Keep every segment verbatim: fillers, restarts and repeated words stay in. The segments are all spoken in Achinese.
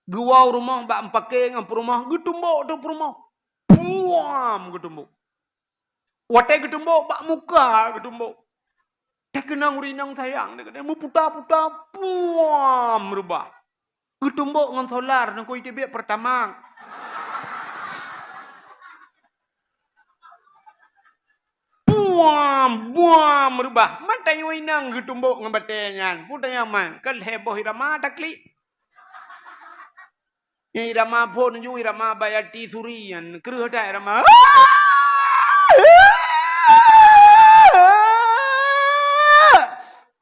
Geuwoe u rumoh bak meupaké ngon peurumoh, geutumbok teuk peurumoh. Puam geutumbok. Watée geutumbok bak muka geutumbok. Teukeunong ureueng inong sayang, teukeunong meuputa-puta, puam reubah. Geutumbok ngon solar, nangkoi teubiet Pertamax. Buam, buam reubah. Man tanyoe inong geutumbok ngon batée nyan. Peue tanyoe man, ka lhée boh irama taklik. Nyang irama phon ju irama Bayati Suri nyan. Kreueh that irama.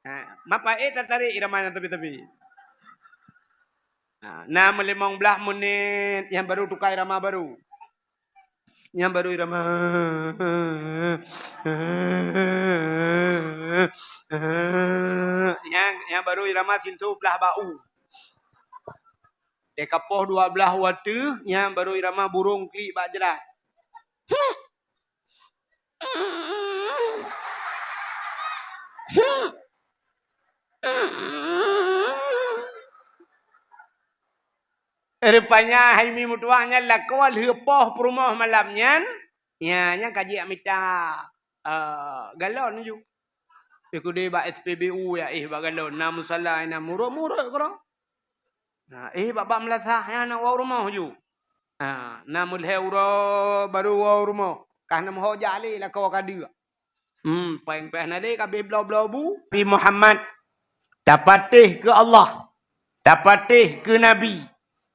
Ha, mapa eh tatarék irama nyan teubit-teubit. Ha, na meulimong blaih menit nyan baru tuka irama baru. Nyang baru irama. Nyang, nyang baru irama sintoh blah bak u. Deh kapoh dua blah u ateueh, nyang baru irama burông klik bak jrat. Rupanya hai mi meutuah nyan lakoe lheueh poh peurumoh malam nyan, nya nyang ka jijak mita, eh, galon ju. Ikudi bak S P B U ya, eh, bak galon, na musala, na murot-murot keudroe. Na, eh, bak-bak meulasah, ya, na woe rumoh ju. Ha, na meulhée uroe baru woe rumoh. Kah na meuho jak lé lakoe ka deuek. Hmm, péng pih na lé ka abéh bloe-bloe bu. Nabi Muhammad, tapatéh keu Allah, tapatéh keu Nabi.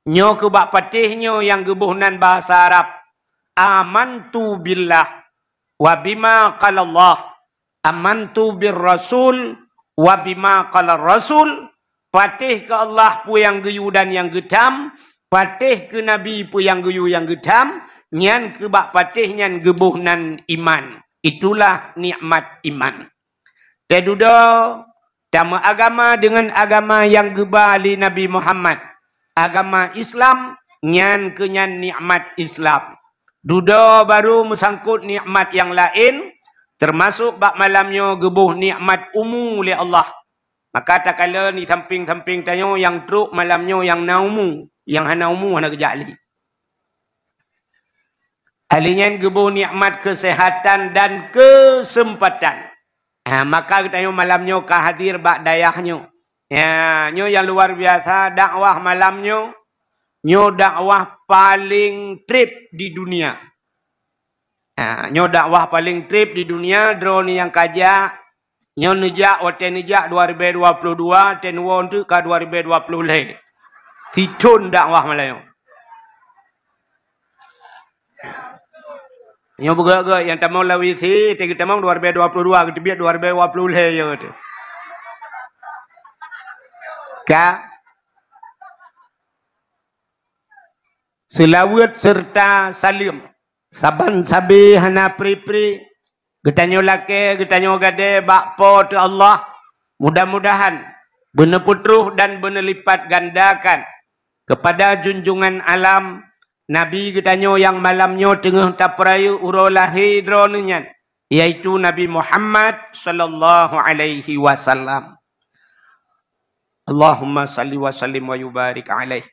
Nyoe keu bak patéh nyoe nyang geuboh nan bahasa Arab. Amantu billah wa bima qalallah. Amantu bir rasul wa bima qalar rasul. Patéh keu Allah peue nyang geuyue dan nyang geutham, patéh keu Nabi peue nyang geuyue nyang geutham, nyan keu bak patéh nyan geuboh nan iman. Itulah nikmat iman. Tadudoe tameuagama deungon agama nyang geuba lé Nabi Muhammad, agama Islam, nyan keu nyan nikmat Islam. Dudoe baru meusangkot nikmat nyang laén, teumasok bak malam nyoe geuboh nikmat umu lé Allah. Maka takalon di sampéng-sampéng tanyoe nyang trok malam nyoe nyang na umu, nyang hana umu hana geujak lé. Ahli nyan geuboh nikmat keuseuhatan dan keuseumpatan. Ha, maka geutanyoe malam nyoe ka hadir bak dayah nyoe. Ya, nyoe nyang luar biasa dakwah malam nyoe. Nyoe dakwah paléng treb di dunia. Ha, nyoe dakwah paléng treb di dunia, droeneuh nyang ka jak, nyoe neujak, watée neujak dua ribée dua ploh dua, watée neuwoe teuk ka dua ribée dua ploh lhée. Sithon dakwah malam nyoe. Nyoe beugét-gét nyang tamong lam W C, watée geutamong dua ribée dua ploh dua, geuteubiet dua ribée dua ploh lhée nyoe teuh. Ka? Seulaweuet seureuta saleuem. Saban sabe hana pri-pri, geutanyoe lakée, geutanyoe gadée bak Po teu Allah. Mudah-mudahan beuneupeutroh dan beuneulipatgandakan keupada junjungan alam, Nabi geutanyoe nyang malam nyoe teungoh tapeurayeuk uroe lahé droeneuh nyan, yaitu Nabi Muhammad sallallahu alaihi wasallam. Allahumma salli wa sallim wa yubarik alaih.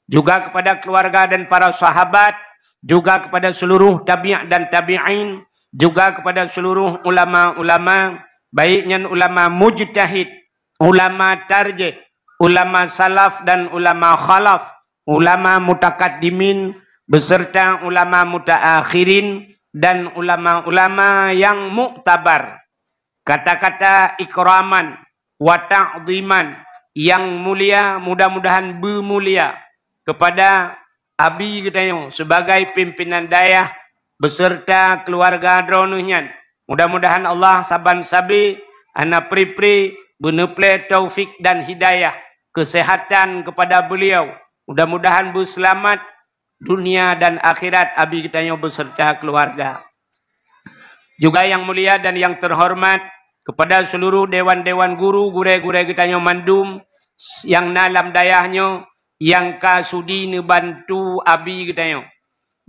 Juga kepada keluarga dan para sahabat, juga kepada seluruh tabi' dan tabi'in, juga kepada seluruh ulama-ulama, baik nyan ulama mujtahid, ulama tarjih, ulama salaf dan ulama khalaf, ulama mutakaddimin, beserta ulama mutaakhirin dan ulama-ulama yang muktabar. Kata-kata ikraman wa ta'dhiman nyang mulia, mudah-mudahan beumulia kepada Abi geutanyoe sebagai pimpinan dayah beserta keluarga droeneuh nyan. Mudah-mudahan Allah saban sabe hana pri-pri beuneuplée taufik dan hidayah, keuseuhatan kepada beliau. Mudah-mudahan beuseulamat dunia dan akhirat Abi geutanyoe beserta keluarga. Juga yang mulia dan yang terhormat kepada seluruh dewan-dewan guru, gurée-gurée geutanyoe mandum nyang na lam dayah nyoe nyang ka sudi neubantu Abi geutanyoe.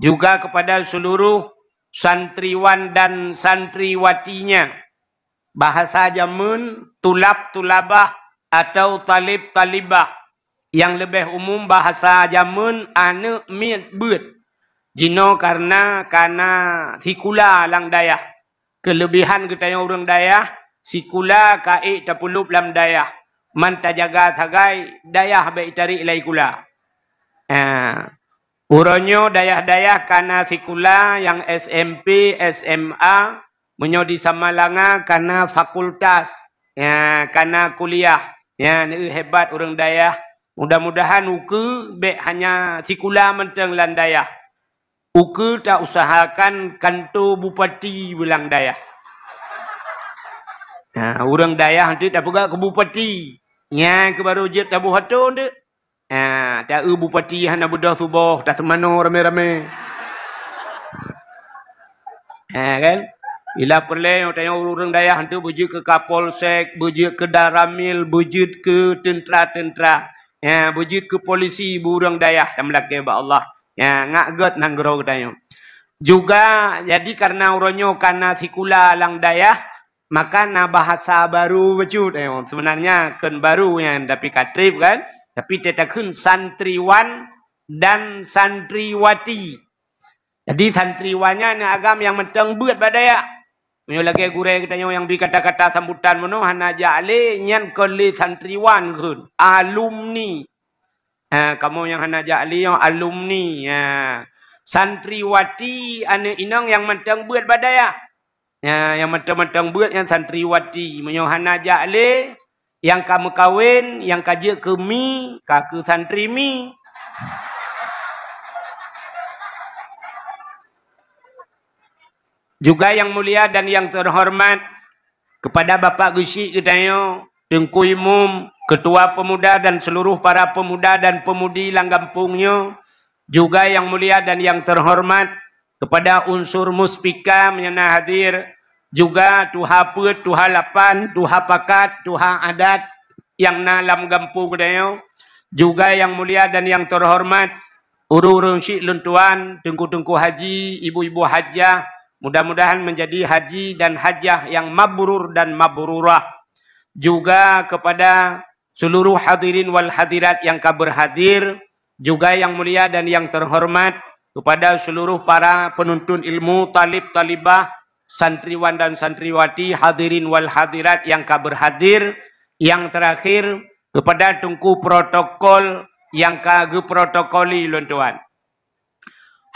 Juga kepada seluruh santriwan dan santriwatinya, bahasa jameun tulab-tulabah atau talib-talibah, Nyang leubeh umum bahasa jameun aneuëk miet beuet. Jinoe karena kana sikula lam dayah. Keulebihan geutanyoe ureuëng dayah, sikula ka ék tapeulop lam dayah. Man tajaga sagai dayah bék tarek lé sikula. Ah, uroe nyoe dayah-dayah kana sikula nyang S M P, S M A, meunyoe di Samalanga kana fakultas, ya, kana kuliah. Ya, neu hebat ureuëng dayah. Mudah-mudahan ukeue bék hanya sikula mantong lam dayah. Ukeue ta usahakan kanto bupati beulang dayah. Nah, ureuëng dayah nanti tapeugah keu bupati. Nyan keu baru jeuet taboh atô dek. Ah, ta-eu bupati hana beudôh suboh, taseumanoe ramé-ramé. Ha, kan? Bila peureulée tanyoe ureuëng dayah tu beujeuet keu Kapolsek, beujeuet keu Danramil, beujeuet keu teuntra-teuntra. Ya, beujeuet keu polisi, beu ureuëng dayah tameulakée bak Allah. Ya, ngak gét nanggroe geutanyoe. Juga jadi karena uroe nyoe kana sikula lam dayah, maka na bahasa baru bacut. Eh, sebenarnya kon baru nyan, tapi ka treb kan? Tapi teutakheun santriwan dan santriwati. Jadi santriwan nyan na agam nyang mantong beuet bak dayah. Meunyoe lagée gurée geutanyoe nyang bi kata-kata sambutan meunoe hana jak lé, nyan kon lé santriwan kheun, alumni. Ha, kamoe nyang hana jak lé nyoe alumni. Ha. Santriwati aneuëk inong nyang mantong beuet bak dayah. Ya, nyang mantong-mantong beuet nyan santriwati. Meunyoe hana jak lé, nyang ka meukawen, nyang ka jeuet keu mi, ka keu santri mi. Juga yang mulia dan yang terhormat kepada Bapak Geuchik geutanyoe, Teungku Imum, Ketua Pemuda dan seluruh para pemuda dan pemudi lam gampông nyoe, juga yang mulia dan yang terhormat kepada unsur muspika meunyoe na hadir, juga tuha peuet, tuha lapan, tuha pakat, tuha adat nyang na lam gampông geutanyoe, juga yang mulia dan yang terhormat ureuëng-ureuëng chik lôn tuan, teungku-teungku haji, ibu-ibu hajah, mudah-mudahan menjadi haji dan hajah yang mabrur dan mabrurah. Juga kepada seluruh hadirin wal hadirat yang ka berhadir, juga yang mulia dan yang terhormat kepada seluruh para penuntut ilmu, talib-talibah, santriwan dan santriwati, hadirin wal hadirat yang ka berhadir, yang terakhir kepada teungku protokol yang ka geuprotokoli lôn tuan.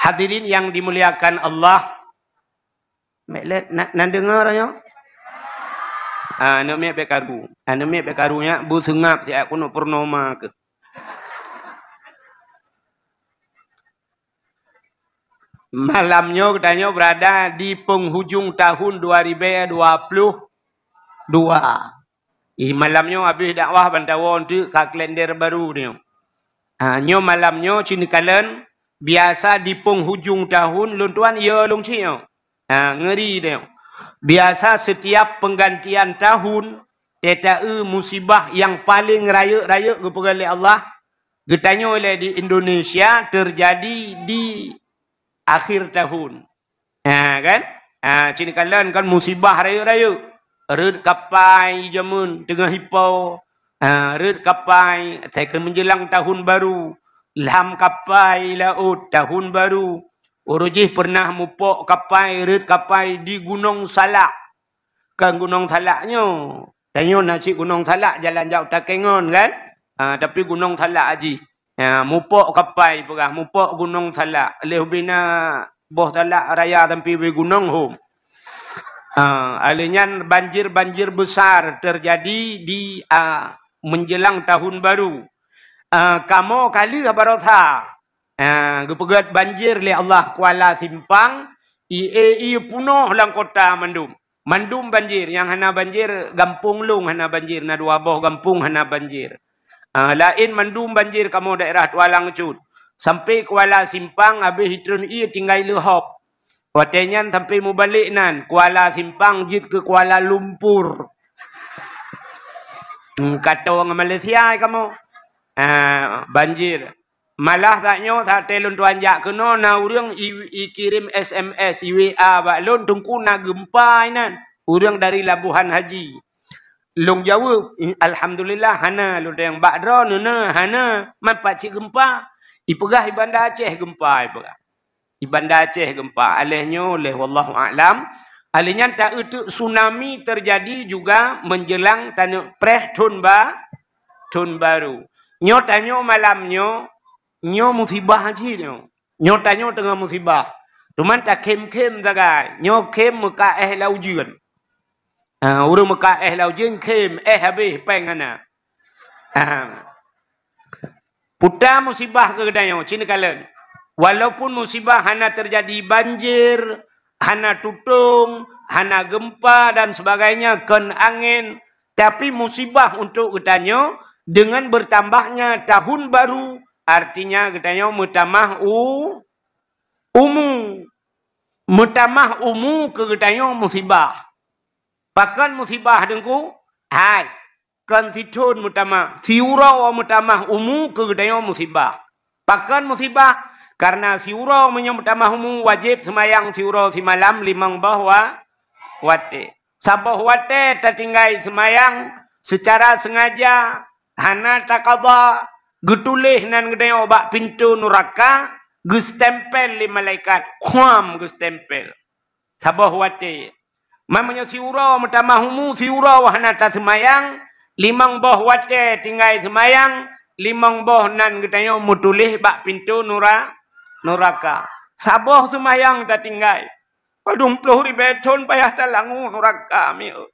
Hadirin yang dimuliakan Allah, Mek lét na, na deungoe nyoe? Ah, aneuk miet bék karu. Aneuk miet bék karu nyak, beuseungab siat keuneuk purnoma keuh. Malam nyoe geutanyoe berada di penghujung tahun dua ribu dua puluh dua. Ih, malam nyoe habéh dakwah ban tawoe teuk ka kalender baru nyoe. Ha, nyoe malam nyoe cit neukalon, biasa di penghujung tahun lôn tuan yo lôn cit nyoe. Ha, ngeri nyoe. Biasa setiap penggantian tahun, teuta-eu musibah yang paling rayeuk-rayeuk geupeugah lé Allah, geutanyoe lé di Indonesia terjadi di akhir tahun. Ha, kan? Ha, cit neukalon kan musibah rayeuk-rayeuk. Rhot kapai jameun teungoh ipo. Ha, rhot kapai, teuka menjelang tahun baru. Lam kapai laôt tahun baru. Uroe jih pernah mupok kapai, rhot kapai di Gunong Salak. Kan Gunong Salak nyoe. Tanyoe na cit Gunong Salak jalan jak Takengon kan? Ha, tapi Gunong Salak jih. Ha, mupok kapai peugah, mupok Gunong Salak. Lheuh bina boh salak raya sampai beu gunong hom. Ha, alheuh nyan banjir-banjir besar terjadi di, a, menjelang tahun baru. A, kamoe ka lheuh barosa. Ha, geupeugét banjir lé Allah Kuala Simpang, ie-ie punoh lam kota mandum. Mandum banjir, nyang hana banjir, gampông lôn hana banjir, na dua boh gampông hana banjir. Ah, laén mandum banjir kamoe daerah Tualang cut. Sampai Kuala Simpang habéh jitreun ie tinggai leuhop. Watée nyan sampai mubalek nan, Kuala Simpang jeuet keu Kuala Lumpur. Hmm, ka toe ngon Malaysia kamoe. Ah, banjir. Malah saat nyoe, saat lôn tuan jak keunoe, na ureuëng i, ikirém S M S, i W A bak lôn, teungku na gempa inan. Ureuëng dari Labuhan Haji. Lôn jaweueb, "Alhamdulillah, hana lôn tanyong." Bak droeneuh na, hana. Man pat cit geumpa? Ipeugah i Banda Aceh geumpa, ipeugah. I Banda Aceh geumpa. Aléh nyoe, lé wallahu a'lam. Aléh nyan ta-eu teuk tsunami teujadi juga menjelang taneuk preh thon ba-, thon baru. Nyoe tanyoe malam nyoe, nyoe musibah cit nyoe. Nyoe tanyoe teungoh musibah. Teuma takhém-khém sagai. Nyoe khém meuka éh lam ujeuen. Ah, ureuëng meuka éh lam ujeuen khém, éh habéh péng hana. Ah. Peue ta musibah keu geutanyoe, ci neukalon. Walaupun musibah hana teujadi banjir, hana tutong, hana geumpa dan sebagainya, kon angén, tapi musibah untuk geutanyoe dengan bertambahnya tahun baru, artinya geutanyoe meutamah u-, umu. Meutamah umu keu geutanyoe musibah. Pakon musibah Teungku? Hai, kon sithon meutamah, siuroe meutamah umu keu geutanyoe musibah. Pakon musibah? Karena siuroe meunyoe meutamah umu wajéb seumayang siuroe simalam limong boh wa-, watée. Saboh watée tatinggai seumayang seucara seungaja, hana takaba, geutuléh nan geutanyoe bak pintoe nuraka, geustempel lé malaikat, khuam geustempel. Saboh watée. Man meunyoe siuroe meutamah umu, siuroe hana taseumayang, limong boh watée tinggai seumayang, limong boh nan geutanyoe meutuléh bak pintoe nura-, nuraka. Saboh seumayang tatinggai. Padum ploh ribée thon payah talangue nuraka, mieu.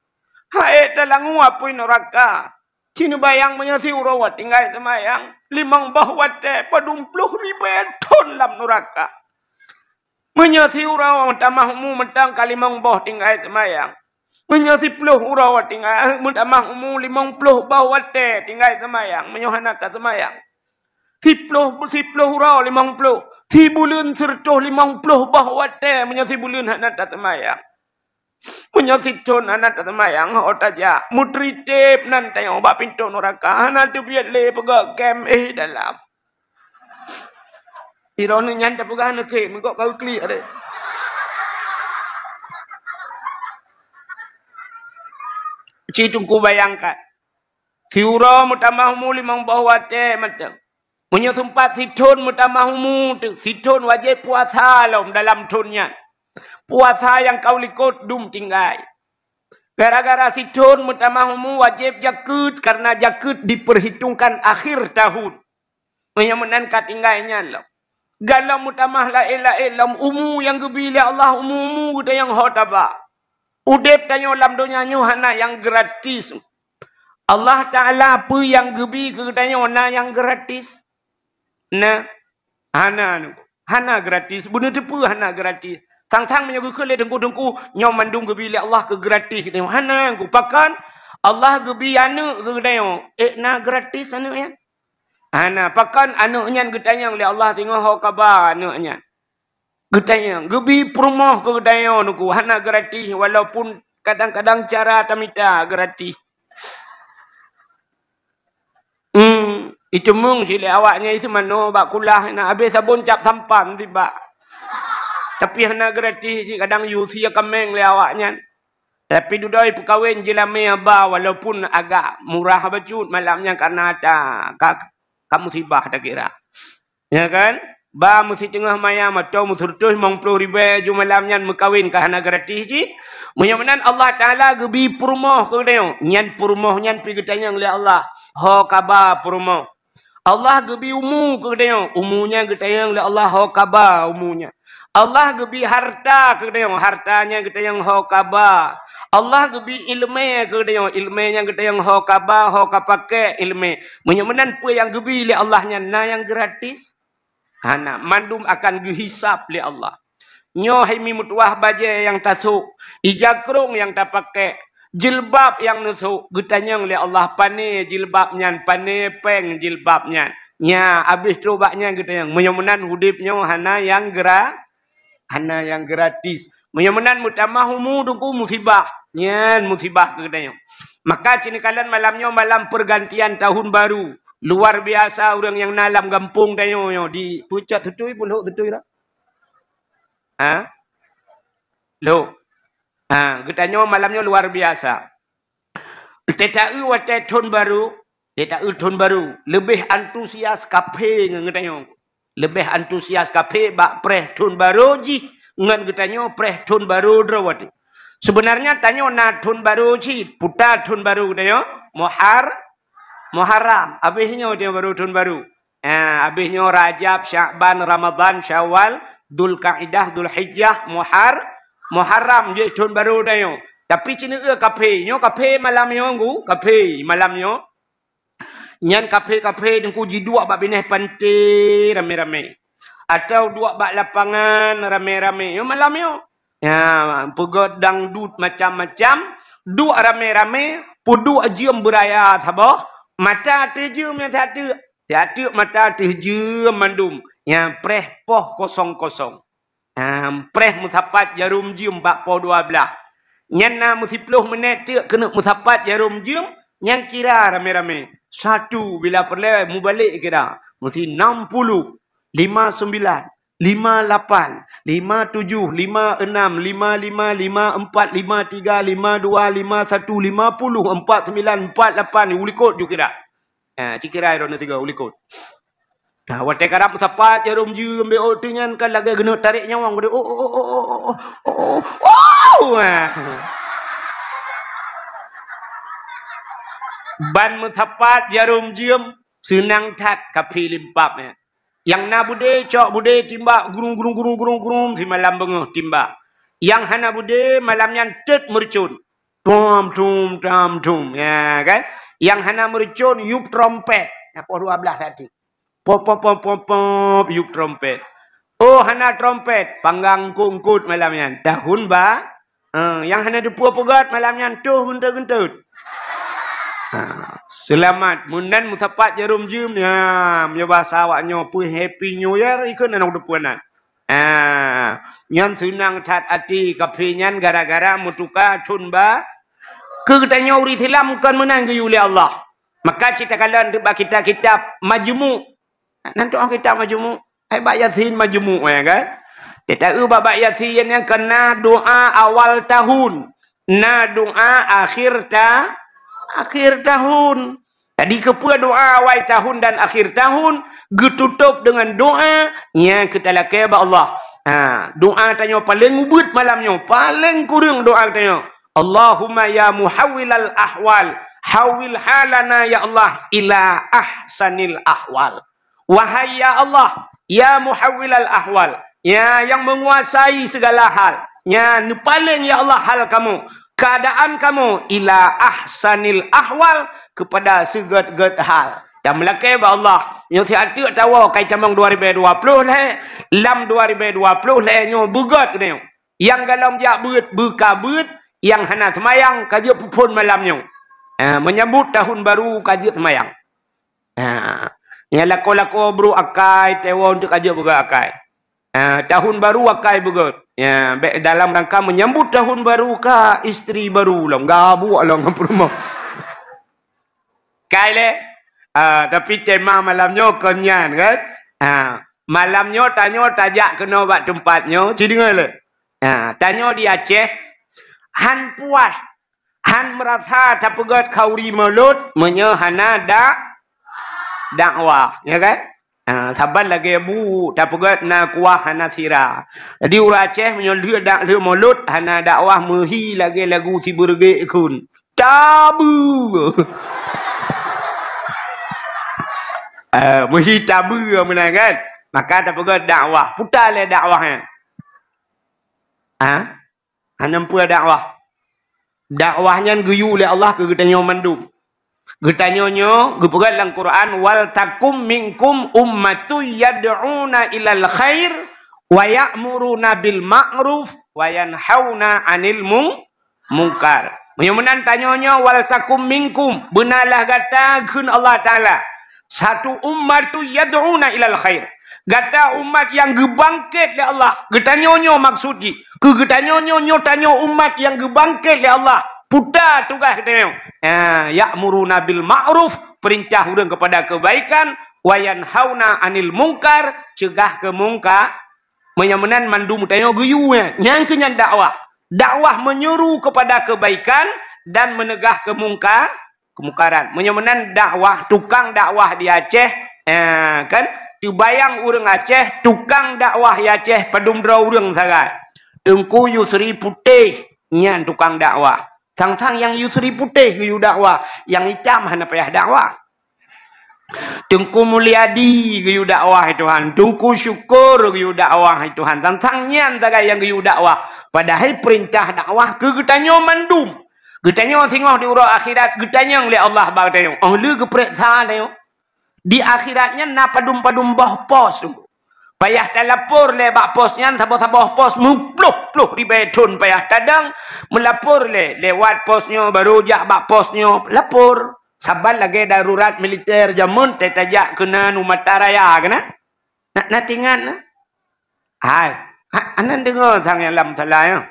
Hai talangue apui nuraka. Ci neubayang meunyoe siuroe tinggai seumayang, limong boh watée padum ploh ribée thon lam nuraka. Meunyoe siuroe meutamah umu mantong ka limong boh tinggai seumayang. Meunyoe siploh uroe tinggai, meutamah umu limong ploh boh watée tinggai seumayang, meunyoe hana taseumayang. Siploh, siploh uroe limong ploh, sibuleuen seureutôh limong ploh boh watée, meunyoe sibuleuen hana taseumayang. Meunyoe sithon hana taseumayang, ho tajak, meutritép nan tanyoe bak pintoe nuraka, hana teubiet lé peugah kém, éh, dalam. Droeneuh nyan tapeugah neukhém, meugot ka geuklik deh. Ci Teungku bayangkan. Siuroe meutamah umu limong boh watée mantong. Meunyoe seumpat sithon meutamah umu teuk, sithon wajéb puasa lom dalam thon nyan. Puasa nyang ka u likot dum tinggai. Gara-gara sithon meutamah umu wajéb jakeuet, karena jakeuet diperhitungkan akhir tahun. Meunyoe meunan ka tinggai nyan lom. Galom meutamah laén-laén lom umu nyang geubi lé Allah, umu-umu geutanyoe ho taba. Udeb tanyoe lam donya nyoe hana nyang gratis. Allah Taala peue nyang geubi keu geutanyoe na nyang gratis? Na, hana, hana gratis. Beuneuteupeu hana gratis. Sang-sang meunyoe geukheun lé teungku-teungku, nyoe mandum geubi lé Allah keu gratis geutanyoe. Hana, pakon? Allah geubi aneuëk keu geutanyoe. Ék na gratis aneuëk nyan? Hana, pakon aneuëk nyan geutanyong lé Allah singoh ho kaba aneuëk nyan. Geutanyong, geubi peurumoh keu geutanyoe Teungku, hana gratis, walaupun kadang-kadang cara tamita gratis. Hmm, iteumeung cit lé awaknyan isi manoe bak kulah, na habéh sabon cap sampan tibak. Tapi hana gratis cit, kadang yue sie kaméng lé awaknyan. Tapi dudoe peukawen jeulamé ba, walaupun agak murah bacut malam nyan karena ata ka, ka musibah takira. Ya kan? Ba meusitingoh mayam atau meuseureutôh limong ploh ribée ju malam nyan meukawen ka hana gratis cit. Meunyoe meunan Allah Taala geubi peurumoh keu geutanyoe, nyan peurumoh nyan pih geutanyong lé Allah. Ho kaba peurumoh. Allah geubi umu keu geutanyoe, umu nyan geutanyong lé Allah ho kaba umu nyan. Allah geubi harta keu geutanyoe, harta nyan geutanyong ho kaba. Allah geubi iéleumé keu geutanyoe, iéleumé nyan geutanyong ho kaba, ho ka pakék iéleumé. Meunyoe meunan peue nyang geubi lé Allah nyan na nyang gratis? Hana, mandum akan geuhisab lé Allah. Nyoe hai mi meutuwah bajée nyang tasôk, ija krông nyang tapakék, jilbab nyang neusôk, geutanyong lé Allah, "Pané jilbab nyan, pané péng jilbab nyan?" Nya, abéh trok bak nyan geutanyong. Meunyoe meunan udeb nyoe hana nyang gra-, hana nyang gratis. Meunyoe meunan meutamah umu Teungku musibah, nyan musibah keu geutanyoe. Maka ci neukalon malam nyoe malam pergantian tahun baru. Luar biasa ureuëng nyang na lam gampông tanyoe nyoe di pucok tutui, pulhok tutui dah. Ha? Lhok. Ha, geutanyoe malam nyoe luar biasa. Teuta-eu watée thon barô, teuta-eu thon barô, leubeh antusias kaphé ngon geutanyoe. Leubeh antusias kaphé bak preh thon barô jih ngon geutanyoe preh thon barô droe watée. Seubeunarnya tanyoe na thon barô cit, puta thon barô geutanyoe, Muhar-, Muharram. Abéh nyoe tanyoe barô thon barô. Ha, abéh nyoe Rajab, Syakban, Ramadhan, Syawal, Dzulkaidah, Dzulhijjah, Muhar-, Muharram jeuet thon barô tanyoe. Tapi ceuneuk kaphé, nyoe kaphé malam nyoe, Gu, kaphé malam nyoe. Nyan kaphé-kaphé teungku jiduek bak binéh panté ramé-ramé. Atau duek bak lapangan ramé-ramé. Nyoe malam nyoe. Ya, peugét dangdut macam-macam, duek ramé-ramé, peuduek jeuem beuraya saboh, mata ateueh jeuem nyang siat teuk, siat teuk mata ateueh jeuem mandum, nyang preh poh kosong-kosong. Am, preh meusapat jarom jeuem bak poh dua blaih. Nyan na meusiploh minét teuk keuneuk meusapat jarom jeuem, nyan kira ramé-ramé. Satu, bila peureulée mubalek kira, meusti nam puluh, lima sembilan, lima lapan, lima tujuh, lima enam, lima lima, lima empat, lima tiga, lima dua, lima satu, lima puluh, empat sembilan, empat lapan, u likot ju kira. Ha, ci kira droeneuh tiga u likot. Ha, watée karab meusapat jarom jeuem, beu teunyan kan lagée keuneuk tarek nyawöng geude. Oh, oh, oh, oh, oh, oh, oh, oh, oh. Ha. Ban meusapat jarom jeuem, seunang that kaphé limpab nyan. Nyang na beudé, cok beudé, timbak, gurung, gurung, gurung, gurung, gurung, simalam beungoh timbak. Nyang hana beudé, malam nyan teut meureucon. Tom, tom, tom, tom. Ya, kan? Nyang hana meureucon, yup trompet. Ya, poh dua blaih tadi. Pop, pop, pop, pop, pop, yup trompet. Oh, hana trompet, panggang eungkôt-eungkôt malam nyan. Tahun ba-, eh, nyang hana teupeue peugét malam nyan, toh geunteut-geunteut. Ha, seulamat. Meunan meusapat jarom jeuem, ya, meunyoe basa awak nyoe, peue Happy New Year, ikheun aneuk teupeue nan. Ah, nyan seunang that até kaphé nyan gara-gara meutuka thon ba-, keu geutanyoe ureuëng Islam kon meunan geuyue lé Allah. Maka cit takalon bak kitab-kitab Majmu'. Nan tu'oh kitab Majmu'. Ai bak Yasin Majmu', ya kan? Teuta-eu bak, bak Yasin nyan kan na doa awal tahun, na doa akhir ta-, akhir tahun. Jadi, keupeue doa awai tahun dan akhir tahun geututôb deungon doa nyang keutalakée bak Allah? Ha, doa tanyoe paleng ubeuet malam nyoe, paleng kureueng doa tanyoe, "Allahumma ya muhawwilal ahwal, hawwil halana ya Allah ila ahsanil ahwal." Wahai ya Allah, ya muhawwilal ahwal, ya nyang menguasai segala hal, ya neupaleng ya Allah hal kamoe, keadaan kamoe ila ahsanil ahwal, kepada seugét-gét hal. Dan meulakée bak Allah, nyoe siat teuk tawoe kai tamong dua ribée dua ploh lhée, lam dua ribée dua ploh lhée nyoe beugét keunoe. Nyang galom jak beuet, beuka beuet, nyang hana seumayang ka jeuet peuphon malam nyoe. Ah, menyambut tahun baru ka jeuet seumayang. Ha, nyang lakoe-lakoe brok akai, tewon teuk ka jeuet beugét akai. Ha, tahun baru akai beugét. Ya, bék dalam rangka menyambut tahun baru ka istri baru lom, gabuk lom ngon peurumoh. Kai lé. Ha, tapi tema malam nyoe kon nyan kan. Ha, malam nyoe tanyoe tajak keunoe bak teumpat nyoe, ci deungoe lé. Ha, tanyoe di Aceh, han puas, han meurasa tapeugét khauri mulod meunyoe hana dak-, dakwah, ya kan? Ha, saban lagée bu tapeugét na kuah hana sira. Jadi ureuëng Aceh meunyoe lheueh dak-, lheueh mulod hana dakwah meuhi lagée lagu sibeureuguek kheun. Tabeue. Eh, meuhi tabeue meunan kan? Maka tapeugét dakwah. Puta lé dakwah nyan. Ha? Hana peue dakwah. Dakwah nyan geuyue lé Allah keu geutanyoe mandum. Geutanyoe nyoe geupeugah lam Quran, "Wal takum minkum ummatun yad'una ilal khair wa ya'muruna bil ma'ruf wa yanhauna 'anil mung-, mungkar." Meunyoe meunan tanyoe nyoe, "Wal takum minkum," beunalah gata kheun Allah Taala. Satu ummatu yad'una ilal khair. Gata umat nyang geubangket lé Allah. Geutanyoe nyoe maksud jih. Keu geutanyoe nyoe, nyoe tanyoe umat nyang geubangket lé Allah. Puta tugaih geutanyoe. Ha, ya'muruna bil ma'ruf, perintah ureuëng kepada kebaikan, wa yanhauna 'anil munkar, cegah keu mungka-, Meunyoe meunan mandum tanyoe geuyue, nyang keu nyan dakwah. Dakwah menyuruh kepada kebaikan dan meunegah keumungka-, keumungkaran. Meunyoe meunan dakwah, tukang dakwah di Aceh, eh, kan? Teubayang ureuëng Aceh, tukang dakwah di Aceh, padum droe ureuëng sagai. Teungku Yusri Putéh nyan tukang dakwah. Sang-sang nyang Yusri Putéh geuyue dakwah, nyang itam hana payah dakwah. Teungku Mulyadi geuyue dakwah, hai Tuhan. Teungku Syukur geuyue dakwah, hai Tuhan. Sang-sang nyan sagai nyang geuyue dakwah. Padahai peurintah dakwah keu geutanyoe mandum. Geutanyoe singoh di uroe akhirat geutanyong lé Allah bak geutanyoe. Óh lheueh geupareksa tanyoe. Di akhirat nyan na padum-padum boh pos. Payah talapor lé bak pos nyan, saboh-saboh pos meuploh-ploh ribée thon payah tadong meulapor lé. Lewat pos nyoe, baru jak bak pos nyoe, lapor. Saban lagée darurat militer jameun, teuh tajak keunan u mata raya keunan. Na, na teuingat na? Hai, ha, anan deungoe sang nyang lam salah nyoe.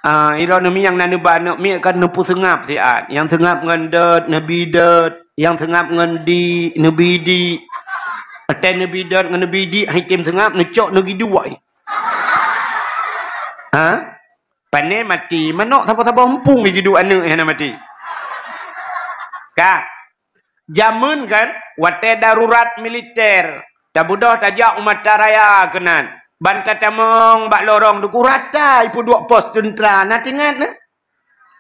Ah, iro neumi nyang na neuba aneuk miet kan neupeuseungab siat. Nyang seungab ngon dot, neubi dot. Nyang seungab ngon di, neubi di. Watée neubi dot ngon neubi di, hai tem seungab, neucok neugi duai. Ha? Pané mati, manök saboh-saboh mumpung di duek aneuk hana mati. Ka. Jameun kan, watée darurat militer, tabeudôh tajak u mata raya keunan. Ban tatamong bak lorong teungku rata ipeuduek pos teuntra, na teuingat na?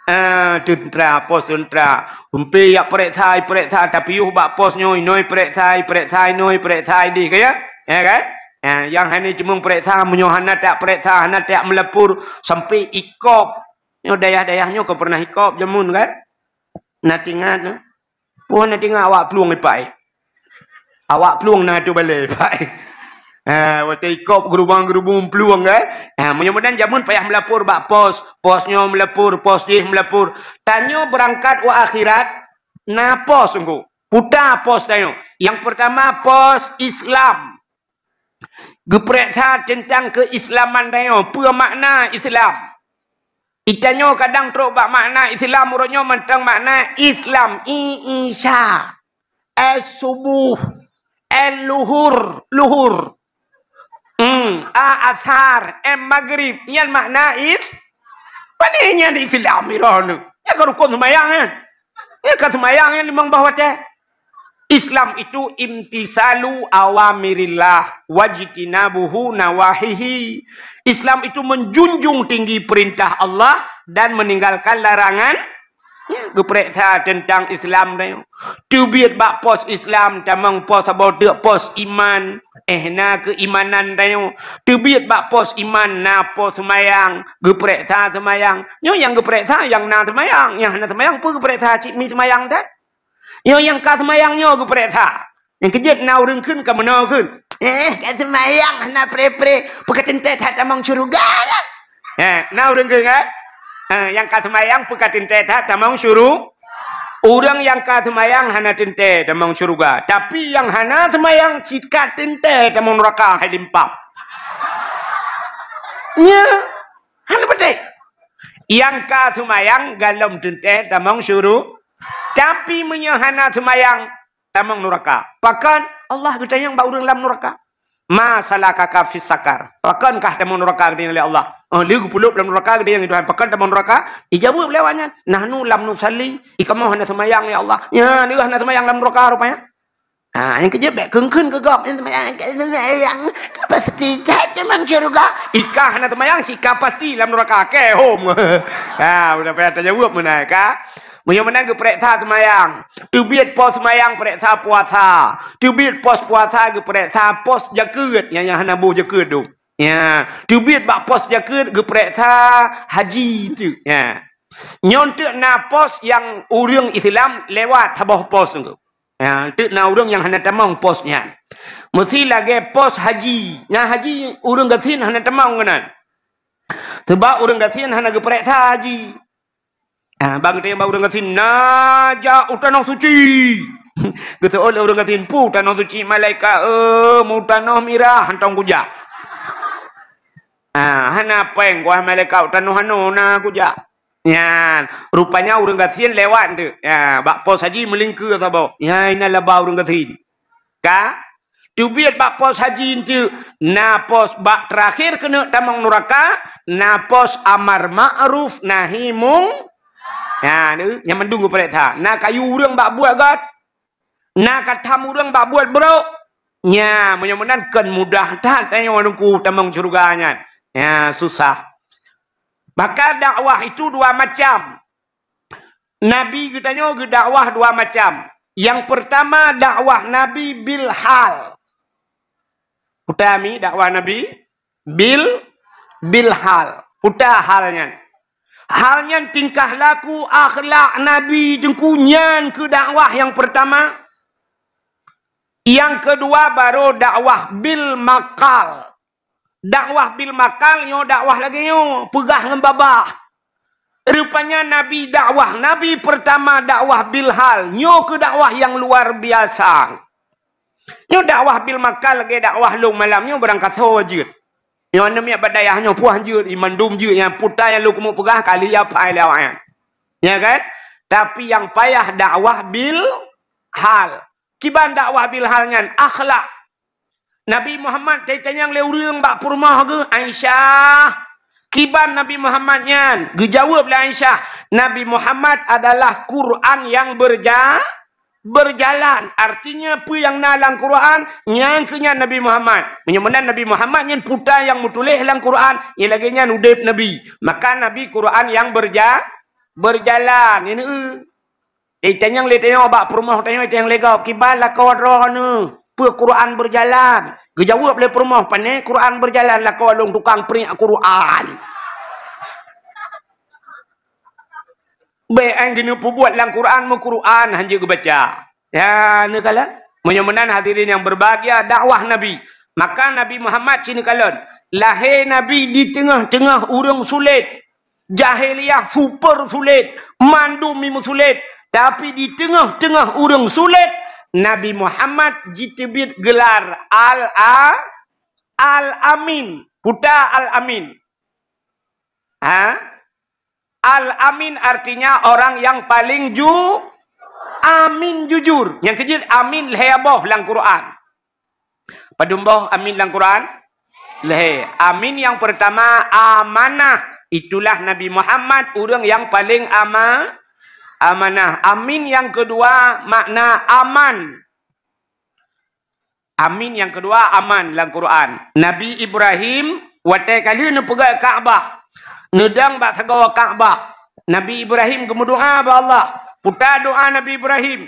Ah, teuntra, pos teuntra. Umpé jak pereksa, ipereksa, tapiôh bak pos nyoe, inoe ipereksa, ipereksa, inoe ipereksa ideh, ka ya? Ya kan? Ah, nyang hana ceumeung pereksa, meunyoe hana tak pereksa, hana tak meulapor, sampai ikop. Nyoe dayah-dayah nyoe ka pernah ikop jameun kan? Na teuingat na? Peue na teuingat awak plueng ipai. Awak plueng na ateueh balée ipai. Ha, watée ikop geurubong-geurubong plueng kan? Ha, meunyoe meunan jameun payah meulapor bak pos, pos nyoe meulapor, pos jih meulapor. Tanyoe beurangkat u akhirat na pos teungku. Puta pos tanyoe. Nyang peurtama pos Islam. Geupereksa teuntang keuislaman tanyoe, peue makna Islam. Itanyoe kadang trok bak makna Islam, uroe nyoe mantong makna Islam, i, Isya, es subuh, el luhur, luhur, hmm, a asar, em magrib, nyan makna is-, pane nyan Islam iroh nyoe. Nyan ka rukon seumayang nyan. Nyan ka seumayang nyan limong boh watée. Islam itu imtisalu awamirillah wajtinabuhu nawahihi. Islam itu menjunjung tinggi perintah Allah dan meninggalkan larangan. Ya, geupereksa teuntang Islam tanyoe. Teubiet bak pos Islam, tamong pos saboh teuk pos iman. Eh, na keuimanan tanyoe. Teubiet bak pos iman, na pos seumayang. Geupereksa seumayang. Nyoe nyang geupereksa nyang na seumayang. Nyang hana seumayang peue geupereksa cit mi seumayang that? Nyoe nyang ka seumayang nyoe geupereksa. Nyang keujeuet na ureuëng kheun ka meunoe kheun. Eh, ka seumayang hana pre-pre, peue ka teuntée that tamong syeuruga kan? Eh, na ureuëng kheun kan? Eh, nyang ka seumayang peue ka teuntée that tamong syuru-, ureuëng nyang ka seumayang hana teuntée tamong syeuruga, tapi nyang hana seumayang cit ka teuntée tamong nuraka hai limpab. Nya, hana beutôi. Nyang ka seumayang galom teuntée tamong syuru-, tapi meunyoe hana seumayang, tamong nuraka. Pakon? Allah geutanyong bak ureuëng lam nuraka. "Ma salakaka fis sakar?" Pakon kah tamong nuraka geutanyong lé Allah? Oh, lé geupulop lam nuraka geutanyong Tuhan. Pakon tamong nuraka? Ijaweueb lé awak nyan, "Nahnu lam nusalli." Ikamoe hana seumayang, ya Allah. Ya, lé hana seumayang lam nuraka rupanya. Ha, nyang keujeuet bék kheun-kheun keu gob, nyang seumayang, seumayang, ka pasti that tamong syeuruga. Ikah hana seumayang, cit ka pasti lam nuraka. Ke hom. Ha, udah payah tajaweueb meunan ka. Meunyoe meunan geupereksa seumayang. Teubiet pos seumayang pereksa puasa. Teubiet pos puasa geupereksa pos jakeuet nyang, nyang hana boh jakeuet dum. Ya, teubiet bak pos jakeuet geupereksa haji teuk. Ya. Nyoe teuk na pos nyang ureuëng Islam lewat saboh pos teuk. Ya, teuk na ureuëng nyang hana tamong pos nyan. Meusi lagée pos haji. Nyang haji ureuëng gasien hana tamong keunan. Sebab ureuëng gasien hana geupereksa haji. Ah, bang teuh bak ureuëng gasien, "Na jak u tanoh suci." Geuseuôt lé ureuëng gasien, "Peue tanoh suci malaikat, eh, mu tanoh mirah hantong kujak." Ah, hana péng kuah malaikat u tanoh hano na kujak. Nyan, rupanya ureuëng gasien lewat teuk. Ya, bak pos haji meulingkeue saboh. Ya, inan laba ureuëng gasien. Ka? Teubiet bak pos haji enteuk, na pos bak teurakhir keuneuk tamong nuraka, na pos amar ma'ruf nahi mung-, Ha, ni, nyang mandum geupareksa. Na kayu ureuëng bak buet gét. Na katham ureuëng bak buet brok. Nya, meunyoe meunan kon mudah that tanyoe Teungku tamong syeuruga nyan. Nya, susah. Maka dakwah itu dua macam. Nabi geutanyoe geudakwah dua macam. Yang pertama, dakwah Nabi bil hal. Peue teuma dakwah Nabi? Bil, bil hal. Peue hal nyan? Hal nyan tingkah laku akhlak Nabi Teungku, nyan keuh dakwah nyang pertama. Nyang keudua baru dakwah bil maqal. Dakwah bil maqal nyoe dakwah lagée nyoe, peugah ngon babah. Rupanya Nabi dakwah, Nabi pertama dakwah bil hal. Nyoe keuh dakwah nyang luar biasa. Nyoe dakwah bil maqal lagée dakwah lôn malam nyoe barangkasoe jeuet. Nyoe aneuk miet bak dayah nyoe puih jeuet, i mandum jeuet nyang peue nyang lôn keumeung peugah kali ya pai lé awaknyan. Ya kan? Tapi nyang payah dakwah bil hal. Kiban dakwah bil hal nyan akhlak. Nabi Muhammad tanyong lé ureuëng bak peurumoh geuh, "Aisyah, kiban Nabi Muhammad nyan?" Geujaweueb lé Aisyah, "Nabi Muhammad adalah Quran yang berja-, berjalan." Artinya, peue nyang na lam Quran, nyang keuh nyan Nabi Muhammad. Meunyoe meunan Nabi Muhammad nyan peue nyang meutuléh lam Quran, nyang lagée nyan udeb Nabi. Maka Nabi Quran yang berja-, berjalan. Ini, eh. Itanyong lé tanyoe bak peurumoh tanyoe, itanyong lé gob, "Kiban lakoe droeneuh? Peue Quran berjalan?" Geujaweueb lé peurumoh, "Pane Quran berjalan, lakoe lôn tukang priek Quran." Bék 'an geuneupeubuet lam Quran, meu Quran hanjeuet geubaca. Ya, neukalon. Meunyoe meunan hadirin yang berbahagia, dakwah Nabi. Maka Nabi Muhammad cit neukalon. Lahé Nabi di teungoh-teungoh ureuëng sulet. Jahiliyah super sulet, mandum meusulet. Tapi di teungoh-teungoh ureuëng sulet, Nabi Muhammad jiteubiet geular Al-A-, Al-Amin. Peue Al-Amin? Ha? Al-Amin artinya orang yang paling ju-, amin, jujur. Nyang keujeuet amin lhée boh lam Quran. Padum boh amin lam Quran? Lhée. Amin nyang pertama amanah. Itulah Nabi Muhammad ureuëng nyang paling ama-, amanah. Amin nyang keudua makna aman. Amin nyang keudua aman lam Quran. Nabi Ibrahim watée ka lheueh neupeugét Ka'bah, neudong bak sagoe Ka'bah, Nabi Ibrahim geumeudoá bak Allah. Peue doá Nabi Ibrahim?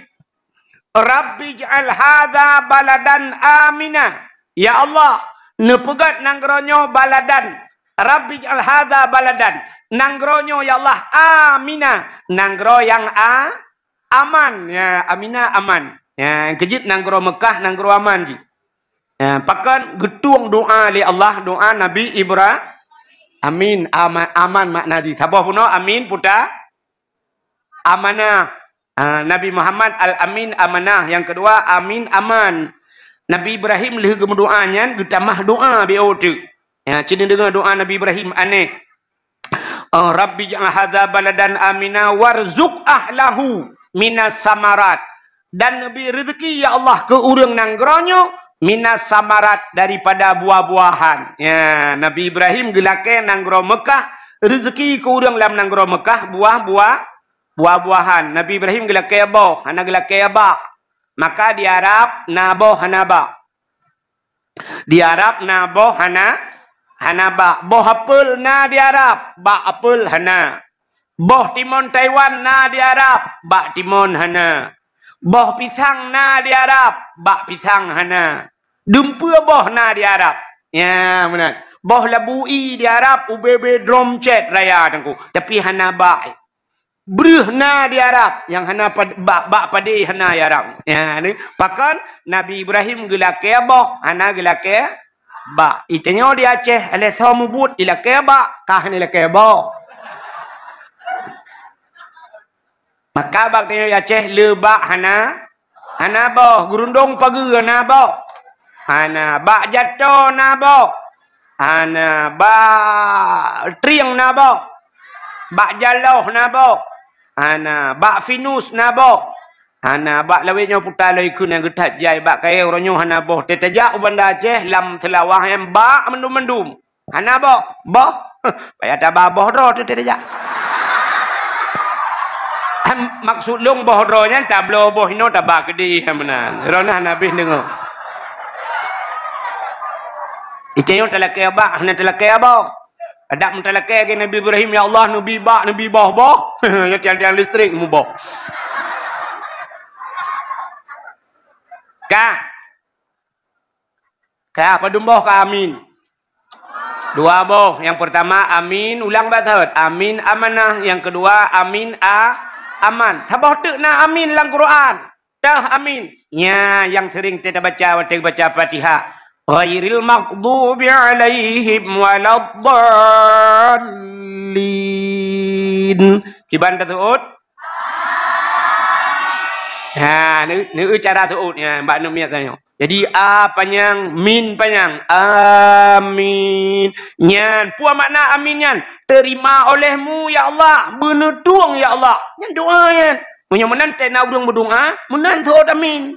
"Rabbi ij'al hadza baladan amina." Ya Allah, neupeugét nanggroe nyoe baladan. "Rabbi ij'al hadza baladan." Nanggroe nyoe, ya Allah, amina. Nanggroe nyang a-, aman. Ya, amina, aman. Ya, keujeuet nanggroe Meukah, nanggroe aman jih. Ya, pakon geutueng doá lé Allah, doá Nabi Ibra-, amin, ama-, aman makna jih. Saboh bunoe amin, peue? Amanah. Ah, Nabi Muhammad Al-Amin amanah. Nyang keudua, amin aman. Nabi Ibrahim lheueh geumeudoá nyan geutamah doá B O T. Ya, cit neudeungoe doá Nabi Ibrahim aneh. Oh, "Rabbi ij'al hadza baladan amina warzuq ahlahu minas samarat." Dan neubri rezeki, ya Allah, keu ureuëng nanggroe nyoe minas samarat, daripada buah-buahan. Ya, Nabi Ibrahim geulakée nanggroe Meukah, rezeki keu ureuëng lam nanggroe Meukah buah-buah, buah-buahan. Nabi Ibrahim geulakée boh, hana geulakée bak. Maka di Arab na boh hana bak. Di Arab na boh hana, hana bak. Boh apel na di Arab, bak apel hana. Boh timon Taiwan na di Arab, bak timon hana. Boh pisang na di Arab, bak pisang hana. Dumpeue boh na di Arab. Ya, meunan. Boh labu ie di Arab, ubé-bé drom cét raya Teungku. Tapi hana bak. Breueh na di Arab, nyang hana pad-, bak, bak padé hana di Arab. Ya, ni. Pakon Nabi Ibrahim geulakée boh, hana geulakée bak. Itanyoe di Aceh, alah soe mubuet ilakée bak, kah ni lakée boh. Maka bak tanyoe di Aceh le bak hana, hana boh, geurundong pageue na boh. Hana bak jato na boh. Hana bak trieng na boh. Bak jaloh na boh. Hana bak finus na boh. Hana bak lawét nyoe puta loi kheun nyang geuthat jai bak kayée uroe nyoe hana boh. Teutajak u Banda Aceh lam seulawah nyang bak mandum-mandum. Hana boh, boh. Payah taba boh droe teutajak. Maksud lôn boh droe nyan tabloe boh inoe taba keudeh meunan. Droeneuh hana habéh deungoe. Itanyoe talakée bak, hana talakée boh. Adak meutalakée lagée Nabi Ibrahim, "Ya Allah, neubi bak, neubi boh-boh." Ya tiang-tiang listrik muboh. Ka. Ka, padum boh ka amin? Dua boh. Nyang peurtama amin, ulang bak saut. Amin amanah. Nyang keudua amin a-, aman. Saboh teuk na amin lam Quran. Teuh amin. Nya nyang sering tabaca watée baca Fatihah. Ghairil maghdubi alaihim waladdallin. Kiban taseuôt? Ha, neu-, neu-, cara seuôt nyan, bak aneuk miet tanyoe. Jadi, a panyang, min panyang. Amin. Nyan, peue makna amin nyan? Terima olehmu, ya Allah. Beuneutueng, ya Allah. Nyan doa nyan. Meunyoe meunan, teuh na ureuëng meudoa, meunan seuôt amin.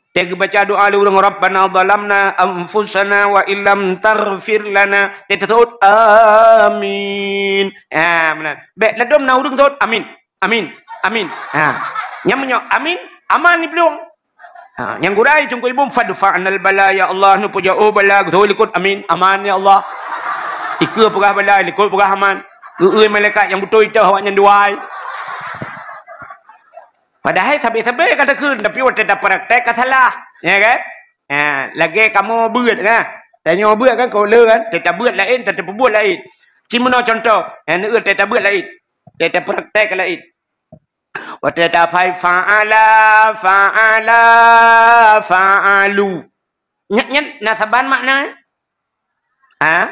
Teuh geubaca doa lé ureuëng, "Rabbana zalamna anfusana wa illam taghfir lana." Teuh taseuôt, "Amin." Ha, meunan. Bék ladôm na ureuëng seuôt, "Amin. Amin. Amin." Ha. Nyang meunyoe amin, aman di plueng. Ha, nyang gurée teungku ibu, "Fadfa'nal bala, ya Allah, neupeujeuet bala," geutôi likot, "Amin. Aman, ya Allah." Ikeue peugah bala, likot peugah aman. Geu-eu malaikat nyang beutôi teuh awaknyan dua. Padahai sabe-sabe ka takheun, tapi watée tapraktek ka salah, ya kan? Ha, lagée kamoe beuet kan? Tanyoe beuet kan, kok le kan? Teutabeuet laén, teutabeuet laén. Ci meunoe contoh, ya, neu teutabeuet laén. Teutabeuet praktek laén. Watée taphai fa'ala, fa'ala, fa'alu. Nyan, nyan na saban makna? Ha?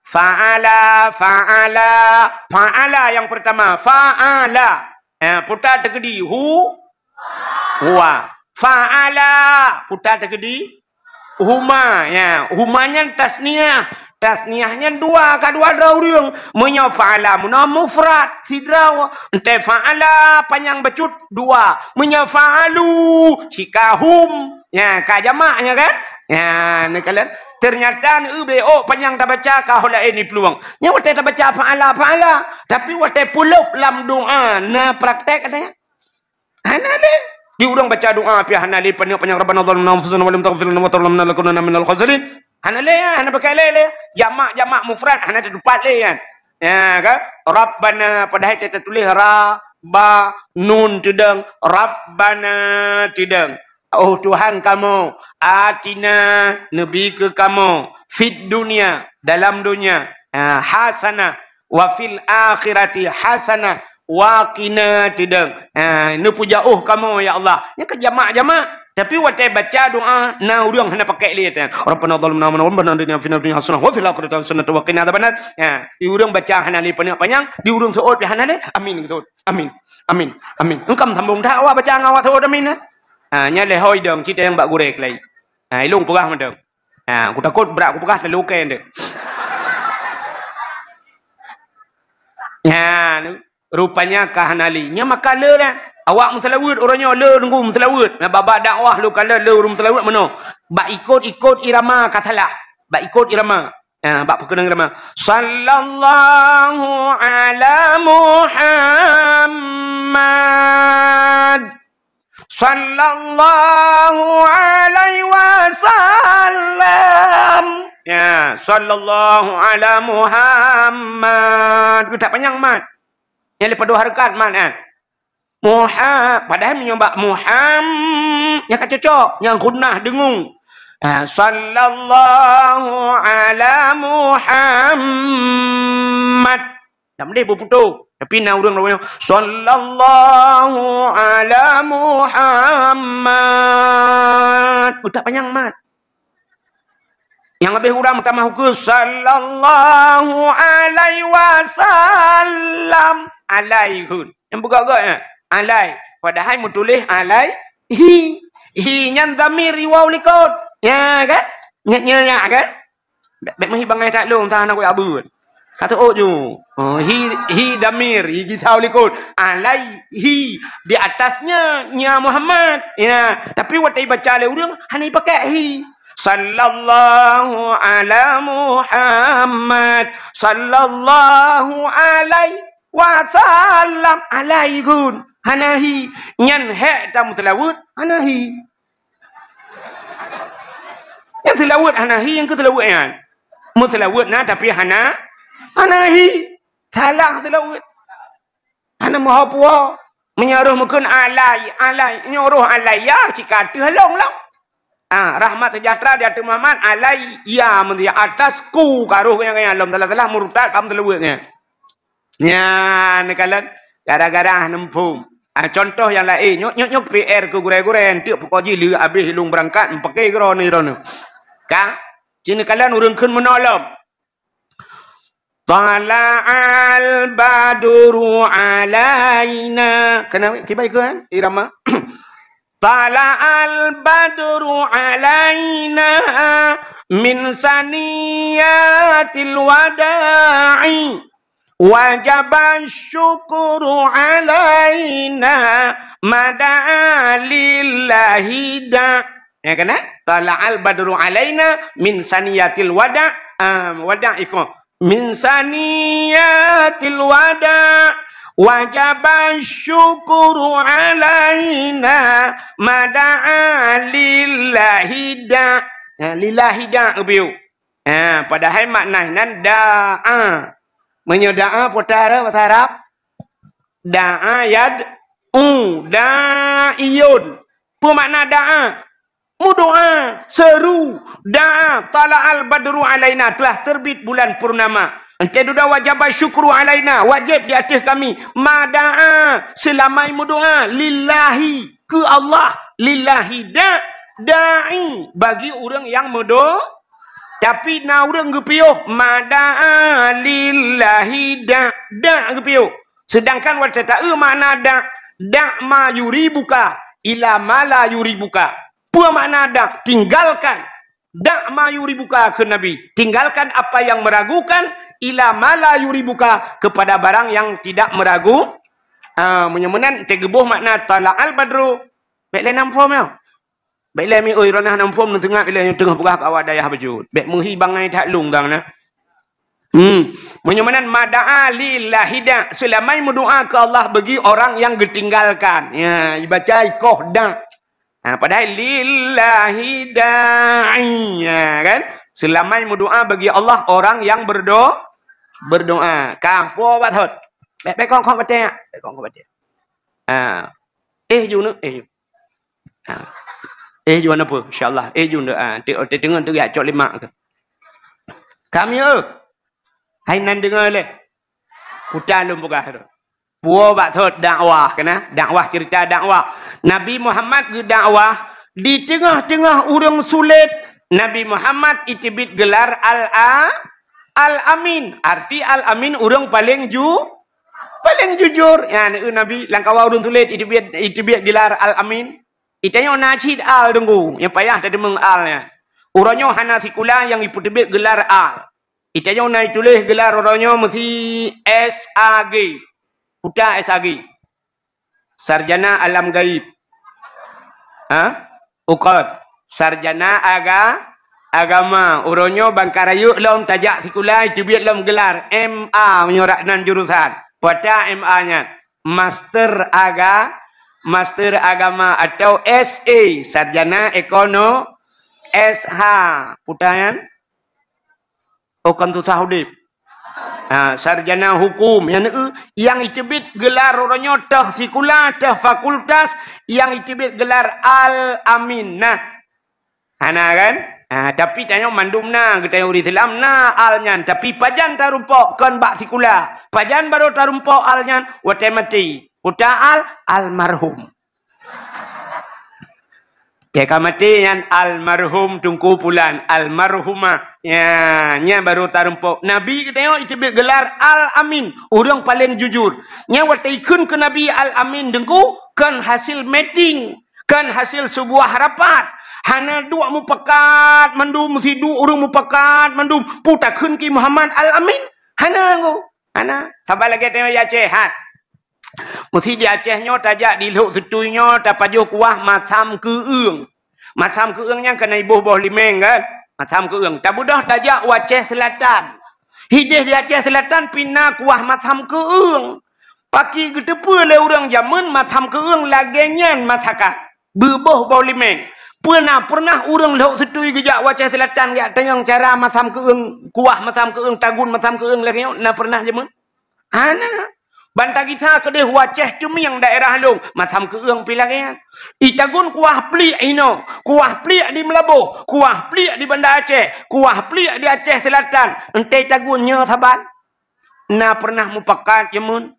Fa'ala, fa'ala, fa'ala nyang peurtama, fa'ala. Eh, puta teukeudi, hu, huwa. Fa'ala, puta teukeudi, huma. Ya, huma nyan tasniah. Tasniah nyan dua, ka dua droe ureuëng. Meunyoe fa'ala meunoe mufrad, sidroe. Entée fa'ala panyang bacut, dua. Meunyoe fa'alu, sika hum. Ya, ka jamak nya kan? Ya, neukalon. Ternyata neu B O panyang tabaca ka ho laén di plueng. Nya watée tabaca fa'ala, fa'ala. Tapi watée pulop lam doa, na praktek ada? Hana lé. Di ureuëng baca doa pih hana lé, paneuk panyang, "Rabbana zalamna anfusana wa lam taghfir lana wa tarhamna lanakunanna minal khasirin." Hana lé, hana pakai lé, lé. Jamak-jamak mufrad hana tatupat lé kan. Ya kan? Rabbana, padahai teutuléh ra, ba, nun teudong, Rabbana teudong. Oh Tuhan kamoe, atina, neubi keu kamoe, fid dunya, dalam donya, ha, hasanah, wa fil akhirati hasanah, wa qina teudong. Ha, neupeujeuet kamoe, ya Allah. Nyan ka jamak-jamak. Tapi watée baca doa, na ureuëng hana pakai lé, ya. Rabbana zalamna anfusana wa lam taghfir lana wa tarhamna lanakunanna minal khasirin. Rabbana atina fid dunya hasanah wa fil akhirati hasanah wa qina adzabannar. Ha, di ureuëng baca hana lé panyang-panyang, di ureuëng seuôt pih hana lé, amin gitu. Amin. Amin. Amin. Engkam sambung dak awak baca ngon awak seuôt amin, eh? Ha, nyan lé hôi dong, cit nyang bak gurée keulai. Ha, ilong peugah mantong. Ha, aku takot brat aku peugah terlalu okey tu. Ha, tu. Rupanya ka hana lé. Nya maka le lah. Awak meuseulaweuet uroe nyoe le nunggu meuseulaweuet. Nah, babah dakwah lôn kalon le ureuëng meuseulaweuet meunoe. Bak ikot-ikot irama ka salah. Bak ikot irama. Ha, bak peukeunong irama. Sallallahu ala Muhammad. Sallallahu alaihi wasallam. Ya, sallallahu ala Muhammad. Geutak panyang mat. Nyang leupah dua hareukat mat, eh. Muha-, padahai meunyoe bak Muham, nyang ka cocok, nyang gunnah deungung. Ah, sallallahu ala Muhammad. Dak meudeh beuputôh. Tapi na ureuëng lawan nyoe, "Sallallahu ala Muhammad." Utak panyang mat. Nyang leubeh urang meutamah ukeue, "Sallallahu alaihi wasallam." Alai hun. Nyang beugok-gok nyan. Alai. Padahai meutuléh alaihi. Hi nyan dhamir iwau likot. Ya kan? Nyan, nyan, nyan kan? Bék, bék meuhi bangai that lôn, entah hana kuyak beuet. Ka teuôt ju. Oh, hi, hi dhamir, hi gisau likot. Alaihi, di atasnya, nya Muhammad. Ya, tapi watée ibaca lé ureuëng, hana ipakai hi. Sallallahu ala Muhammad, sallallahu alaihi wasallam, alaihi gun. Hana hi. Nyan hék ta meuseulaweuet, hana hi. Nyang seulaweuet hana hi, nyang keu seulaweuet nyan. Meuseulaweuet na, tapi hana, hana hi. Salah seulaweuet. Hana meuho puho. Meunyoe roh meukheun alai, alai. Nyoe roh alai, ya, cit ka teuh lông lom. Ah, rahmat sejahtera di ateueh Muhammad, alai, ya, meudia atas ku ka roh nyang, nyang lom salah-salah murtad, ka meuseulaweuet nyan. Nyan neukalon gara-gara hana muphom. Ah, contoh nyang laén, nyoe, nyoe, nyoe P R keu gurée-gurée, enteuk peukoh jih lheueh abéh ilong beurangkat, meupaké keudroe nyoe, droeneuh. Ka? Ci neukalon ureuëng kheun meunoe lom. Tala'al badru alaina. Kenapa? Kibai ke, kan? Irama. Tala'al badru alaina min saniyatil wada'i. Wajaba syukru alaina mada'a lillahi da. Ya kan, eh? Tala'al badru alaina min saniyatil wada. Ah, wada iko. Min saniyatil wada. Wajaba syukru alaina mada'a lillahi da. Ya, lillahi da, ubiu. Ha, padahai makna nan da'a. Meunyoe da'a, peue ta bahasa Arab? Da'a yad'u, da'iyun. Peue makna da'a? Meudoa, seru, da'a, tala'al badru alaina, telah terbit bulan purnama. Entah duda wajaba syukru alaina, wajib di ateueh kami. Mada'a, seulamai meudoa, lillahi, keu Allah, lillahi da, da'i, bagi ureuëng nyang meudo-, tapi na ureuëng geupiôh, mada'a lillahi da, da geupiôh. Sedangkan watée taeu makna da, da ma yuribuka, ila ma la yuribuka. Peue makna da? Tinggalkan. Da ma yuribuka kheun Nabi. Tinggalkan apa yang meragukan, ila ma la yuribuka, kepada barang yang tidak meragu. Ah, meunyoe meunan, teugeubôh makna tala'al badru. Bék lé nam phom nyoe. Bék lé mi oi ronah nam phom nyoe teungoh ilée nyoe teungoh peugah keu awak dayah beujeuet. Bék meuhi bangai that lung dang na. Hmm. Meunyoe meunan mada'a lillahi da, seulamai meudoa keu Allah bagi orang yang geutinggalkan. Ya, ibaca ikoh da. Ha, padahai lillahi da'i, ya kan? Seulamai meudoa bagi Allah orang yang berdo-, berdoa. Ka, po bak thot. Bék, bék kong-kong baté, ya. Bék kong-kong baté. Ha. Eh, ju neu, eh, ju. Ha. Eh, ju na peue? Insyaallah. Eh, ju neu, ha. Ti, ti teungoh tu ya cok lima ke. Kami, eh. Hai nan deungoe lé. Kuta lôn peugah tu. Puwoe bak thot dakwah keunan, dakwah cerita dakwah. Nabi Muhammad geudakwah di teungoh-teungoh ureuëng sulet. Nabi Muhammad iteubiet gelar Al-A-, Al-Amin. Arti Al-Amin ureuëng paleng ju-, paleng jujur. Nyan, eu, Nabi lam kawan ureuëng sulet iteubiet, iteubiet gelar Al-Amin. Itanyoe na cit al deungku, nyang payah tadeungoe al nyan. Uroe nyoe hana sikula nyang ipeuteubiet gelar al. Itanyoe na ituléh gelar uroe nyoe meusi S A G. Peue ta S A G? Sarjana Alam Gaib. Ha? Ukot. Sarjana aga-, Agama. Uroe nyoe ban ka rayeuk lom tajak sikula, iteubiet lom gelar M A meunyoe rak nan jurusan. Peue ta M A nyan? Master aga-, Master Agama atau S A, Sarjana Ekono-, S H. Peue ta nyan? Oh, kon susah udeb. Ha, sarjana hukum. Nyan, eu, nyang iteubiet gelar uroe nyoe teuh sikula, teuh fakultas, nyang iteubiet gelar Al-Amin. Nah. Hana kan? Ha, tapi tanyoe mandum na, geutanyoe ureuëng Islam na al nyan. Tapi pajan tarumpok kon bak sikula. Pajan barô tarumpok al nyan? Watée maté. Peue ta al? Almarhum. Teuka maté nyan almarhum Teungku Pulan, almarhumah. Ya, nyan barô tarumpok. Nabi geutanyoe iteubiet gelar Al-Amin, ureuëng paleng jujur. Nyan watée ikheun keu Nabi Al-Amin deungku, kon hasil meeting, kon hasil seubuah rapat. Hana duek mupakat mandum, siduek ureuëng mupakat mandum. Peue takheun keu Muhammad Al-Amin? Hana, ngku. Hana. Saban lagée tanyoe di Aceh, hat. Meusi di Aceh nyoe tajak di Lhok Seutui nyoe tapajoh kuah masam keueung. Masam keueung nyan kana iboh boh limeng kan? Masam keueung. Tabeudôh tajak u Aceh Seulatan. Hideh di Aceh Seulatan pih na kuah masam keueung. Paki geuteupeue lé ureuëng jameun masam keueueng lagée nyan masakan. Beuboh boh limeng. Peue na pernah ureuëng lhok seutui geujak u Aceh Selatan jak tanyong cara masam keueueng, kuah masam keueueng, tagun masam keueueng lagée nyoe? Na pernah jameun? Hana. Ban tagisa keudeh u Aceh teumieng daerah lôn, masam keueueng pih lagée nyan. I tagun kuah pliek inoe, kuah pliek di Meulaboh, kuah pliek di Banda Aceh, kuah pliek di Aceh Selatan, entée tagun nyoe saban. Na pernah mupakat jameun?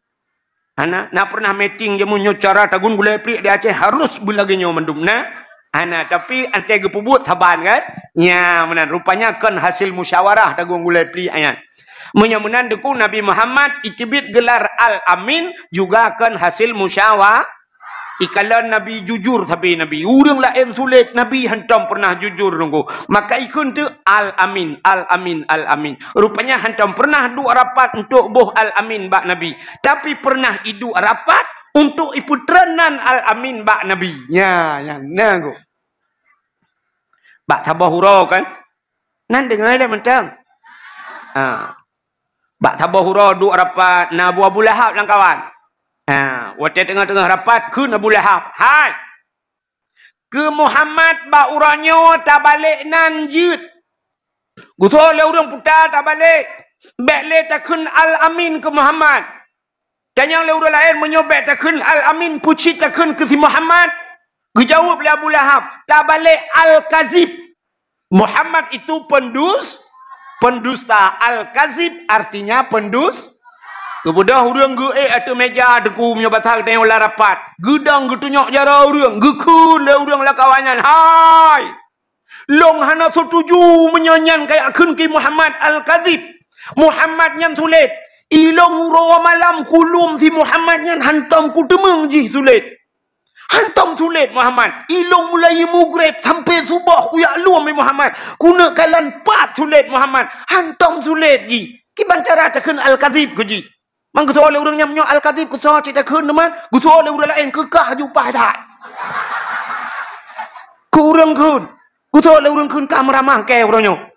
Hana. Na pernah meeting jameun nyoe cara tagun gulai pliek di Aceh harus beulagée nyoe mandum? Na? Hana. Tapi entée geupeubuet saban kan? Nya, meunan. Rupanya kon hasil musyawarah tagun gulai pliek nyan. Meunyoe meunan, Teungku, Nabi Muhammad iteubiet geular Al-Amin juga kon hasil musyawa-, Ikalon Nabi jujur sabe Nabi. Ureuëng laén sulet, Nabi hantom pernah jujur, Teungku. Maka ikheun teuk Al-Amin, Al-Amin, Al-Amin. Rupanya hantom pernah duek rapat untuk boh Al-Amin bak Nabi. Tapi pernah iduek rapat untuk ipeutreun nan Al-Amin bak Nabi. Nya, nya, na, Teungku. Bak saboh uroe kan? Nan deungoe lé mantong. Ha. Bak saboh uroe duek rapat, na Abu, Abu Lahab lam kawan. Ha, watée teungoh-teungoh rapat, kheun Abu Lahab, "Hai! Keu Muhammad bak uroe nyoe tabalek nan jeuet. Geusoe lé ureuëng puta tabalek. Bék lé takheun Al-Amin keu Muhammad. Tanyong lé ureuëng laén, meunyoe bék takheun Al-Amin, peue cit takheun keu si Muhammad?" Geujaweueb lé Abu Lahab, "Tabalek Al-Kazib." Muhammad itu pendus-, pendusta. Al-Kazib artinya pendus-, Geubeudôh ureuëng geuék ateueh méja, Teungku, meunyoe basa geutanyoe lam rapat. Geudong geutunyok jaroe ureuëng, geukheun lé ureuëng lam kawan nyan, "Hai! Lôn hana seutuju meunyoe nyan kajak kheun keu Muhammad Al-Kazib. Muhammad nyan sulet. Ilôn uroe malam kulom si Muhammad nyan hantom kuteumeung jih sulet. Hantom sulet Muhammad. Ilôn mulai mugreb sampai suboh kujak lom Muhammad. Kuneuk kalon pat sulet Muhammad. Hantom sulet jih. Kiban cara takheun Al-Kazib keu jih." Man geusoe lé ureuëng nyan, meunyoe Al-Kazib geusoe cit takheun teuma, geusoe lé ureuëng laén keu kah jupah that. Keu ureuëng kheun, geusoe lé ureuëng kheun ka meuramah keu ureuëng nyoe.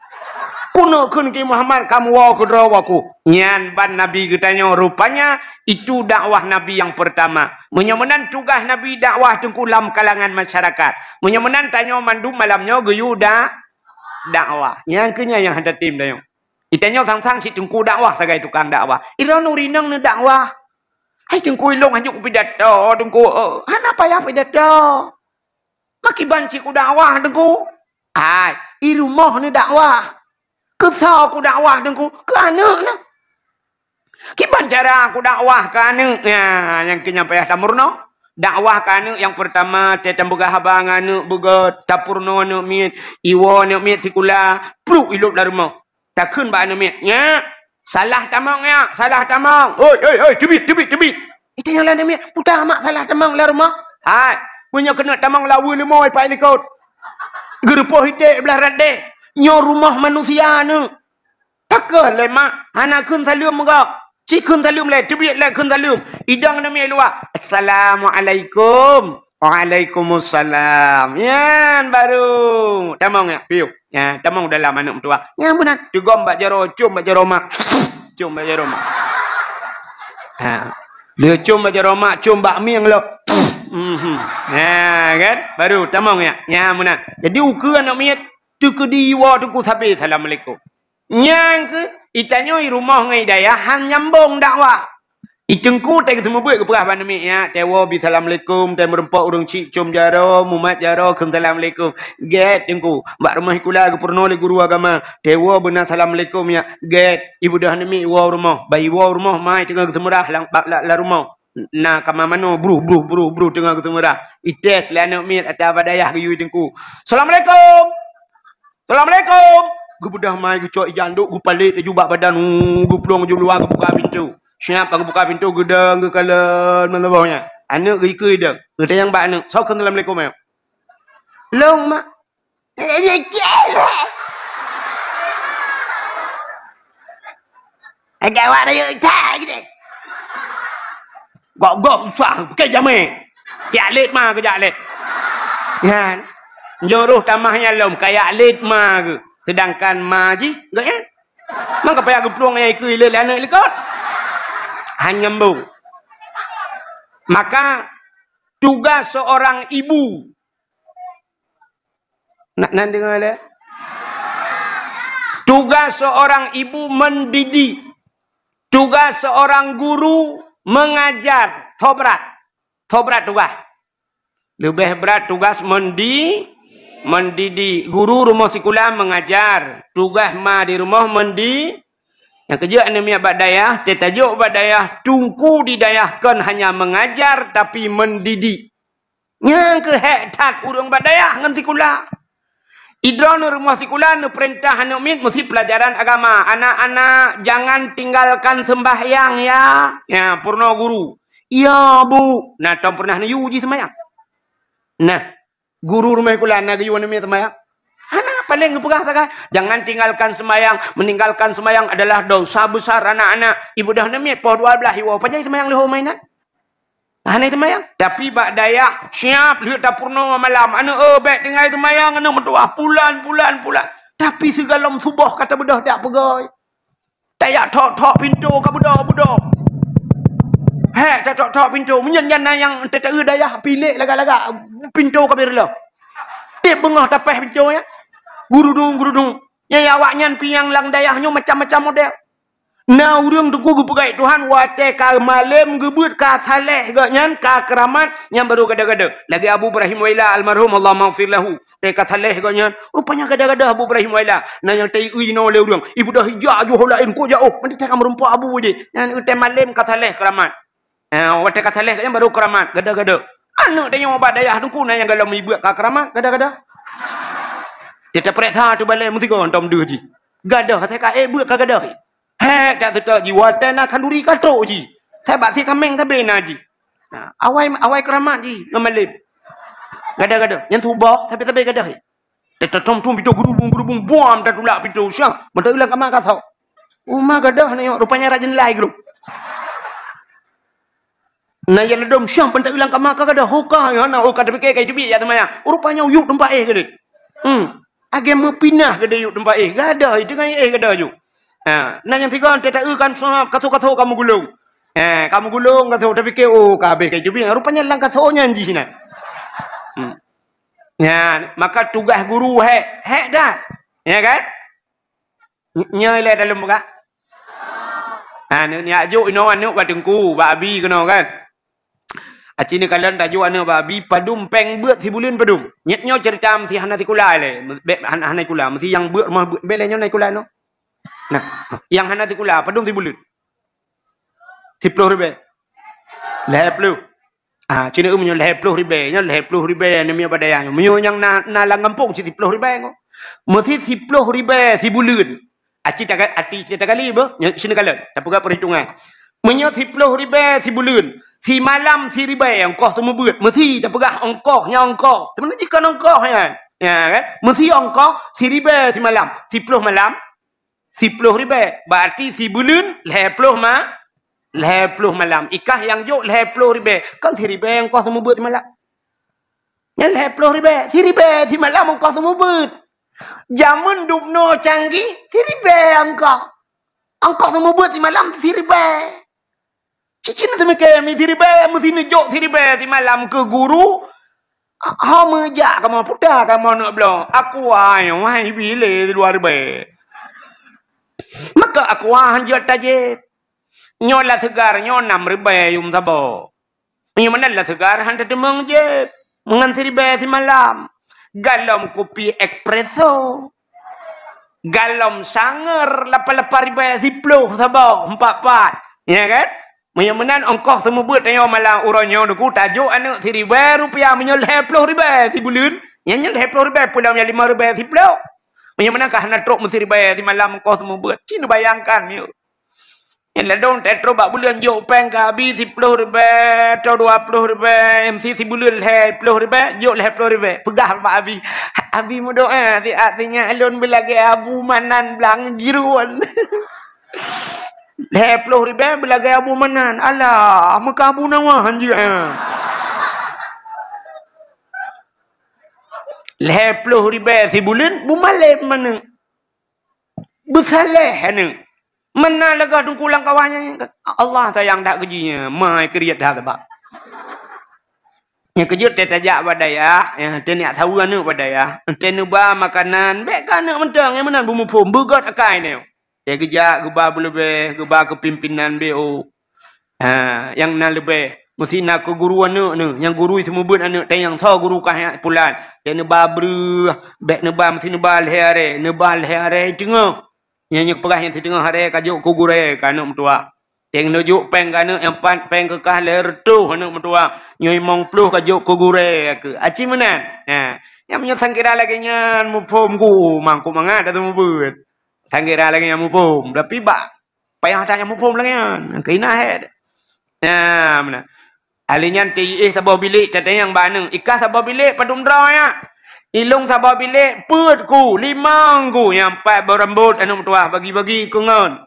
Kuneuk kheun keu Muhammad ka meuwoe keudroe waku. Nyan ban Nabi geutanyoe, rupanya itu dakwah Nabi nyang peurtama. Meunyoe meunan tugaih Nabi dakwah, Teungku, lam kalangan masyarakat. Meunyoe meunan tanyoe mandum malam nyoe geuyue da-, dakwah. Nyang keu nyan nyang hana tem tanyoe. Itanyoe sang-sang cit Teungku dakwah sagai tukang dakwah. Iroe nuri nong neudakwah. Hai Teungku, ilong hanyut pidato, Teungku. Eh, hana payah pidato. Makiban cit kudakwah, Teungku. Hai, i rumoh neudakwah. Keu soe kudakwah, Teungku? Keu aneuk na. Kiban cara kudakwah keu aneuk? Nya, nyang keu nyan payah tamurno. Dakwah keu aneuk nyang peurtama, teutampeugah haba ngon aneuk beugöt, tapurno aneuk miet, iwoe aneuk miet sikula, pluk ilop lam rumoh. Takheun bak aneuk miet, "Nyak, salah tamong, Nyak, salah tamong. Oi, oi, oi, teubiet, teubiet, teubiet." Itanyoe lé aneuk miet, "Peue mak salah tamong lam rumoh?" "Hai, meunyoe keuneuk tamong laweue leumo ipat likot, geureupôh iték blah rot deh, nyoe rumoh manusia nyoe." "Pakon lé mak, hana kheun saleuem meugoe?" "Ci kheun saleuem lé, teubiet lé kheun saleuem." Idong aneuk miet luwa, "Assalamualaikum." "Waalaikumsalam." Nyan baru tamong nyak, piôh. Nya, tamong dalam aneuk meutuah. Nya meunan. Teugom bak jaroe, com bak jaroe mak. Com bak jaroe mak. Ha. Lé com bak jaroe mak, com bak mieng lom. Mhm. Ha, kan? Baru tamong nyak. Nya meunan. Jadi ukeue aneuk miet, teukeudi iwoe Teungku sabe assalamualaikum. Nyang keuh, itanyoe i rumoh ngon i dayah han nyambong dakwah. I Teungku tai geuseumeubeuet geupeugah bak aneuk miet, "Nyak, teuwoe bi assalamualaikum, tai meureumpok ureueng chik com jaroe, mumat jaroe, kheun assalamualaikum." "Gét, Teungku, bak rumoh sikula geupeurunoe lé guru agama, teuwoe beuna assalamualaikum, Nyak." Gét, ibeudôh aneuk miet iwoe u rumoh. Ban iwoe u rumoh, mai teungoh geuseumeurah lam, bak, lam, lam rumoh. Na kama manoe, bruh, bruh, bruh, bruh, teungoh geuseumeurah. Ites lé aneuk miet atra bak dayah geuyue Teungku. "Assalamualaikum! Assalamualaikum!" Geubeudôh mai, geucok ija andok, geupalét laju bak badan, uh, geuplueng laju luwa, geubuka pintoe. Siap geubuka pintoe, geudong, geukalon, meuleubôh nyan. Aneuk geuikeue idong. Geutanyong bak aneuk, "Soe kheun assalamualaikum, ayo?" "Lôn, Mak." Agak awak rayeuk that geude. Gok-gok susah, pakai jamé. Jak lét ma geujak lét. Nyan. Nyoe roh tamah nyan lom, kajak lét ma geuh. Sedangkan ma jih, geuh nyan. Mangka payah geuplueng ayai keu ilé lé aneuk likot. Han nyambong. Maka tugas seorang ibu, nak nan dengar le? Tugas seorang ibu mendidik. Tugas seorang guru mengajar. Tho brat. Tho brat tugas. Leubeh brat tugas mendi-, mendidik. Guru rumoh sikula mengajar. Tugas ma di rumoh mendi-, nyang keujeuet aneuk miet bak dayah, teutajok bak dayah, teungku di dayah kon hanya mengajar, tapi mendidik. Nyang keuh hék that ureuëng bak dayah ngon sikula. Idroe neurumoh sikula neupeurintah aneuk miet meusi peulajaran agama. "Anak-anak, jangan tinggalkan sembahyang ya." Ya, peurunoe guru. "Ya, Bu." Nah, tom pernah neuyue jih sembahyang? Nah, guru rumoh sikula na geuyue aneuk miet sembahyang? Hana, paléng geupeugah sagai, "Jangan tinggalkan sembahyang. Meninggalkan sembahyang adalah dosa besar, anak-anak." Ibu dah aneuk miet poh dua belas iwoe, pajan sembahyang leuhô mainan? Hana teumayang. Tapi bak dayah, siap lheueh tapeurunoe malam. Aneuk, eh, bék tinggai teumayang, aneuk meutuwah. Pulan, pulan, pulan. Tapi sigohlom suboh ka tabeudôh dak peugoi. Tajak thok-thok pintoe ka beudôh-beudôh. Hék, tathok-thok pintoe. Meunyan nyan na nyang teuteue dayah, pilék lagak-lagak. Pintoe ka beureuloh. Tiep beungoh tapéh pintoe nyan. Gurudung, gurudung. Nyan awaknyan pih nyang lam dayah nyoe macam-macam model. Na ureuëng teungku geupeugah Tuhan, watée ka malem geubeuet ka saleh gobnyan, ka keuramat, nyan barô gada-gada. Lagée Abu Ibrahim Waila almarhum, Allahumma ighfir lahu. Watée ka saleh gobnyan, rupanya gada-gada Abu Ibrahim Waila. Na nyang teuiui inoe lé ureuëng. Ibeudôh ija joh laén, kok jak, oh, meuntah ka meurumpok abu jih. Nyan watée malem ka saleh keuramat. Eh, watée ka saleh gobnyan barô keuramat, gada-gada. Aneuk tanyoe bak dayah teungku na nyang gohlom ibeuet ka keuramat, gada-gada. Teupeuriksa tu balée meusigoe tom deuh jih. Gada, asai ka ék beuet ka gada. Hék, tak seutôt jih, watée na khanduri ka trok jih. Sabab si kaméng sabe na jih. Ha, awai, awai keuramat jih ngon malem. Gada-gada. Nyang suboh sabe-sabe gada. Teutom-tom pintoe gurubung-gurubung, buam tatulak pintoe. Siang, mantong ilang kama ka sok. Uma gadah na nyok, rupanya rajin lai grup. Na ya ladom siang, mantong ilang kama ka gadah. Hoka, ya na, oh, ka tapike ka teubiet ya teuma ya. Rupanya uyuek teumpat éh gede. Hmm. Agé meupinah gede yuk teumpat éh. Gadah, teungoh éh gadah yuk. Ha, na nyang sigoe tata-eu kan sahab, kaso-kaso kamu gulung. Ha, kamu gulung, kaso tapike, oh, ka habéh ka teubiet. Rupanya lam kaso nyan jih na. Hmm. Nyan, maka tugaih guru hék, hék that. Ya kan? Ny-, nyoe ilée dalem peugah. Ha, neuk jak jok inoe aneuk bak teungku, bak abi keunoe kan. Aci neukalon tajok aneuk bak abi, padum péng beuet sibuleuen padum. Nyét nyoe ceurita meusi hana sikula ilée. Bék hana, hana sikula, meusi nyang beuet rumoh beuet, bék lé nyoe na sikula inoe. Nah, nyang hana sikula, padum sibuleuen? Siploh ribée. Lhée ploh. Ah, cit na meunyoe lhée ploh ribée, nyoe lhée ploh ribée, nyoe meunyoe bak dayah nyoe. Meunyoe nyang na, na lam gampông cit siploh ribée nyoe. Meusi siploh ribée sibuleuen. Aci taga-, aci cit tagali beuh, nyoe sini kalon. Tapeugah peuhitungan. Meunyoe siploh ribée sibuleuen, simalam siribée ongkoh seumeubeuet. Meusi tapeugah ongkoh, nyoe ongkoh. Sebenarnya jih kon ongkoh nyan. Ya kan? Meusi ongkoh siribée simalam. Siploh malam, siploh ribée, berarti sibuleuen lhée ploh ma-, lhée ploh malam. Ikah nyang jok lhée ploh ribée, kan siribée ongkoh seumeubeuet simalam. Nyan lhée ploh ribée, siribée simalam ongkoh seumeubeuet. Jameun dubnoe canggih, siribée ongkoh. Ongkoh seumeubeuet simalam siribée. Cicin teumike mi siribée, meusi neujok siribée simalam keu guru. Ha, ha, meujak kamoe puta kamoe aneuk bloe. Aku ai, wahai bilé dua ribée. Maka aku han jeuet tajép. Nyoe lam seugar, nyoe nam ribée yum saboh. Meunyoe meunan lam seugar han tateumeung jép. Meungan siribée simalam. Galom kupi espresso. Galom sanger lapan-lapan ribée siploh saboh, empat-empat. Ya kan? Meunyoe meunan ongkoh seumeubeuet tanyoe malam uroe nyoe Teungku, tajok aneuk siribée rupiah, meunyoe lhée ploh ribée sibuleuen, nyan, nyan lhée ploh ribée, pulang nyan limong ribée siploh. Meunyoe meunan ka hana trok meusiribée simalam ongkoh seumeubeuet. Ci neubayangkan nyoe. Nyan ladom teutrok bak buleuen jok péng ka abi siploh ribée atau dua ploh ribée, meusi sibuleuen lhée ploh ribée, jok lhée ploh ribée. Peugah bak abi, "Abi meudoá siat sinyak lôn beulagée Abu Manan blang jeruon." Lhée ploh ribée beulagée Abu Manan. Alah, meuka Abu Nawas jeuet, eh. Lhée ploh ribée sibuleuen, beumalém aneuk. Beusaleh aneuk. Meunan lagée Teungku lam kawan nyan, Allah sayang that keu jih nyan, mai kriet that sabab. Nyang keujeuet teuh tajak bak dayah, nyang teuh neujak saweue aneuk bak dayah, teuh neuba makanan, bék keu aneuk mantong, nyang meunan beumuphom, beugét akai nyoe. Teuh geujak geuba beuleubeh, geuba keu pimpinan B O. Ha, nyang na leubeh, meusti na keu guru aneuk nyoe, nyang guru seumeubeuet aneuk, teuh nyang soe guru kah nyan pulan. Teuh neuba breueh, bék neuba, meusti neuba lhèe arèe, neuba lhèe arèe teungoh. Nyang, nyang peugah nyang siteungoh arèe ka jok keu gurèe keu aneuk meutuwah. Teuh neujok péng keu aneuk nyang pat, péng keu kah lhèe reutôh aneuk meutuwah. Nyoe limong ploh ka jok keu gurèe keu. Aci meunan. Ha. Nyang meunyoe sangkira lagèe nyan muphom ku, mangkuk mangat ata mubuet. Sangkira lagèe nyan muphom, tapi bak payah that nyang muphom lagèe nyan. Keu inah hèt. Nah, meunan. Ahli nyan teuh iéh saboh bilék, teuh tanyong bak aneuk, "I kah saboh bilék padum droe nyak?" "Ilông saboh bilék peuet ku, limong ku, nyang pat beurambot aneuk meutuwah bagi-bagi keu ngon."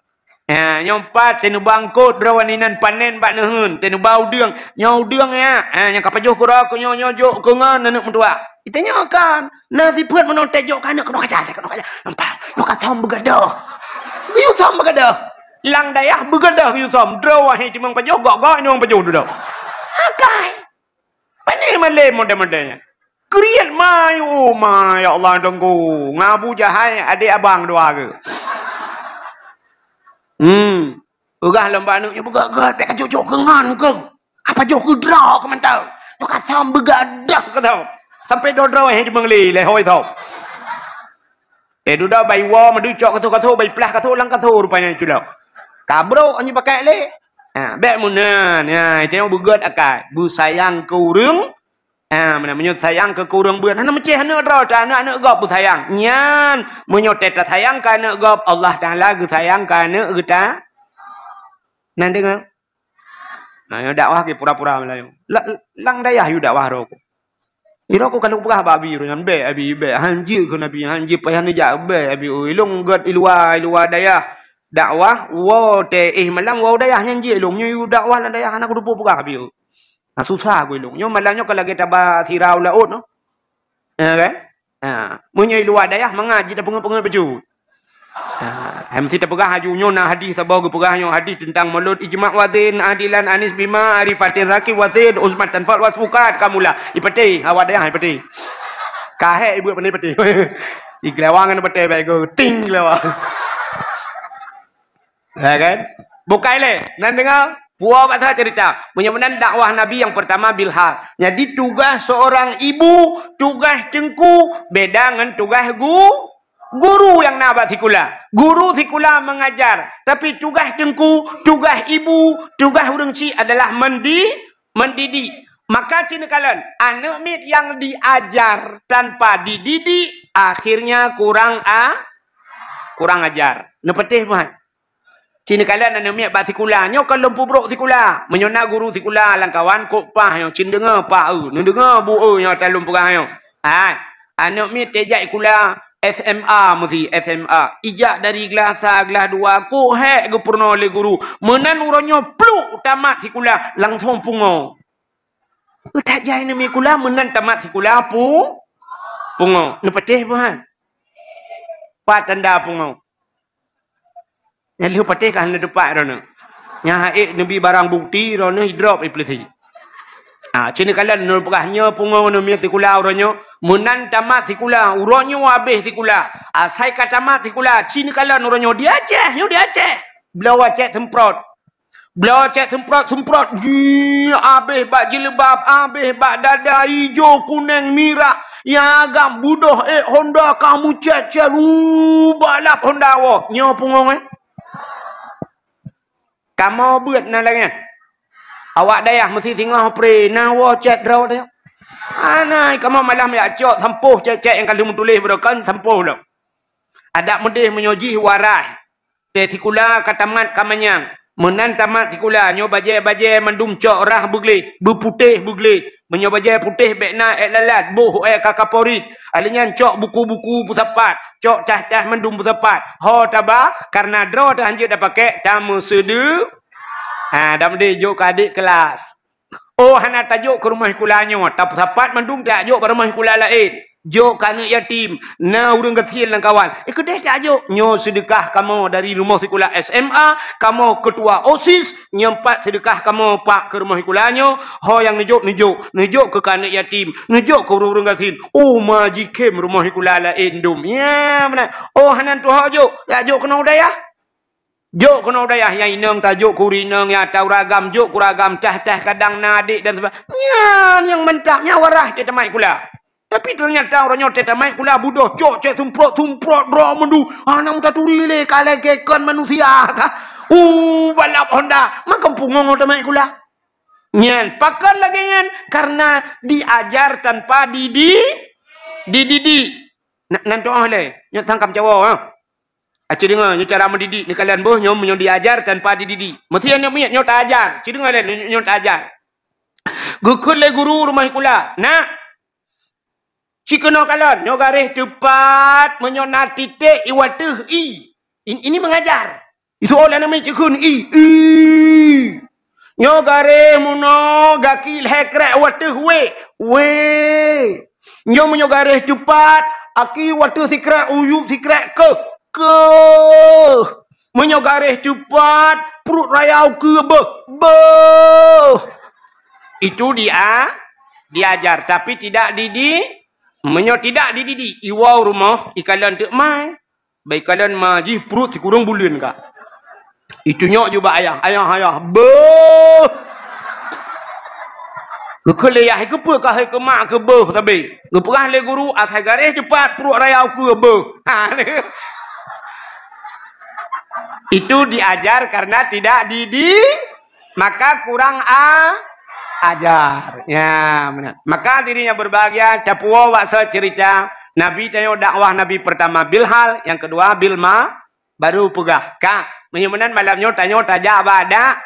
Ha, nyang pat teuh neuba eungkôt droe inan panen bak neuheun, teuh neuba udeueng, "Nyoe udeueng nyak, ha, nyang ka pajoh keudroe keu nyoe, nyoe jok keu ngon aneuk meutuwah." Itanyong kan, na sifeuet meunoe teuh jok keu aneuk, keunoe kaca, keunoe kaca, nampak, nyoe ka thom beugadôh. Geuyue thom beugadôh. Lam dayah beugadôh geuyue thom, droe wahé timang pajoh, gok-gok inong pajoh dudoe. Akai. Pane malem model-model nyan. Kriet ma, oh ma, ya Allah, Teungku. Ngon Abu Jahal, adék abang dua ke. Hmm. Peugah lom bak aneuk, "Nyoe beugét-gét, bék kajok-jok keu ngon keuh. Ka pajoh keudroe keuh mantong. Nyoe ka thom beugadôh keu thom. Sampoe droe-droe hé jimeung lé, lé hôi thom." Eh, dudoe bai woe, meudeuh cok kasoe-kasoe, bai plah kasoe lam kasoe rupanya culok. Ka brok nyoe pakai lé. Ha, bék meunan. Ha, itu nyang beugét akai. Beusayang keu ureueng. Ha, meunan meunyoe sayang keu, keu ureueng beuet. Hana meucéh aneuk droe, ta aneuk-aneuk gob beusayang. Nyan, meunyoe teuh tasayang keu aneuk gob, Allah Taala geusayang keu aneuk geuta. Nan deungoe. Nah, nyoe dakwah ke pura-pura meulayeue. La-, lam dayah yue dakwah droe ku. Droe ku ka lôn peugah bak abi droe nyan, "Bék, abi, bék. Han jeuet keu Nabi, han jeuet payah neujak, bék, abi, oi. Ilông gét i luwa, i luwa dayah. Dakwah, woe teuh éh malam, woe dayah nyan jeuet ilông. Nyoe yue dakwah lam dayah, hana kuteupeu peugah, abi, oi. Nah, susah ku ilông. Nyoe malam nyoe ka lagèe taba sira u laôt nyoe." Ya kan? Ha, meunyoe i luwa dayah mangat jiteupeungeut-peungeut bacut. Ha, hai meusti tapeugah laju nyoe na hadih saboh geupeugah nyoe hadih teuntang mulod, "Ijma' wazin adilan anis bima arifatin rakib wazin usmatan fal wasfukat kamula." Ipatéh, awak dayah ipatéh. Kahek ibuet pandai patéh. Igelawang ngon patéh baik go, ting gelawang. Ya kan? Bukai lé, nan deungoe, puwoe bak saboh cerita. Meunyoe meunan dakwah Nabi nyang pertama bilhal. Jadi tugaih seorang ibu, tugaih teungku, beda ngon tugaih gu-, guru nyang na bak sikula. Guru sikula mengajar, tapi tugaih teungku, tugaih ibu, tugaih ureueng chik adalah mendi-, mendidik. Maka ci neukalon, aneuk miet nyang diajar tanpa dididik, akhirnya kurang a-, kurang ajar. Neupatéh buhan. Ci neukalon aneuk miet bak sikula. Nyoe ka lôn peubrok sikula. Meunyoe na guru sikula lam kawan, kok pah nyoe, ci neudeungoe pah eu, neudeungoe bu eu nyoe ata lôn peugah nyoe. Hai, aneuk miet teuh jak sikula S M A meusti, S M A. Ijak dari glah sa, glah dua, kok hék geupeurunoe lé guru. Meunan uroe nyoe pluk tamat sikula, langsong pungo. That jai aneuk miet sikula, meunan tamat sikula pu-, pungo. Neupatéh buhan. Pat tanda pungo. Nyang lheueh patéh ka hana teupat droeneuh. Nyang hana neubi barang bukti droeneuh idrop ipeuleusi. Ah, ci neukalon lôn peugah nyoe pungo aneuk miet sikula uroe nyoe, meunan tamat sikula, uroe nyoe habéh sikula. Asai ka tamat sikula, ci neukalon uroe nyoe di Aceh, nyoe di Aceh. Bloe cèt seumprot. Bloe cèt seumprot-seumprot. Jii, habéh bak jilbab, habéh bak dada, ijo, kuneng, mirah. Nyang agam budoh ék Honda ka meucèt-cèt. Uh, balap Honda woe. Nyoe pungo, eh. Kamoe beuet na lagèe nyan. Awak dayah meusti singoh pre, na woe cèt droe teuh. Anai, kamoe malam jak cok sampôh cèt-cèt nyang ka lheueh meutuléh beureukon sampôh lom. Adak meudeh meunyoe jih warai. Teuh sikula ka tamat ka manyang. Meunan tamat sikula, nyoe bajèe-bajèe mandum cok rhah beugleh, beuputéh beugleh. Meunyoe bajèe putéh bèk na èk lalat, boh èk kakaporit. Ahli nyan cok buku-buku peusapat, cok tah-tah mandum peusapat. Ho taba, kareuna droe teuh hanjeuet tapakék, tameuseudeu-, ha, dan meudeh jok keu adék keulas. Oh, hana tajok keu rumoh sikula nyoe, tapeusapat mandum tajok bak rumoh sikula laén. Jok keu aneuk yatim, na ureuëng gasien lam kawan. Eh, keudeh tajok. Nyoe seudeukah kamoe dari rumoh sikula S M A, kamoe ketua OSIS, nyoe pat seudeukah kamoe pak keu rumoh sikula nyoe. Ho nyang neujok, neujok. Neujok keu aneuk yatim, neujok keu ureuëng-ureuëng gasien. Oh, ma jikhem rumoh sikula laén dum. Ya, meunan. Oh, hana tuho jok. Ya jok keunoe u dayah. Jok keunoe u dayah, nyang inong tajok keu ureuëng inong, nyang ata ureuëng agam jok keu ureuëng agam, tah-tah kadang na adek dan sebagainya. Nyan nyang mantap, nyan waras teuh tamai sikula. Tapi ternyata uroe nyoe teutamai sikula budoh, cok cek sumprot-sumprot droe meundu. Hana meutaturi lé, ka lagée kon manusia ka. Uh, balap Honda, makam pungong teutamai sikula. Nyan, pakon lagée nyan? Karena diajar tanpa didi-, dididik. Na, nan tuoh lé, nyoe sangkam cawo, ha. Aci deungoe, nyoe cara mendidik neukalon boh nyoe, meunyoe diajar tanpa dididik. Meusti aneuk miet nyoe taajar. Ci deungoe lé, nyoe, nyoe taajar. Geukheun lé guru rumoh sikula, "Nak, ci keunoe kalon, nyoe garéh teupat, meunyoe na titek i wateuh i." In-, ini mengajar. Itu oleh nama cikun i, i. Nyoe garéh meunoe, gaki lhée krek wateuh wé, wé. Nyoe meunyoe garéh teupat, aki wateuh sikrek, uyueb sikrek keuh, keuh. Meunyoe garéh teupat, pruet raya ukeue beuh, beuh. Itu dia, diajar, tapi tidak didi-, meunyoe tidak dididik, iwoe rumoh, ikalon teuk mai. Bak ikalon ma jih pruet sikureueng buleuen ka. Itunyok ju bak ayah, "Ayah, ayah, beuh!" Geukheun lé yah, "Keupeue ka hai keu mak keu beuh sabe?" Geupeugah lé guru, "Asai garéh teupat pruet raya ukeue beuh." Ha, itu diajar karena tidak didi-, maka kurang a-, ajar. Ya, meunan. Maka hadirin yang berbahagia, tapuwoe bak soe cerita Nabi tanyoe dakwah Nabi pertama bil hal, yang kedua bil ma-, baru peugah. Ka, meunyoe meunan malam nyoe tanyoe tajak bak dak-,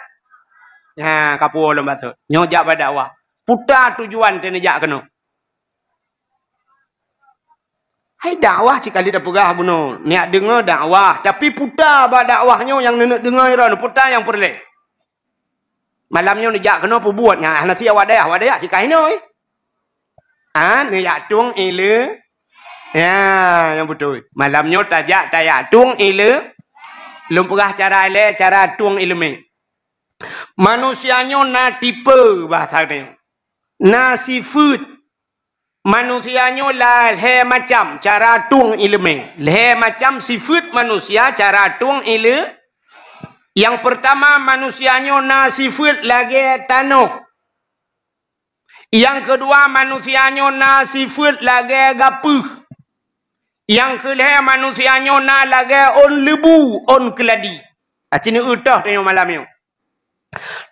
ya, ka puwoe lom bacut. Nyoe jak bak dakwah. Peue tujuan teuneuk jak keunoe? Hai dakwah cit ka lheueh tapeugah bunoe, neujak deungoe dakwah, tapi peue bak dakwah nyoe nyang neuneuk deungoe droeneuh, peue nyang peureulée? Malam nyoe neujak keunoe peubuet nyan, hana si awak dayah, awak dayah cit ka inoe. Ah, neujak tueng ileumé. Ya, nyang beutôi. Malam nyoe tajak tajak tueng ileumé. Lôn peugah cara ilée, cara tueng ileumé. Manusia nyoe na tipe bahasa nyoe. Na sifeuet. Manusia nyoe lhée macam cara tueng ileumé. Lhée macam sifeuet manusia cara tueng ile-, nyang peurtama, manusia nyoe na sifeuet lagée tanoh. Nyang keudua, manusia nyoe na sifeuet lagée gapeuh. Nyang keulhée, manusia nyoe na lagée ôn leubu, ôn keuladi. Aci neueu toh tanyoe malam nyoe.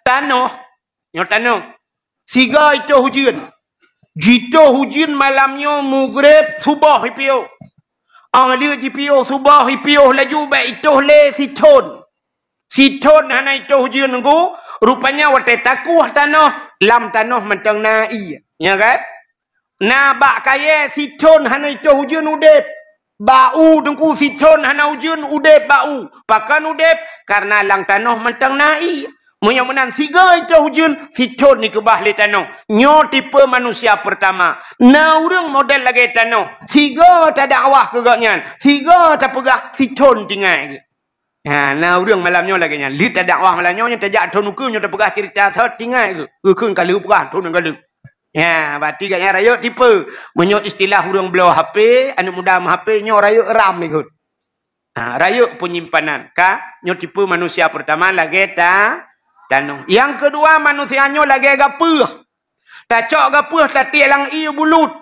Tanoh, nyoe tanoh. Sigoe itoh ujeuen. Jitoh ujeuen malam nyoe mugreb suboh ipiôh. Óh lheueh jipiôh suboh ipiôh laju bak itoh lé sithon. Sithon hana itoh ujeuen nunggu, rupanya watée takueh tanoh, lam tanoh mantong na ié. Nya kan? Na bak kayée sithon hana itoh ujeuen udeb. Bak u teungku sithon hana ujeuen udeb bak u. Pakon udeb? Karena lam tanoh mantong na ié. Meunyoe meunan sigoe itoh ujeuen, sithon dikeubah lé tanoh. Nyoe tipe manusia peurtama. Na ureuëng model lagée tanoh. Sigoe tadakwah keu gobnyan. Sigoe tapeugah sithon tinggai geuh. Ha, na ureuëng malam nyoe lagée nyan. Lheueh tadakwah malam nyoe, nyoe tajak thon ukeue, nyoe tapeugah cerita sot tinggai geuh. Geukheun ka lheueh peugah thon ka lheueh. Ya, berarti gobnyan rayeuk tipe. Meunyoe istilah ureuëng bloe H P, aneuk muda meuh-H P, nyoe rayeuk RAM ikot. Ha, rayeuk peunyimpanan. Ka, nyoe tipe manusia peurtama lagée ta-, tanoh. Nyang keudua, manusia nyoe lagée gapeuh. Tacok gapeuh tatiek lam ié bulut.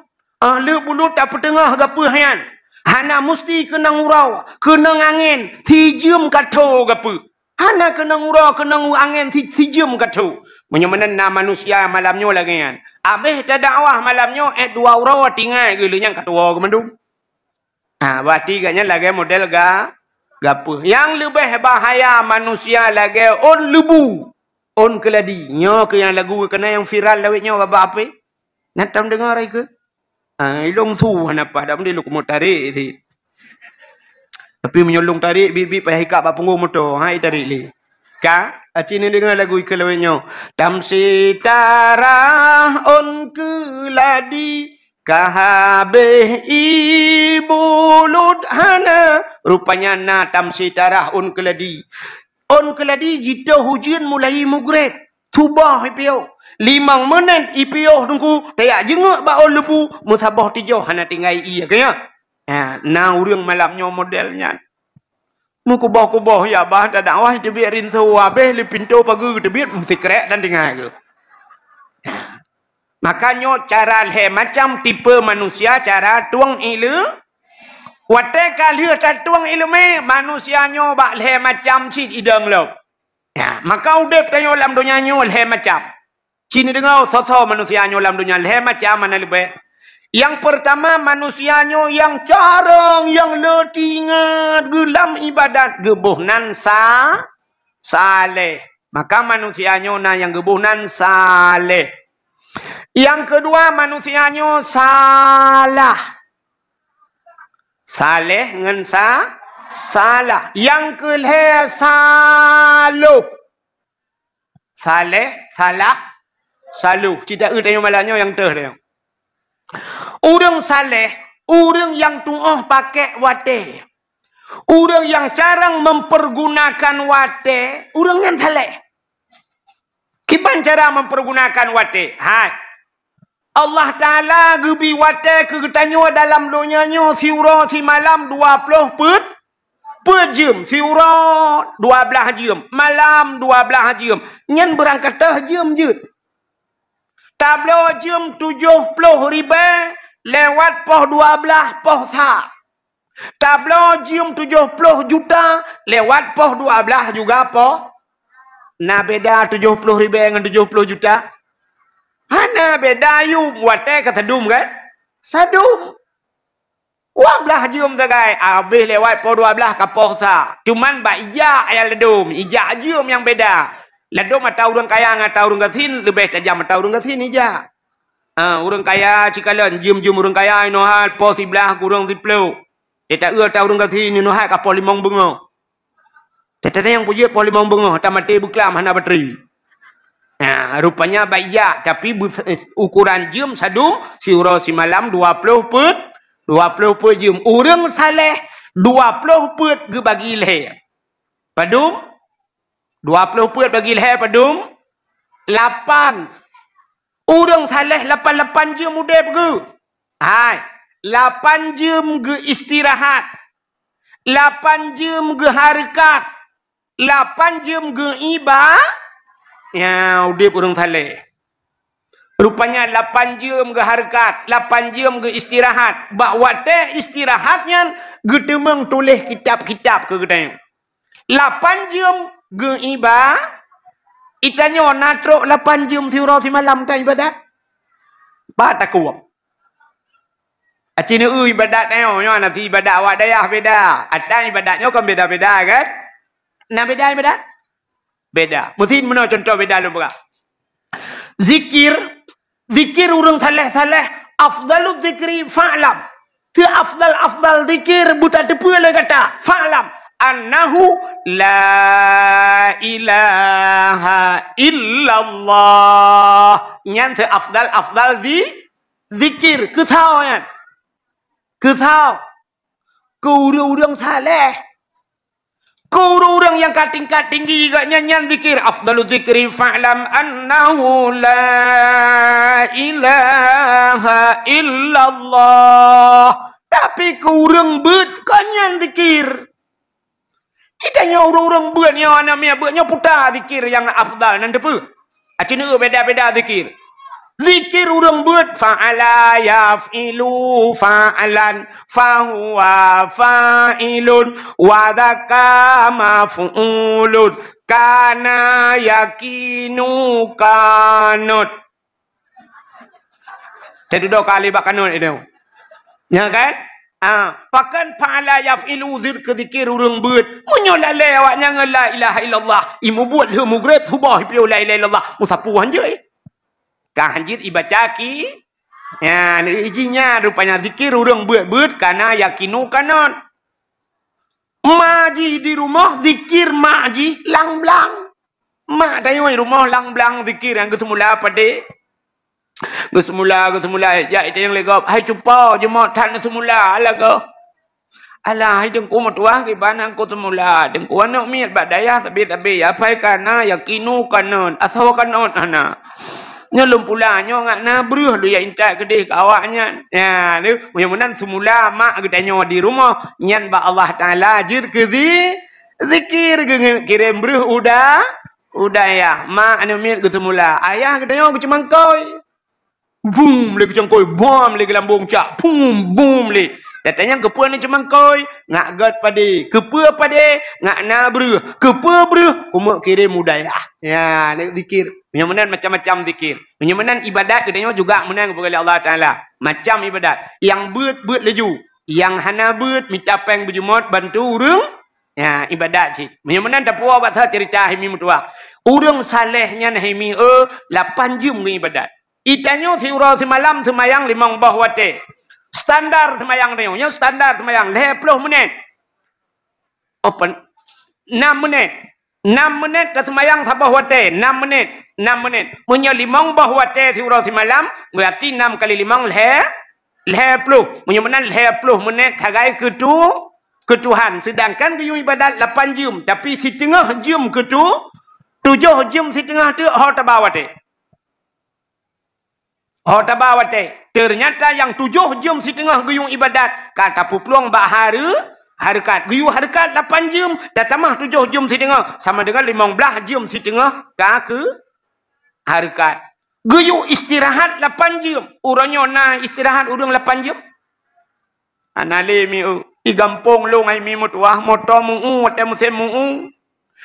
Óh lheueh bulut tapeuteungoh gapeuh nyan. Hana musti keunong uroe, keunong angén, sijeuem ka tho gapeuh. Hana keunong uroe, keunong angén si-, sijeuem ka tho. Meunyoe meunan na manusia malam nyoe lagée nyan. Abéh tadakwah malam nyoe, eh, dua uroe tinggai geuh lheueh nyan ka tuwoe geuh mandum. Ha, berarti gobnyan lagée model ga-, gapeuh. Nyang leubeh bahaya manusia lagée ôn leubu, ôn keuladi. Nyoe keuh nyang lagu keunan nyang viral lawét nyoe bak-bak H P. Na tom deungoe raya keuh? Ha, ilong su hana paih dak meundi lôn keumeung tarék sit. Tapi meunyoe lôn tarék, biet-biet payah ikab bak punggong moto, ha, itarék lé. Ka? Aci neudeungoe lagu ikeu lawét nyoe. Tam sitarah ôn keuladi, Ka habéh ié bulut hana. Rupanya na tamsé tarah ôn keuladi. Ôn keuladi jitoh ujeuen mulai mugreb. Suboh ipiôh. Limong meunet ipiôh teungku, tajak jeungeuk bak ôn leubu, meusaboh tijoh hana tinggai ié, ka nyan. Ha, na ureuëng malam nyoe model nyan. Meukuboh-kuboh ya bah, tadakwah teubiet rinso habéh lé pintoe pageue teubiet meusikrek dan tinggai geuh. Maka nyoe cara lhée macam tipe manusia cara tueng ileumé. Watée ka lheueh tatueng ileumé, manusia nyoe bak lhée macam cit idong lom. Ya, maka udeb tanyoe lam donya nyoe lhée macam. Ci neudeungoe soe-soe manusia nyoe lam donya lhée macam hana leubeh. Nyang peurtama manusia nyoe nyang carông nyang le teuingat geuh lam iébadat geuboh nan sa-, saleh. Maka manusia nyoe na nyang geuboh nan saleh. Nyang keudua manusia nyoe salah. Saleh ngon sa-, salah. Nyang keulhée saloh. Saleh, salah, saloh. Cit taeu tanyoe malam nyoe nyang teuh tanyoe. Ureuëng saleh, ureuëng nyang tuoh pakék watée. Ureuëng nyang carông mempergunakan watée, ureuëng nyan saleh. Kiban cara mempergunakan watée? Hai. Allah Taala geubri watée keu geutanyoe dalam donya nyoe siuroe simalam dua ploh peuet, peuet jeuem, siuroe dua blaih jeuem, malam dua blaih jeuem. Nyan beurangkat teuh jeuem jeuet. Tabloe jeuem tujoh ploh ribée lewat poh dua blaih poh sa. Tabloe jeuem tujoh ploh juta lewat poh dua blaih juga poh. Na beda tujoh ploh ribée ngon tujoh ploh juta? Hana beda, yum watée ka sadum kan? Sadum. Dua blaih jeuem sagai, habéh lewat poh dua blaih ka poh sa. Cuman bak ijak nyang ladum, ijak jeuem nyang beda. Ladum ata ureuëng kaya ngon ata ureuëng gasien leubeh tajam ata ureuëng gasien ijak. Ah, ureuëng kaya cikalon, jeuem-jeuem ureuëng kaya inoe hai poh siblaih kureueng siploh. Teuta eu ata ureuëng gasien inoe hai ka poh limong beungoh. Teuta nyang peujeuet poh limong beungoh, ata maté beuklam hana batri. Nah, rupanya bak ijak, tapi beu-, eh, ukuran jeuem sadum, siuroe simalam dua ploh peuet, dua ploh peuet jeuem. Ureuëng saleh dua ploh peuet geubagi lhée. Padum? Dua ploh peuet bagi lhée padum? Lapan. Ureuëng saleh lapan-lapan jeuem udeb geuh. Hai, lapan jeuem geuh istirahat. Lapan jeuem geuh hareukat. Lapan jeuem geuh iba-, ya, udeb ureuëng saleh. Rupanya lapan jeuem geuh hareukat, lapan jeuem geuh istirahat. Bak watée istirahat nyan geuteumeung tuléh kitab-kitab keu geutanyoe. Lapan jeuem geuh iba-, itanyoe na trok lapan jeuem siuroe simalam ta iébadat? Ba takuem. Aci neu iébadat tanyoe, nyoe na si iébadat awak dayah beda. Ata iébadat nyoe kan beda-beda kan? Na beda iébadat? Beda. Meusi meunoe contoh beda lôn peugah. Zikir, zikir ureuëng saleh-saleh, afdalu zikri fa'lam. Teu afdal-afdal zikir beutateupeue lé gata. Fa'lam annahu la ilaha illallah. Nyan teu afdal-afdal zi-, zikir. Keu soe nyan? Keu soe? Keu ureuëng-ureuëng saleh. Keu ureuëng-ureuëng nyang ka tingkat tinggi geuh nyan, nyan zikir. Afdalu zikri fa'lam annahu la ilaha illallah. Tapi keu ureuëng beuet kon nyan zikir. Itanyoe ureuëng-ureuëng beuet nyoe, aneuk miet beuet nyoe puta zikir nyang afdal nan teupeue? Aci neu beda-beda zikir. Zikir ureuëng beuet, fa'ala yaf'ilu fa'lan, fahuwa fa'ilun, wa dzaka maf'ulun, kana yakinu kanut. Teududoe kali bak kanut itu. Ya kan? Ah, pakon fa'ala yaf'ilu zikr, zikir ureuëng beuet. Meunyoe lalée awaknyan ngon la ilaha illallah, imubuet lheueh mugreb suboh ipiôh la ilaha illallah, meusapeue hanjeuet. Ka hanjeuet ibaca ki, ya, iji nyan rupanya zikir ureuëng beuet-beuet kana yakinu kanut. Ma jih di rumoh zikir ma jih lang-blang. Mak tanyoe rumoh lang-blang zikir nyang geuseumula padé. Geuseumula, geuseumula, jak itanyong lé gob, "Hai cupo, jumôt that neuseumula, alah gob." "Alah, hai Teungku meutuah, kiban han kuseumula. Teungku aneuk miet bak dayah sabe-sabe, apai ka na, yakinu ka nyan, asoe ka nyan hana. Nyoe lôn pula, nyoe ngat na breuh lôn jak intat keudeh keu awaknyan." Nyan, meunyoe meunan seumula mak geutanyoe di rumoh, nyan bak Allah Taala jeuet keu zi-, zikir, geukirém breuh u da-, u dayah. Mak aneuk miet geuseumula, ayah geutanyoe geuceumangkôi. Bum lé geuceumangkôi, bum lé geulambong cak, bum, bum lé. Tatanyong keupeue neuceumangkôi, ngat gét padé. Keupeue padé, ngat na breuh. Keupeue breuh, keumeuk kirém u dayah. Ya, ni zikir. Meunyoe meunan macam-macam zikir. Meunyoe meunan ibadat geutanyoe juga meunan geupeugah lé Allah Taala. Macam ibadat. Nyang beuet, beuet laju. Nyang hana beuet, mita péng beujumôt bantu ureuëng. Ya, ibadat cit. Meunyoe meunan tapuwoe bak that ceurita hai mi meutuah. Ureuëng saleh nyan hai mi, eh, lapan jeuem ngon ibadat. Itanyoe siuroe simalam seumayang limong boh watée. Standar seumayang tanyoe, nyoe standar seumayang lhée ploh menit. Open. Nam menit. Nam menit taseumayang saboh watée, nam menit, nam menit. Meunyoe limong boh watée siuroe simalam, berarti nam kali limong lhée, lhée ploh. Meunyoe meunan lhée ploh menit sagai keu tu-, keu Tuhan. Sedangkan geuyue ibadat lapan jeuem, tapi siteungoh jeuem keu tu-, tujoh jeuem siteungoh teuk ho taba watée. Ho taba watée. Teunyata nyang tujoh jeuem siteungoh geuyue ibadat ka tapeuplueng bak hareu-, hareukat. Geuyue hareukat lapan jeuem, tatamah tujoh jeuem siteungoh, sama deungon limong blaih jeuem siteungoh ka keu hareukat. Geuyue istirahat lapan jeuem. Uroe nyoe na istirahat ureuëng lapan jeuem? Hana lé mi eu. I gampông lôn hai mi meutuah, moto meu-u watée musém meu-u.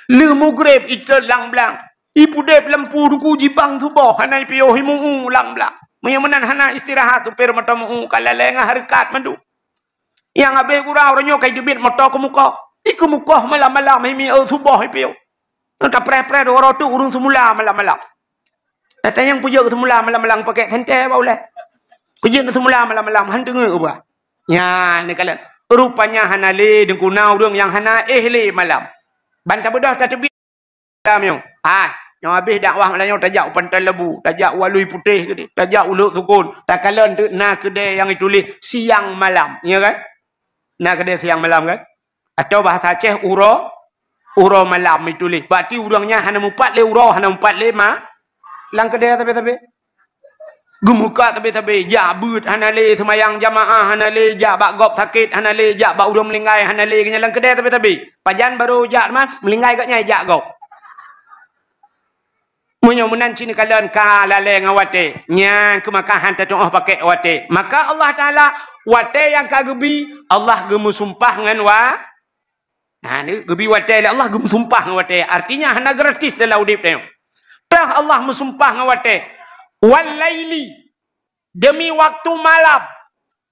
Lheueh mugreb itot lam blang. Ipudeb lampu Teungku jibang suboh hana ipiôh, imu-u lam blang. Meunyoe meunan hana istirahat, supir moto meu-u ka lalée ngon hareukat mandum. Nyang habéh gura uroe nyoe ka iteubiet moto keumukoh. Ikeumukoh malam-malam hai mi eu suboh ipiôh. Ka preh-preh dua ratus ureuëng seumula malam-malam. Tatanyong peue jeuet seumula malam-malam pakai senter bak ulée. Peue jeuet seumula malam-malam han teungeut ubah. Nyan neukalon. Rupanya hana lé deungon na ureuëng nyang hana éh lé malam. Ban tabeudoh tateubiet malam nyoe. Ah, nyoe habéh dakwah malam nyoe tajak u Pantai Labu, tajak u Alui Putéh keudeh, tajak u Lhok Sukon, takalon teuk na keudée nyang ituléh siang malam, ya kan? Na keudée siang malam kan? Atau bahasa Aceh uroe, uroe malam ituléh. Berarti ureuëng nyan hana mupat lé uroe, hana mupat lé ma-, lam keudée sabe-sabe. Geumukat sabe-sabe, jak beuet hana lé, seumayang jamaah hana lé, jak bak gob sakét hana lé, jak bak ureuëng meuninggai hana lé, nyan lam keudée sabe-sabe. Pajan barô jak teuma, meuninggai gobnyan jak gob. Meunyoe meunan cit neukalon ka lalée ngon watée, nyan keuh maka han tatuoh pakai watée. Maka Allah Taala watée nyang ka geubi, Allah geumeusumpah ngon wa-, nah, ni geubi watée lé Allah geumeusumpah ngon watée. Artinya hana gratis dalam udeb tanyoe. Teuh Allah meusumpah ngon watée. Wal laili, demi waktu malam.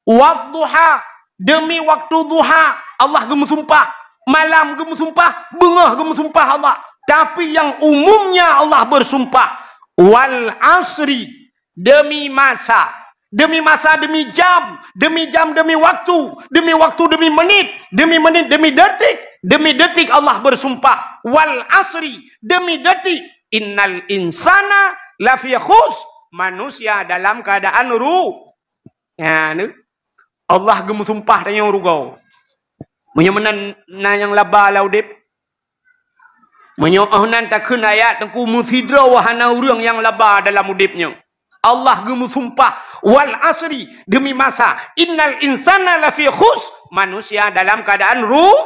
Wadduha, demi waktu duha, Allah geumeusumpah. Malam geumeusumpah, beungoh geumeusumpah Allah. Tapi nyang umumnya Allah bersumpah, wal asri, demi masa. Demi masa, demi jam, demi jam, demi waktu, demi waktu, demi menit, demi menit, demi detik, demi detik Allah bersumpah. Wal asri, demi detik. Innal insana lafi khus, manusia dalam keadaan ru-, Ya, ni. Allah geumeusumpah tanyoe rugoe. Meunyoe meunan na nyang laba lam udeb. Meunyoe 'oh nan takheun ayat Teungku meusidroe hana ureuëng nyang laba dalam udeb nyoe. Allah geumeusumpah, "Wal asri," demi masa, "innal insana lafi khus," manusia dalam keadaan ru-,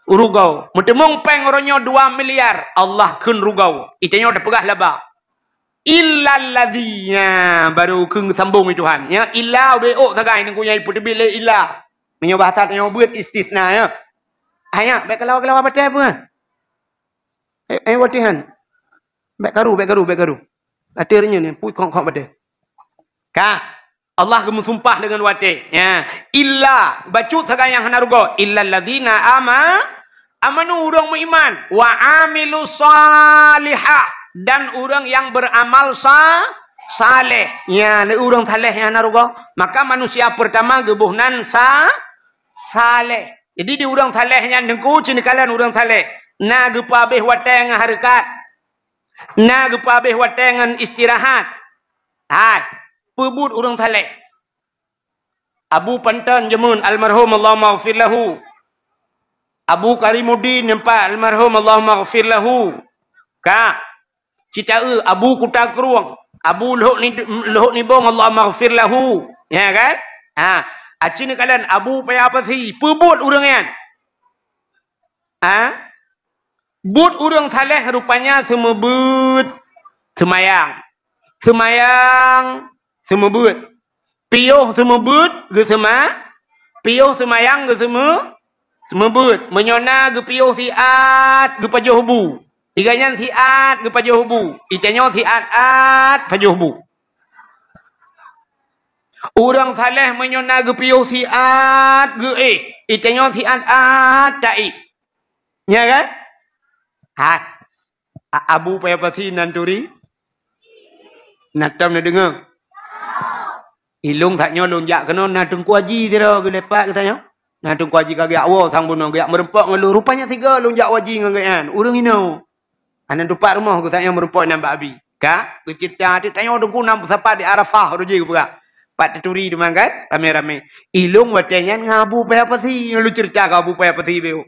rugoe. Meuteumong péng uroe nyoe dua miliar, Allah kheun rugoe. Itanyoe tapeugah laba. Illalladzina, baru keu sambong lé Tuhan. Ya, illa ubé ôk sagai Teungku nyang ipeuteubiet lé illa. Meunyoe bahasa tanyoe beuet istisna, ya. Hanya, bék kalawa-kalawa batée pun. Eh, eh, watée han. Bék karu, bék karu, bék karu. Batée reunyeun ni, pui khok-khok batée. Ka. Allah geumeusumpah deungon watée. Ya, illa, bacut sagai nyang hana rugoe, illalladzina ama-, amanu, ureuëng meuiman, wa amilus salihah, dan ureuëng nyang beuramal sa-, saleh. Ya, ni ureuëng saleh nyang hana rugoe. Maka manusia pertama geuboh nan sa-, saleh. Jadi di ureuëng saleh nyan Teungku, ci neukalon ureuëng saleh. Na geupeuabéh watée ngon hareukat. Na geupeuabéh watée ngon istirahat. Hai. Peubuet ureuëng saleh. Abu Panton jameun almarhum, Allahumma ghfir lahu. Abu Karimuddin nyoe pat almarhum, Allahumma ghfir lahu. Ka. Cit taeu Abu Kuta Krueng, Abu Lhok Ni-, Lhok Nibong, Allahumma ghfir lahu. Ya kan? Ha, aci neukalon Abu Paya Pasi, peubuet ureuëng nyan. Ha? Buet ureuëng saleh rupanya seumeubeuet seumayang. Seumayang seumeubeuet. Piôh seumeubeuet geuseuma-, piôh seumayang geuseumeu-, seumeubeuet. Meunyoe na geupiôh siat geupajoh bu. Iga nyan siat geupajoh bu. Itanyoe siat-at pajoh bu. Ureuëng saleh meunyoe na geupiôh siat geuéh. Itanyoe siat-at taéh. Nya kan? Hat. A-, Abu Paya Pasi nan turi? Na tom neudeungoe? Ilong saat nyoe lôn jak keunoe na Teungku Haji sidroe geulepat geutanyoe. Na Teungku Haji ka geujak woe sang bunoe geujak meureumpok ngon lôn. Rupanya sigoe lôn jak haji ngon geuhnyan. Ureuëng inoe. Aneuk tupat rumoh geuh saat nyoe meureumpok nan bak Abi. Ka geuceurita teuk tanyoe Teungku na meusapat di Arafah roh jih geupeugah. Pat teuturi teuma kan? Ramé-ramé. Ilong watée nyan ngon Abu Paya Pasi. Ngon lôn ceurita keu Abu Paya Pasi beu.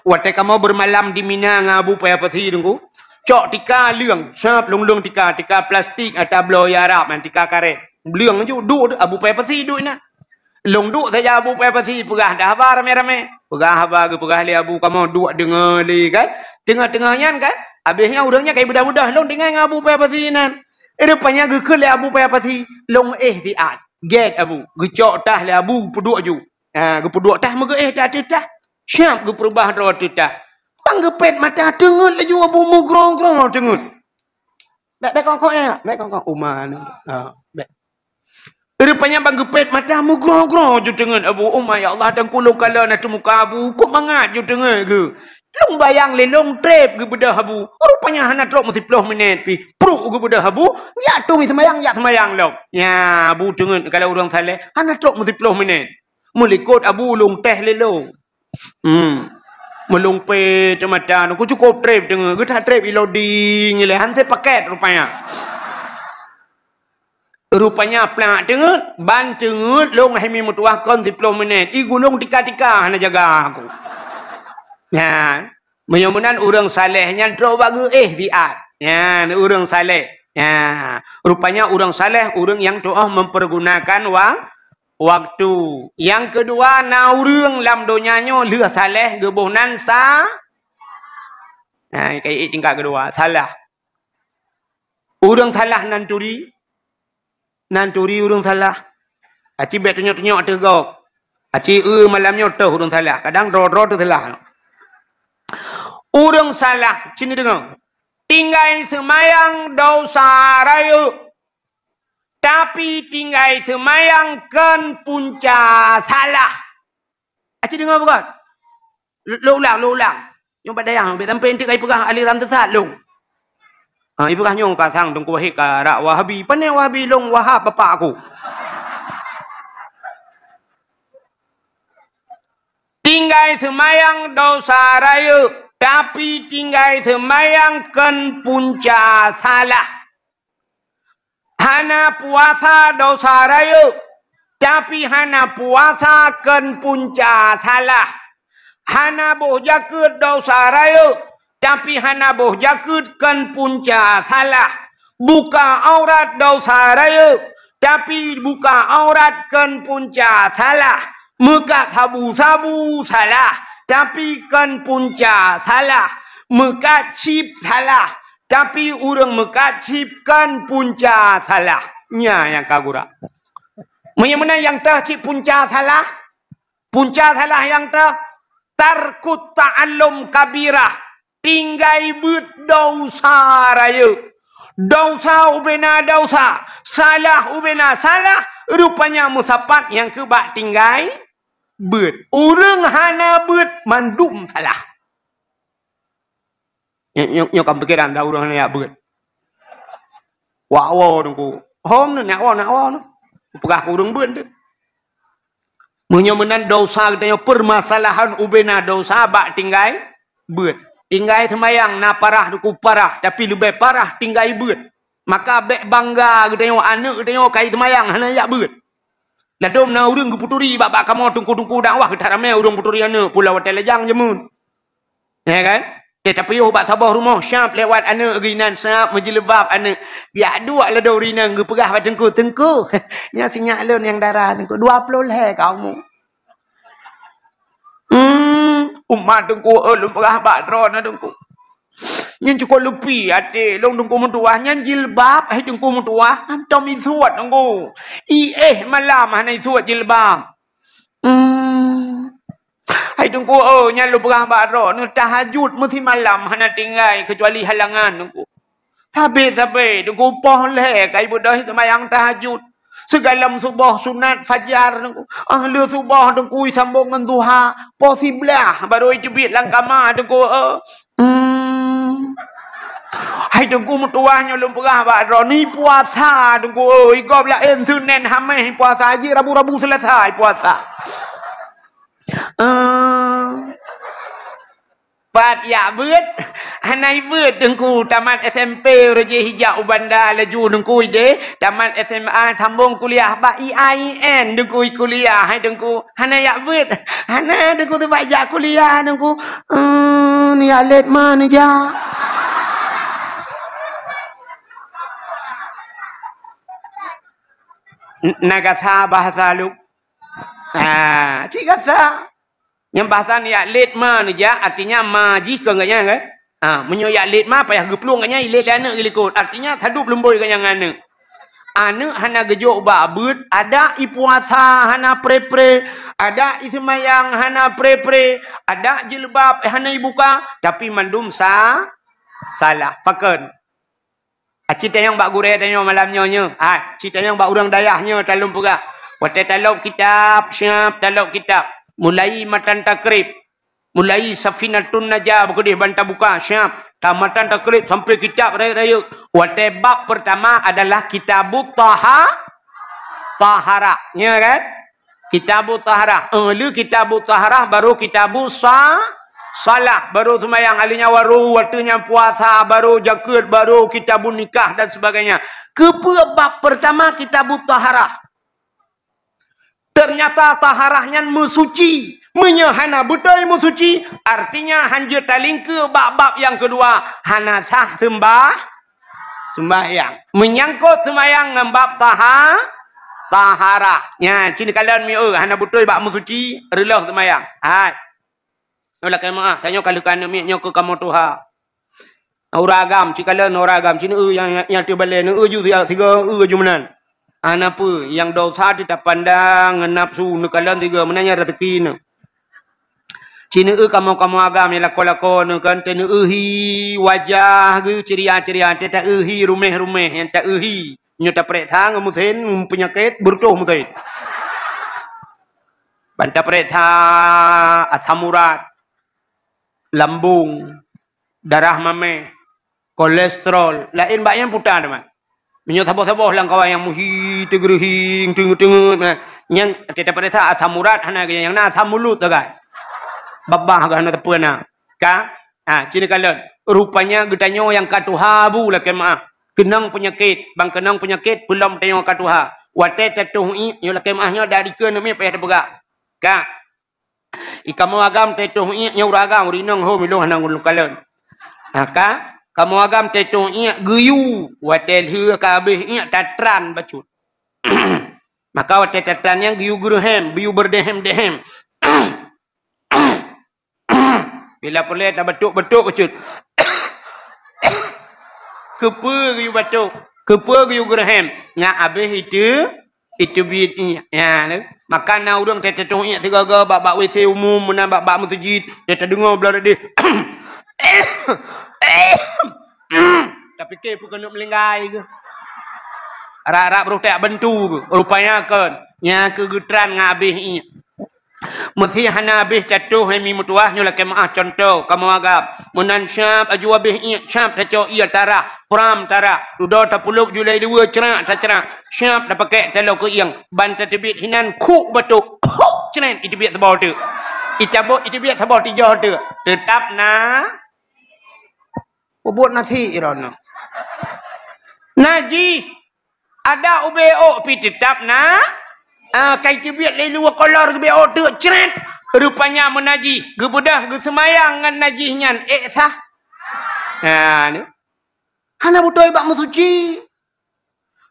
Watée kamoe beumalam di Mina ngon Abu Paya Pasi Teungku, cok tika leueng, sab leueng-leueng tika, tika plastik ata bloe Arab nyan, tika karet. Leueng ju duek Abu Paya Pasi duek inan. Lôn duek saja Abu Paya Pasi peugah dah haba ramé-ramé. Peugah haba geupeugah lé Abu kamoe duek deungoe lé kan. Teungoh-teungoh nyan kan, habéh nyan ureuëng nyan ka beudah-beudah lôn tinggai ngon Abu Paya Pasi inan. Rupanya geukheun lé Abu Paya Pasi, lôn éh siat. Gét Abu, geucok tah lé Abu peuduek ju. Ha, geupeuduek tah meugeuéh tah ateueh tah. Siab geupeurubah droe ateueh tah. Bang geupét mata teungeut laju Abu meugroe-groe teungeut. Bék, bék kongkong ya, bék kongkong uma ni. Ha, bék. Rupanya bang geupét mata meugroe-groe ju teungeut Abu uma, ya Allah, dan kulung kala na teumuka Abu, kok mangat ju teungeut geuh. Lôn bayang lé lôn trép geubeudoh Abu. Rupanya hana trok meusiploh minét pih. Pruk geubeudoh Abu, jak tueng seumayang, jak seumayang lom. Ya, Abu teungeut kala ureuëng saleh, hana trok meusiploh minét. Meulikot Abu lôn teh lé lôn. Hmm. Meulumpe teumata, ku cukop trép deungoe, geuta trép ilodi ngilai, han sé paket rupanya. Rupanya plak teungeut, ban teungeut lôn hai mi meutuwah kon siploh minét. I gulong tika-tika hana jaga aku. Nyan, meunyoe meunan ureuëng saleh nyan trok bak geuéh siat. Nyan, ureuëng saleh. Nyan, rupanya ureuëng saleh ureuëng nyang tuoh mempergunakan wa-, waktu. Nyang keudua, na ureuëng lam donya nyoe lheueh saleh geuboh nan sa-, nah, kayée tingkat keudua, salah. Ureuëng salah nan turi, nan turi ureuëng salah. Aci bék tunyok-tunyok teuh gob. Aci eu malam nyoe teuh ureuëng salah. Kadang droe-droe teuh salah. Ureuëng salah, cini deungoe. Tinggai seumayang dosa rayeuk. Tapi tinggai seumayang kon punca salah. Aci deungoe bukan? Lo-, lo ulang, lo ulang. Nyoe bak dayah, bék sampai enteuk ka ipeugah aliran sesat lôn. Ha, ipeugah nyoe ka sang Teungku Wahid ka rak Wahabi. Pane Wahabi lôn Wahab bapak aku. Tinggai seumayang dosa rayeuk, tapi tinggai seumayang kon punca salah. Hana puasa dosa rayeuk, tapi hana puasa kon punca salah. Hana boh jakeuet dosa rayeuk, tapi hana boh jakeuet kon punca salah. Buka aurat dosa rayeuk, tapi buka aurat kon punca salah. Meukat sabu-sabu salah, tapi kon punca salah. Meukat chip salah, tapi ureuëng meukat chip kon punca salah. Nya nyang ka gura. Meunyoe meunan nyang teuh cit punca salah, punca salah nyang teuh, tarkut ta'allum kabirah, tinggai beuet dosa rayeuk. Dosa ubena dosa, salah ubena salah, rupanya meusapat nyang keubak tinggai beuet. Ureuëng hana beuet mandum salah. Nyoe, nyoe, nyoe kan pikiran dah ureuëng hana beuet. Wak woe Teungku. Hom ni, nak woe, nak woe ni. Peugah keu ureuëng beuet tu. Meunyoe meunan dosa geutanyoe permasalahan ubena dosa bak tinggai beuet. Tinggai seumayang na parah Teungku parah, tapi leubeh parah tinggai beuet. Maka bék bangga geutanyoe, aneuk geutanyoe ka jiseumayang hana jak beuet. Ladôm na ureuëng geupeuturi bak-bak kamoe teungku-teungku dakwah, ka that ramé ureuëng peuturi aneuk, pula watée lajang jameun. Ya kan? Teuh tapiôh bak saboh rumoh, siap lewat aneuk geuh inan, siap meujilbab aneuk. Geujak duek ladôm ureuëng inong geupeugah bak teungku, "Teungku, nyoe sinyak lôn nyang dara, teungku, dua ploh lhée ka umu." Hmm, umat teungku, eh, lôn peugah bak droeneuh teungku. Nyan cukôp leupi até lôn teungku meutuwah, nyan jilbab hai teungku meutuwah, hantom isuet teungku. Iéh malam hana isuet jilbab. Hmm. Hai teungku, oh, nyan lôn peugah bak droeneuh, tahajud meusimalam hana tinggai keucuali halangan teungku. Sabe-sabe teungku poh lhée ka ibeudôh seumayang tahajud. Sigohlom suboh sunat fajar teungku. Ah, lheueh suboh teungku isambong ngon duha. Poh siblaih baru iteubiet lam kama teungku. Eh. Hmm. Hai teungku meutuwah nyoe lôn peugah bak droeneuh, puasa teungku. Eh, igob laén Senin Hamis puasa, jih Rabu-Rabu Selasa puasa. Eh. Pat jak beuet, hana ibeuet teungku, tamat S M P uroe jih ijak u Banda laju teungku ideh, tamat S M A sambong kuliah bak I A I N teungku kuliah hai teungku, hana jak beuet, hana teungku teubat jak kuliah teungku, eh, neujak lét ma neujak. N-, na gasa bahasa lu. Ha, cit gasa. Nyang bahasa neujak lét ma neujak, artinya ma jih kon gobnyan kan? Ha, meunyoe jak lét ma payah geuplueng gobnyan, ilét lé aneuk geulikot. Artinya sadub lumbôi gobnyan ngon aneuk. Aneuk hana geujok bak beuet, adak ipuasa hana pre-pre, adak iseumayang hana pre-pre, adak jilbab hana ibuka, tapi mandum sa-, salah. Pakon? Aci tanyong bak gurée tanyoe malam nyoe nyoe. Ha, ci tanyong bak ureuëng dayah nyoe talôn peugah. Watée talop kitab, siap talop kitab. Mulai matan takrib. Mulai Safinatun Najah beukeudeh ban tabuka, siap. Tamatan takrib sampai kitab rayeuk-rayeuk. Watée bab pertama adalah kitabut taha-, taharah. Nyoe kan? Kitabut taharah. Eh, lheueh kitabut taharah, baru kitabus sa-, salah. Baru seumayang, alheuh nyan baru watée nyan puasa, baru jakeuet, baru kitabun nikah dan sebagainya. Keupeue bab pertama kitabut taharah? Ternyata taharah nyan meusuci. Meunyoe hana beutôi meusuci, artinya hanjeuet talingkeue bak bab nyang keudua, hana sah seumbah-, sembahyang. Menyangkut sembahyang ngon bab taha-, taharah. Nyan, ci neukalon mieu, hana beutôi bak meusuci, reuloh sembahyang. Hai. Nyoe lakée meuáh, tanyoe ka lheueh keu aneuk miet nyoe keu kamoe tuha. Ureuëng agam, ci kalon ureuëng agam, ci neu-eu nyang, nyang, nyang teubalée, neu-eu ju siga, siga eu ju meunan. Hana peue, nyang desya teuh tapandang ngon nafsu, neukalon siga, meunan nyan raseuki neu. Ci neu-eu kamoe-kamoe agam nyang lakoe-lakoe neu kan, teu neu-eu hi wajah geuh ceria-ceria, teu ta-eu hi ruméh-ruméh nyang ta-eu hi. Nyoe tapareksa ngon meusén, peunyakét, beureutoh meusén. Ban tapareksa asam urat, lambung, darah maméh, kolesterol, laén bak nyan puta teuma. Meunyoe saboh-saboh lam kawan nyang muhi, teugeureuhing, teungeut-teungeut, nyan teuta pareksa asam urat hana, nyang na asam mulut sagai. Babah geuh hana teupeu na. Ka? Ha, ci neukalon. Rupanya geutanyoe nyang ka tuha bu lakée meuáh. Keunong peunyakét, ban keunong peunyakét peulom tanyoe ka tuha. Watée tatoh iék, nyoe lakée meuáh nyoe dari keu neumi payah teupeugah. Ka? I kamoe agam tatoh iék nyoe ureuëng agam, ureuëng inong ho milong hana ulôn kalon. Ha, ka? Kamoe agam tatoh iék geuyue, watée lheueh ka habéh iék tatran bacut. Maka watée tatran nyan geuyue geurehem, geuyue berdehem-dehem. Bila peureulée tabatuk-batuk bacut. Keupeue geuyue batuk? Keupeue geuyue geurehem? Nyak habéh itu Itu biet iék. Ya, tu. Maka na ureuëng teuh tatoh iék sigoe-goe bak, bak W C umum, meunan bak, bak meuseujid, dia tadeungoe bloe deh. Tapike peue keuneuk meulinggai keuh. Rak-rak beureutek bantu keuh. Rupanya kon. Nya keuh geutran ngon habéh iék. Meusé hana habéh tatoh hai mi meutuwah nyoe lakée meuáh contoh kamoe agam. Meunan siab aju habéh iék siab tacok ié tarah, pram tarah. Dudoe tapulop julai dua crak tacrak. Siab tapakek taloe keuieng ban tateubiet hinan khuk batuk. Khuk cret iteubiet saboh teuk. Icabot iteubiet saboh tijoh teuk. Teutap na Peubuet nasi droeneuh. Na Najih. Ada ubé ôk pi teutap na. Ah, kai teubiet lé luwa kolor geubé ôk teuk cret. Rupanya meunajih, geubeudôh geuseumayang ngon najih nyan ék sah. Ha, ni. Hana beutôi bak meusuci.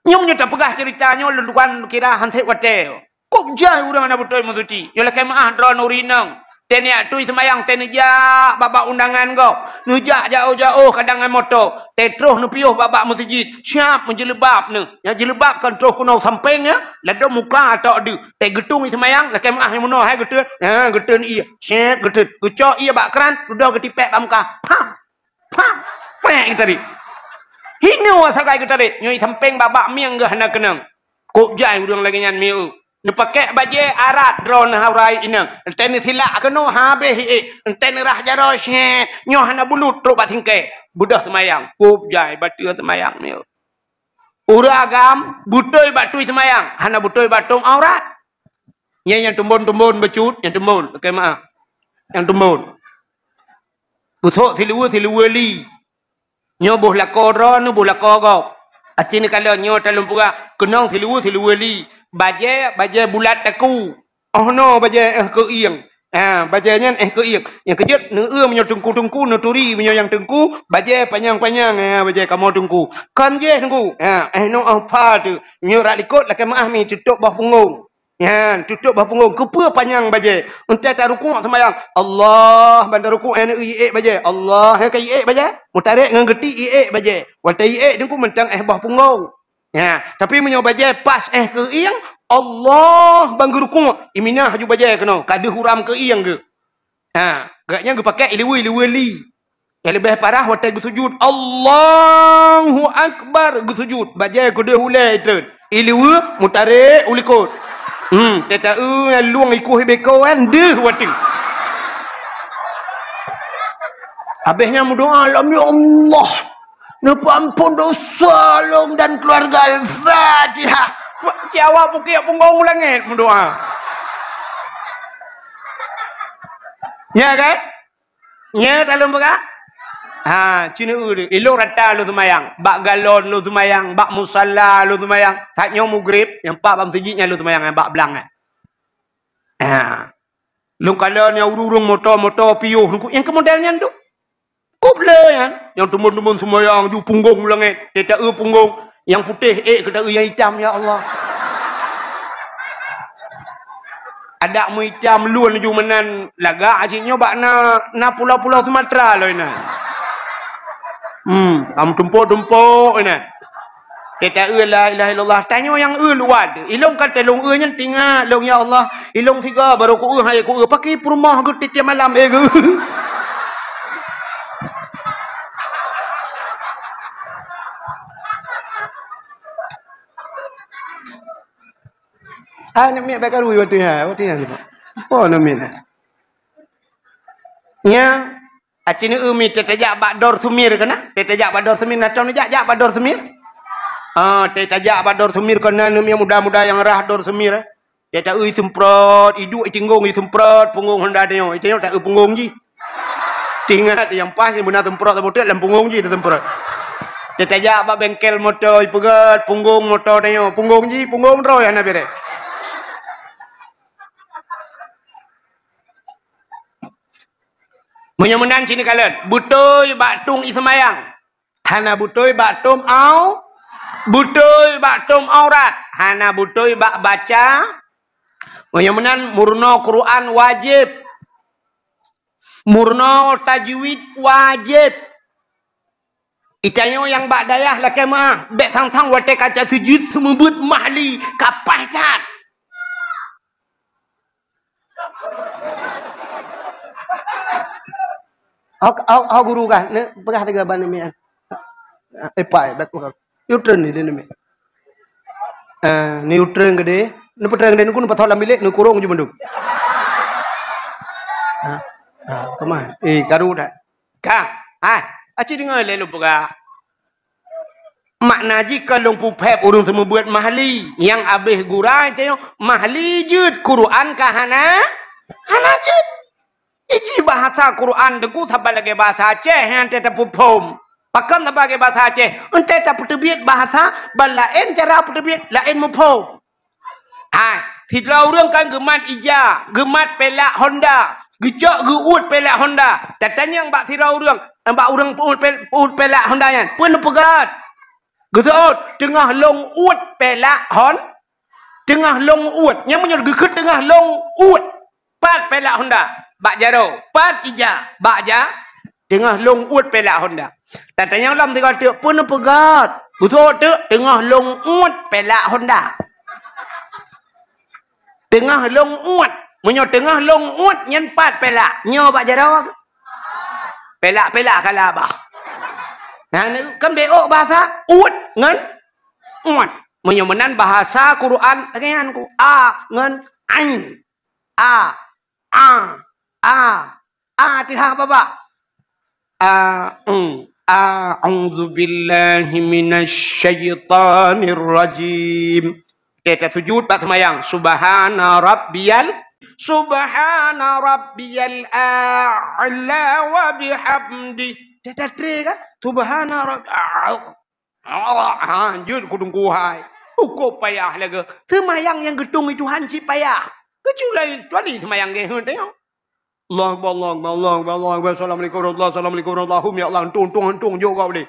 Nyoe meunyoe tapeugah ceurita nyoe lôn tuan kira han sép watée. Kok jai ureuëng hana beutôi meusuci. Nyoe lakée meuáh droeneuh ureuëng inong. Teuh neujak tui seumayang, teuh neujak bak-bak undangan gob. Neujak jaôh-jaôh kadang ngon moto. Teuh troh neupiôh bak-bak meuseujid. Siab meujeuleubaab neuh. Nyang jeuleubaab kon troh keunoe sampéng ya. Ladôm muka atok deuh. Teuh geutung seumayang, lakée meuáh nyang meunoe hai geuteun. Ha, geuteun ié. Sét geuteun. Geucok ié bak kran, dudoe geutipék bak muka. Pam! Pam! Pék geutarek. Hinoe sagai geutarek. Nyoe sampéng bak-bak mieng geuh hana keunong. Kok jai ureuëng lagée nyan mieu. Neupakék bajée arat droeneuh hai ureuëng inong. Entée neusilak keunoe habéh ié. Entée neurah jaroe syét. Nyoe hana bulut trok bak singkée. Beudôh seumayang. Kok jai bateue seumayang mieu. Ureuëng agam beutôi bak tui seumayang. Hana beutôi bak tom aurat. Nyang, nyang tumbon-tumbon bacut, nyang tumbon. Lakée meuáh. Nyang tumbon. Beusok siluweue, siluweue li. Nyoe boh lakoe droeneuh, boh lakoe gob. Aci neukalon nyoe talôn peugah, keunong siluweue, siluweue li. Bajée, bajée bulat taku. Oh noe bajée éh keu ieng. Ha, bajée nyan éh keu ieng. Nyang keujeuet neueu meunyoe teungku-teungku, neuturi meunyoe nyang teungku, bajée panyang-panyang, ha, bajée kamoe teungku. Kon jéh teungku. Ha, éh noe oh pha teuh. Nyoe rak likot lakée meuáh mi tutôb boh punggong. Nyan, tutôb boh punggong, keupeue panyang bajée. Entée tarukuk seumayang, Allah, ban tarukuk, eh, iék bajée. Allah, eh, ka iék bajée. Meutarek ngon geuti iék bajée. Watée iék teungku mantong éh boh punggong. Ya, tapi meunyoe bajée pas éh keu ieng, Allah, ban geurukuk, iminah laju bajée keunoe, ka deuh uram keu ieng geuh. Ha, geuh nyan geupakék iluweue, iluweue li. Nyang leubeh parah watée geusujut, Allahu Akbar, geusujut. Bajée keudeh ulée itreun. Iluweue meutarek u likot. Hmm, teuta-eu nyang lueng ikoh ibeko kan deuh watée. Habéh nyan meudoa lom, "Ya Allah, neupeuamphon dosa lôn dan keuluwarga." Al-Fatihah. Siawa pukiek punggong u langét meudoa. Ya kan? Nya ka lôn peugah? Ha, ci neueu deh. Ilôn rata lôn seumayang. Bak galon lôn seumayang, bak musala lôn seumayang. That nyoe mugreb, nyang pat bak meuseujid nyan lôn seumayang, bak blang nyan. Ha. Lôn kalon nyang ureuëng-ureuëng moto-moto piôh, nyang keu model nyan tu. Kop le nyan, nyang teumon-teumon seumayang ju punggong u langét, teuta-eu punggong. Nyang putéh ék keu ta-eu nyang itam, ya Allah. Adak meuitam lôn ju meunan lagak cit nyoe bak na, na pulo-pulo Sumatera lôn inan. Hmm, ka meutumpok-tumpok inan. Teuta-eu la ilaha illallah. Tanyoe nyang eu luwat. Ilôn ka teulông eu nyan tingat lôn, ya Allah. Ilôn siga barô ku eu, hai ku eu. Paki peurumoh geuh tiep-tiep malam, eh, geuh. Ah, aneuk miet bèk karu watèe nyan, watèe nyan. Oh, aneuk miet nyan. Nya, aci neueu mi teutajak bak Dor Sumir keunan. Teutajak bak Dor Sumir, na tom neujak, jak bak Dor Sumir. Ah, teutajak bak Dor Sumir keunan, aneuk miet muda-muda nyang rhah Dor Sumir, eh. Teuta-eu iseumprot, iduek itinggong iseumprot, punggong honda tanyoe. Itanyoe ta-eu punggong jih. Tingat nyang pas nyang beuna seumprot saboh teuk lam punggong jih teuseumprot. Teutajak bak bengkel moto ipeugöt, punggong moto tanyoe. Punggong jih, punggong droe hana bèrèh. Meunyoe meunan ci neukalon, beutôi bak tueng iseumayang. Hana beutôi bak tom au-, beutôi bak tom aurat. Hana beutôi bak baca. Meunyoe meunan meurunoe Quran wajéb. Meurunoe tajwid wajéb. Itanyoe nyang bak dayah lakèe meu'ah, bèk sang-sang watèe ka tasujud seumeubeuet mahli, ka paih that. Ho, ho, ho guru kah, ne, peugah tiga ban mian. Eh, pai, bèk peugah. Yutren ni, ni, ni. Eh, ni yutren gede, ni putren gede, ni kun pathok lam bilik, ni kurong je mandum. Ha, ha, kemah. Eh, karu dah. Ka, hai, aci deungoe lé lôn peugah. Makna jih ka lôn peuphép ureueng seumeubeuet mahli, nyang abéh gura tanyoe, mahli jeuet, Quran ka hana, hana jeuet. Iji bahasa Quran teungku saban lagèe bahasa Aceh nyang teuh tapeuphom. Pakon saban lagèe bahasa Aceh? Entèe tapeuteubiet bahasa, ban laén cara peuteubiet, laén muphom. Hai, sidroe ureueng kan geumat ija, geumat pelak Honda, geucok geuuet pelak Honda. Tatanyong bak sidroe ureueng, bak ureueng peuuet pel-, peuuet pelak Honda nyan, "Peue neupeugèt?" Geuseuôt, "Teungoh lôn uet pelak Hon-, teungoh lôn uet." Nyan meunyoe geukheun teungoh lôn uet. Pat pelak Honda? Bak jaroe. Pat ija? Bak ja-, teungoh lôn uet pelak Honda. Tatanyong lom sigoe teuk, "Peue neupeugèt?" Geuseuôt teuk, "Teungoh lôn uet pelak Honda." Teungoh lôn uet. Meunyoe teungoh lôn uet, nyan pat pelak. Nyoe bak jaroe. Pelak-pelak kala bah. Nah, kan beuôt bahasa uet ngon uet. Meunyoe meunan bahasa Quran, lagèe nyan ku. A ngon ain. A, a, a, a, teuhah babah. A, mm, a'udzubillahi minasyaitonirrajim. Oke, tasujud bak seumayang. Subhana rabbiyal, subhana rabbiyal a'la wa bihamdi. Dah, dah, kan? Subhana rabb-, ah, ah, jeuet keu teungku hai. Ukoe payah lagèe. Seumayang nyang geutung Tuhan cit payah. Kecuali, kecuali seumayang geuh, tengok. Allahu Akbar, Allahu Akbar, Allahu Akbar, Allahu Akbar. Assalamualaikum warahmatullahi, assalamualaikum warahmatullahi. Ya Allah, untung, untung, untung, jok kau boleh.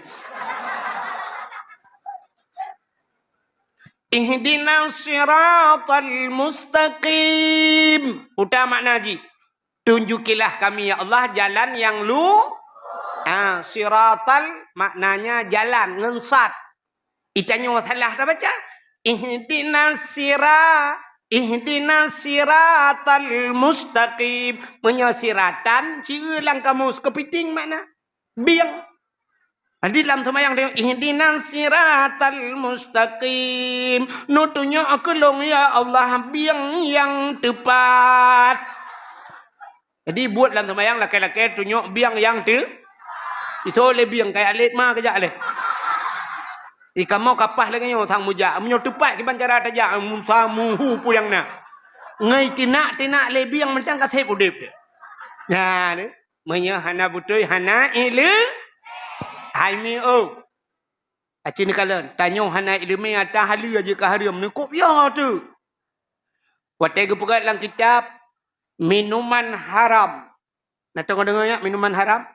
Ihdinas siratal mustaqim. Uta makna jih. Tunjukilah kami, ya Allah, jalan yang lu-, ah, siratal maknanya jalan, ngon sad. Itanyoe salah tabaca. Ihdinas sira-, ihdinas siratal mustaqim. Meunyoe siratan, ci eu lam kamus, keupiting makna. Bieng. Jadi lam seumayang dia, "Ihdinas siratal mustaqim." Neutunyok keu lôn, ya Allah, bieng nyang teupat. Jadi buet lam seumayang lakèe-lakèe tunyok bieng nyang teu-, iso lé bieng kaya alet ma keujak lé. Di kamoe kapah lagèe nyoe sang mujak. Meunyoe teupat kiban cara tajak, musa muhu puyang na. Ngai tinak-tinak lé bieng macam kaseb udeb dia. Nah, ni. Meunyoe hana beutôi, hana ileu-, hai mi, oh. Aci neukalon, tanyoe hana ileumèe ata haleue jeuet keu hareuem, neukôb yo teuh. Watèe geupeugah lam kitab, minuman haram. Na teudeungoe nyan, minuman haram?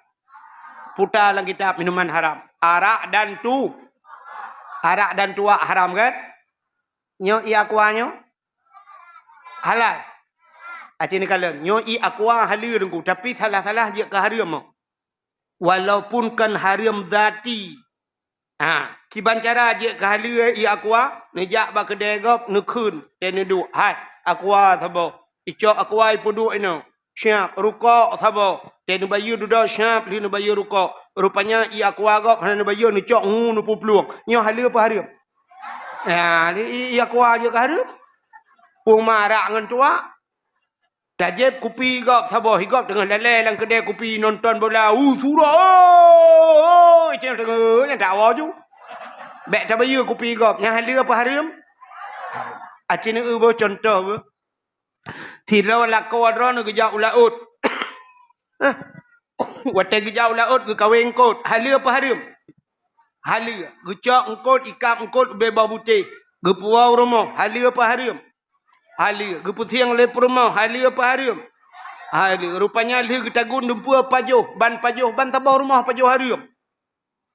Puta lam kitab, minuman haram. Arak dan tu-, arak dan tuak haram, kan? Nyoe ié aqua nyoe? Halal. Aci neukalon. Nyoe ié aqua haleue Teungku, tapi salah-salah jeuet keu hareuem. Walaupun kon hareuem zati. Ha, kiban cara jeuet keu haleue ié aqua, neujak bak keudè gob, neukheun, dan neuduek. Hai, aqua saboh. Icok aqua ipeuduek inoe. Siap, rukok saboh. Teuh neubayeue dudoe siap, lheueh neubayeue rukok. Rupanya ié aqua gob hana neubayeue, neucok ngu neupeuplueng. Nyoe haleue peue hareuem? Ya, ié, ié aqua jeuet keu hareuem. Peue marak ngon tuak. Tajép kupi gob saboh, igob teungoh lalè lam keudè kupi nonton bola. Uh, surah. Oh, itu yang tengah, yang tak awal tu. Bèk tabayeue kupi gob. Nyan haleue peue hareuem? Aci neueu boh contoh beuh. Sidroe lakoe droeneuh geujak u laôt. Watèe geujak u laôt geukawé eungkôt, haleue peue hareuem? Haleue. Geucok eungkôt, ikab eungkôt ubé boh butéh, geupuwoe u rumoh, haleue peue hareuem? Haleue. Geupeusieng lé peurumoh, haleue peue hareuem? Haleue. Rupanya lheueh geutagun dumpeue pajoh, ban pajoh, ban saboh rumoh pajoh hareuem.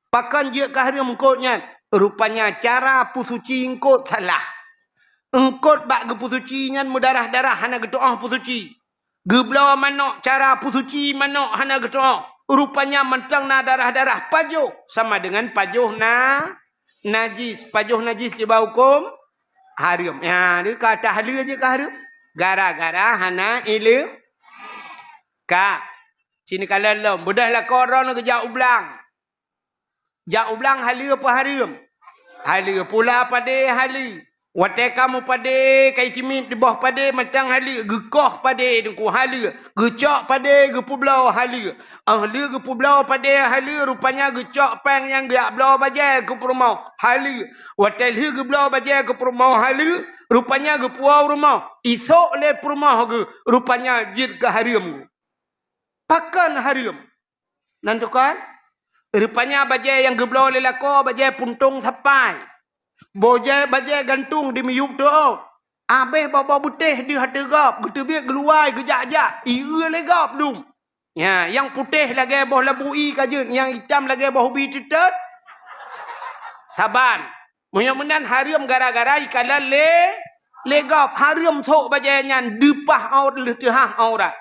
Pakon jeuet keu hareuem eungkôt nyan? Rupanya cara peusuci eungkôt salah. Eungkôt bak geupeusuci nyan meudarah-darah, hana geutu'oh peusuci. Geubloe manok, cara peusuci manok hana geutu'oh. Rupanya mantong na darah-darah, pajoh sama dengan pajoh na-, najis. Pajoh najis kiban hukôm hareuem. Ya, dia ka tahleue jeuet keu hareuem. Gara-gara hana ileumèe. Ka. Sini kalon lom. Beudôh lakoe droeneuh geujak u blang. Jak u blang haleue peue hareuem? Haleue. Pula padé haleue. Watèe ka meupadé, ka itimiet di boh padé, mantong haleue. Geukoh padé Teungku, haleue. Geucok padé, geupeubloe, haleue. Óh lheueh geupeubloe padé haleue, rupanya geucok péng nyang geujak bloe bajèe keu peurumoh, haleue. Watèe lheueh geubloe bajèe keu peurumoh, haleue, rupanya geupuwoe u rumoh. Isok lé peurumoh geuh, rupanya jeuet keu hareuem geuh. Pakon hareuem? Nan tukon? Rupanya bajée nyang geubloe lé lakoe bajée puntông sapai. Bojée bajée gantung di miyueb teuôt. Abéh boh-boh beutéh deuh ateueh gob, geuteubiet geuluwai geujak-jak, ié lé gob dum. Nya, nyang putéh lagée boh labu ié ka jeuet, nyang itam lagée boh ubi teutot. Saban. Meunyoe meunan hareuem gara-gara ikalon lé, lé gob, hareuem sôk bajée nyan deupah aur-, leuh teuhah aurat.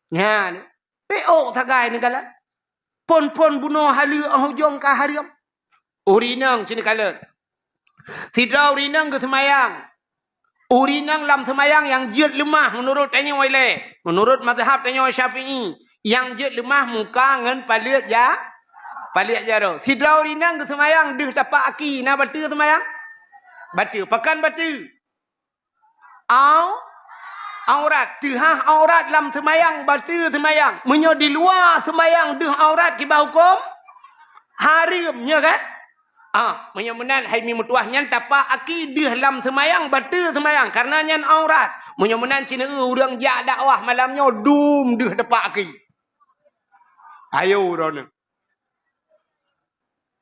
Nya, péok sagai neukalon. Phon-phon bunoe haleue óh ujong ka hareuem. Ureueng inong cit neukalon. Sidroe ureueng inong geuseumayang. Ureueng inong lam seumayang nyang jeuet leumah meunurot tanyoe ilée, meunurot mazhab tanyoe Syafi'i, nyang jeuet leumah muka ngon paleuet ja-, paleuet jaroe. Sidroe ureueng inong geuseumayang deuh tapak aki, na bateue seumayang? Bateue. Pakon bateue? Au-, aurat. Teuhah aurat lam seumayang, bateue seumayang. Meunyoe di luwa seumayang deuh aurat kiban hukôm, hareuem, nya kan? Ah, meunyoe meunan hai mi meutuwah nyan tapak aki deuh lam seumayang, bateue seumayang, kareuna nyan aurat. Meunyoe meunan sineuk ureueng jak dakwah malam nyoe dum deuh tapak aki. Ayo droeneuh.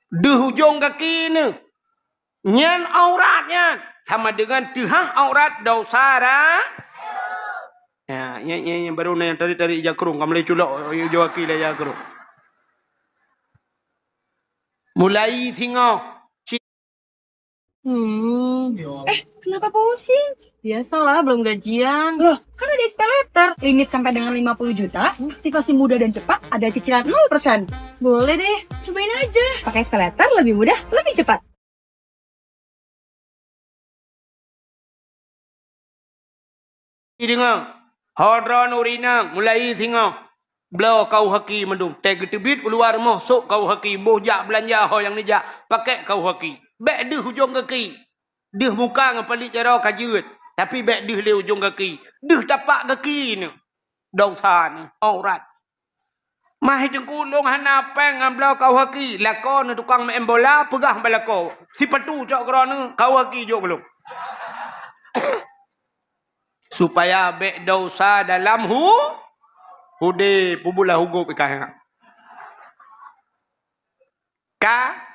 Deuh ujong gaki neuh. Nyan aurat nyan. Sama dengan teuhah aurat dosa ra-, ya, ya, ya, ya, baru na nyang tadi-tadi ija krung, ka mulai culok ujong gaki lé ija krung. Mulai singoh. Hmm. Eh, kenapa pusing? Biasalah, belum gajian. Loh, kan ada SPayLater. Limit sampai dengan lima puluh juta, aktivasi mudah dan cepat, ada cicilan nol persen. Boleh deh, cobain aja. Pakai SPayLater lebih mudah, lebih cepat. Ideungoe, ho droeneuh ureueng inong, mulai singoh, bloe kau haki mandum. Tée geuteubiet u luwa rumoh, sôk kau haki, boh jak beulanja ho nyang neujak, pakék kau haki. Bék deuh ujong gaki. Deuh muka ngon paleuet jaroe ka jeuet, tapi bék deuh lé ujong gaki. Deuh tapak gaki neuh. Dosa neuh, aurat. Mah teungku lôn hana péng ngon bloe kau haki, lakoe neuh tukang meu'en bola, peugah bak lakoe, sipatu cok keudroe neuh, kau haki jok keu lôn. Supaya bék dosa dalam hu-, udeb, peubulah hugôb ikan. Ka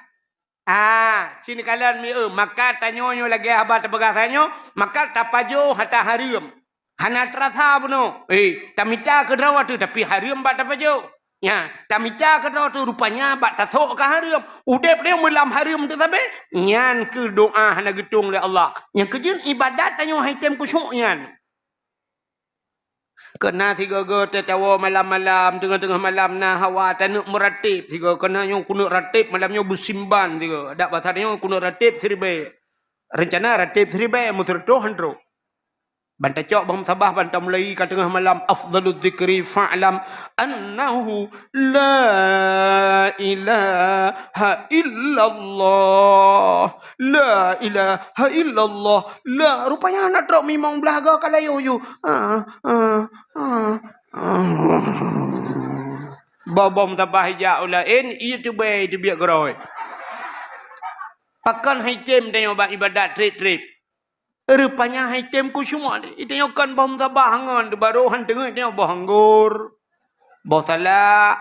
Ah, cit neukalon mi eu, maka tanyoe nyoe lagée haba tapeugah tanyoe, maka tapajoh ata hareuem. Hana teurasa bunoe. Eh, tamita keudroe teuh, tapi hareuem bak tapajoh. Nya, tamita keudroe teuh, rupanya bak tasôk ka hareuem. Udeb lé meulam hareuem teuh sabe, nyan keuh doa hana geutông lé Allah. Nyang keujeuet ibadat tanyoe hai tem khusyuk nyan. Keu na sigoe-goe teuh tawoe malam-malam, teungoh-teungoh malam na hawa taneuk meurateb sigoe, keu na nyoe kuneuk rateb malam nyoe beusimban sigoe. Adak basa nyoe kuneuk rateb siribée. Reuncana rateb siribée meuseureutoh han trok. Ban tacok boh musabah ban tamulai ka teungoh malam, afdhaludz dzikri fa'lam annahu la ilaha illallah. La ilaha illallah. La, rupanya hana trok mimong blah goe ka layu ju. Ah, ah, ah, ah. Boh-boh musabah ijak u laén, ié teubée, iteubiet keudroe. Pakon hai tem tanyoe bak ibadat treb-treb. Rupanya hai tem khusyuk. Itanyoe kon boh musabah ngon, baru han teungoh itanyoe boh anggor, boh salak,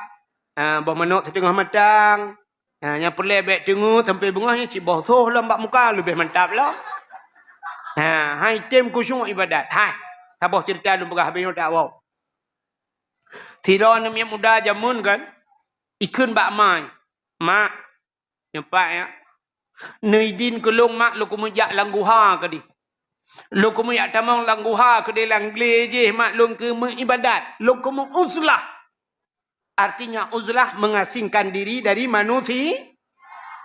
ah, boh manok siteungoh matang. Ha, nyang peureulée bék teungoh sampoe beungoh nyan cit boh soh lom bak muka leubeh mantap lom. Ha, hai tem khusyuk ibadat. Hai, saboh ceurita lôn peugah habéh nyoe tawoe. Sidroe aneuk miet muda jameun kan, ikheun bak ma, "Mak, nyoe pat ya. Neuidin keu lôn mak, lôn keumeujak lam guha keudeh. Lôn keumeujak tamong lam guha keudeh lam glé jih mak lôn keu meuibadat. Lôn keu meuuzlah." Artinya uzlah mengasingkan diri dari manusia.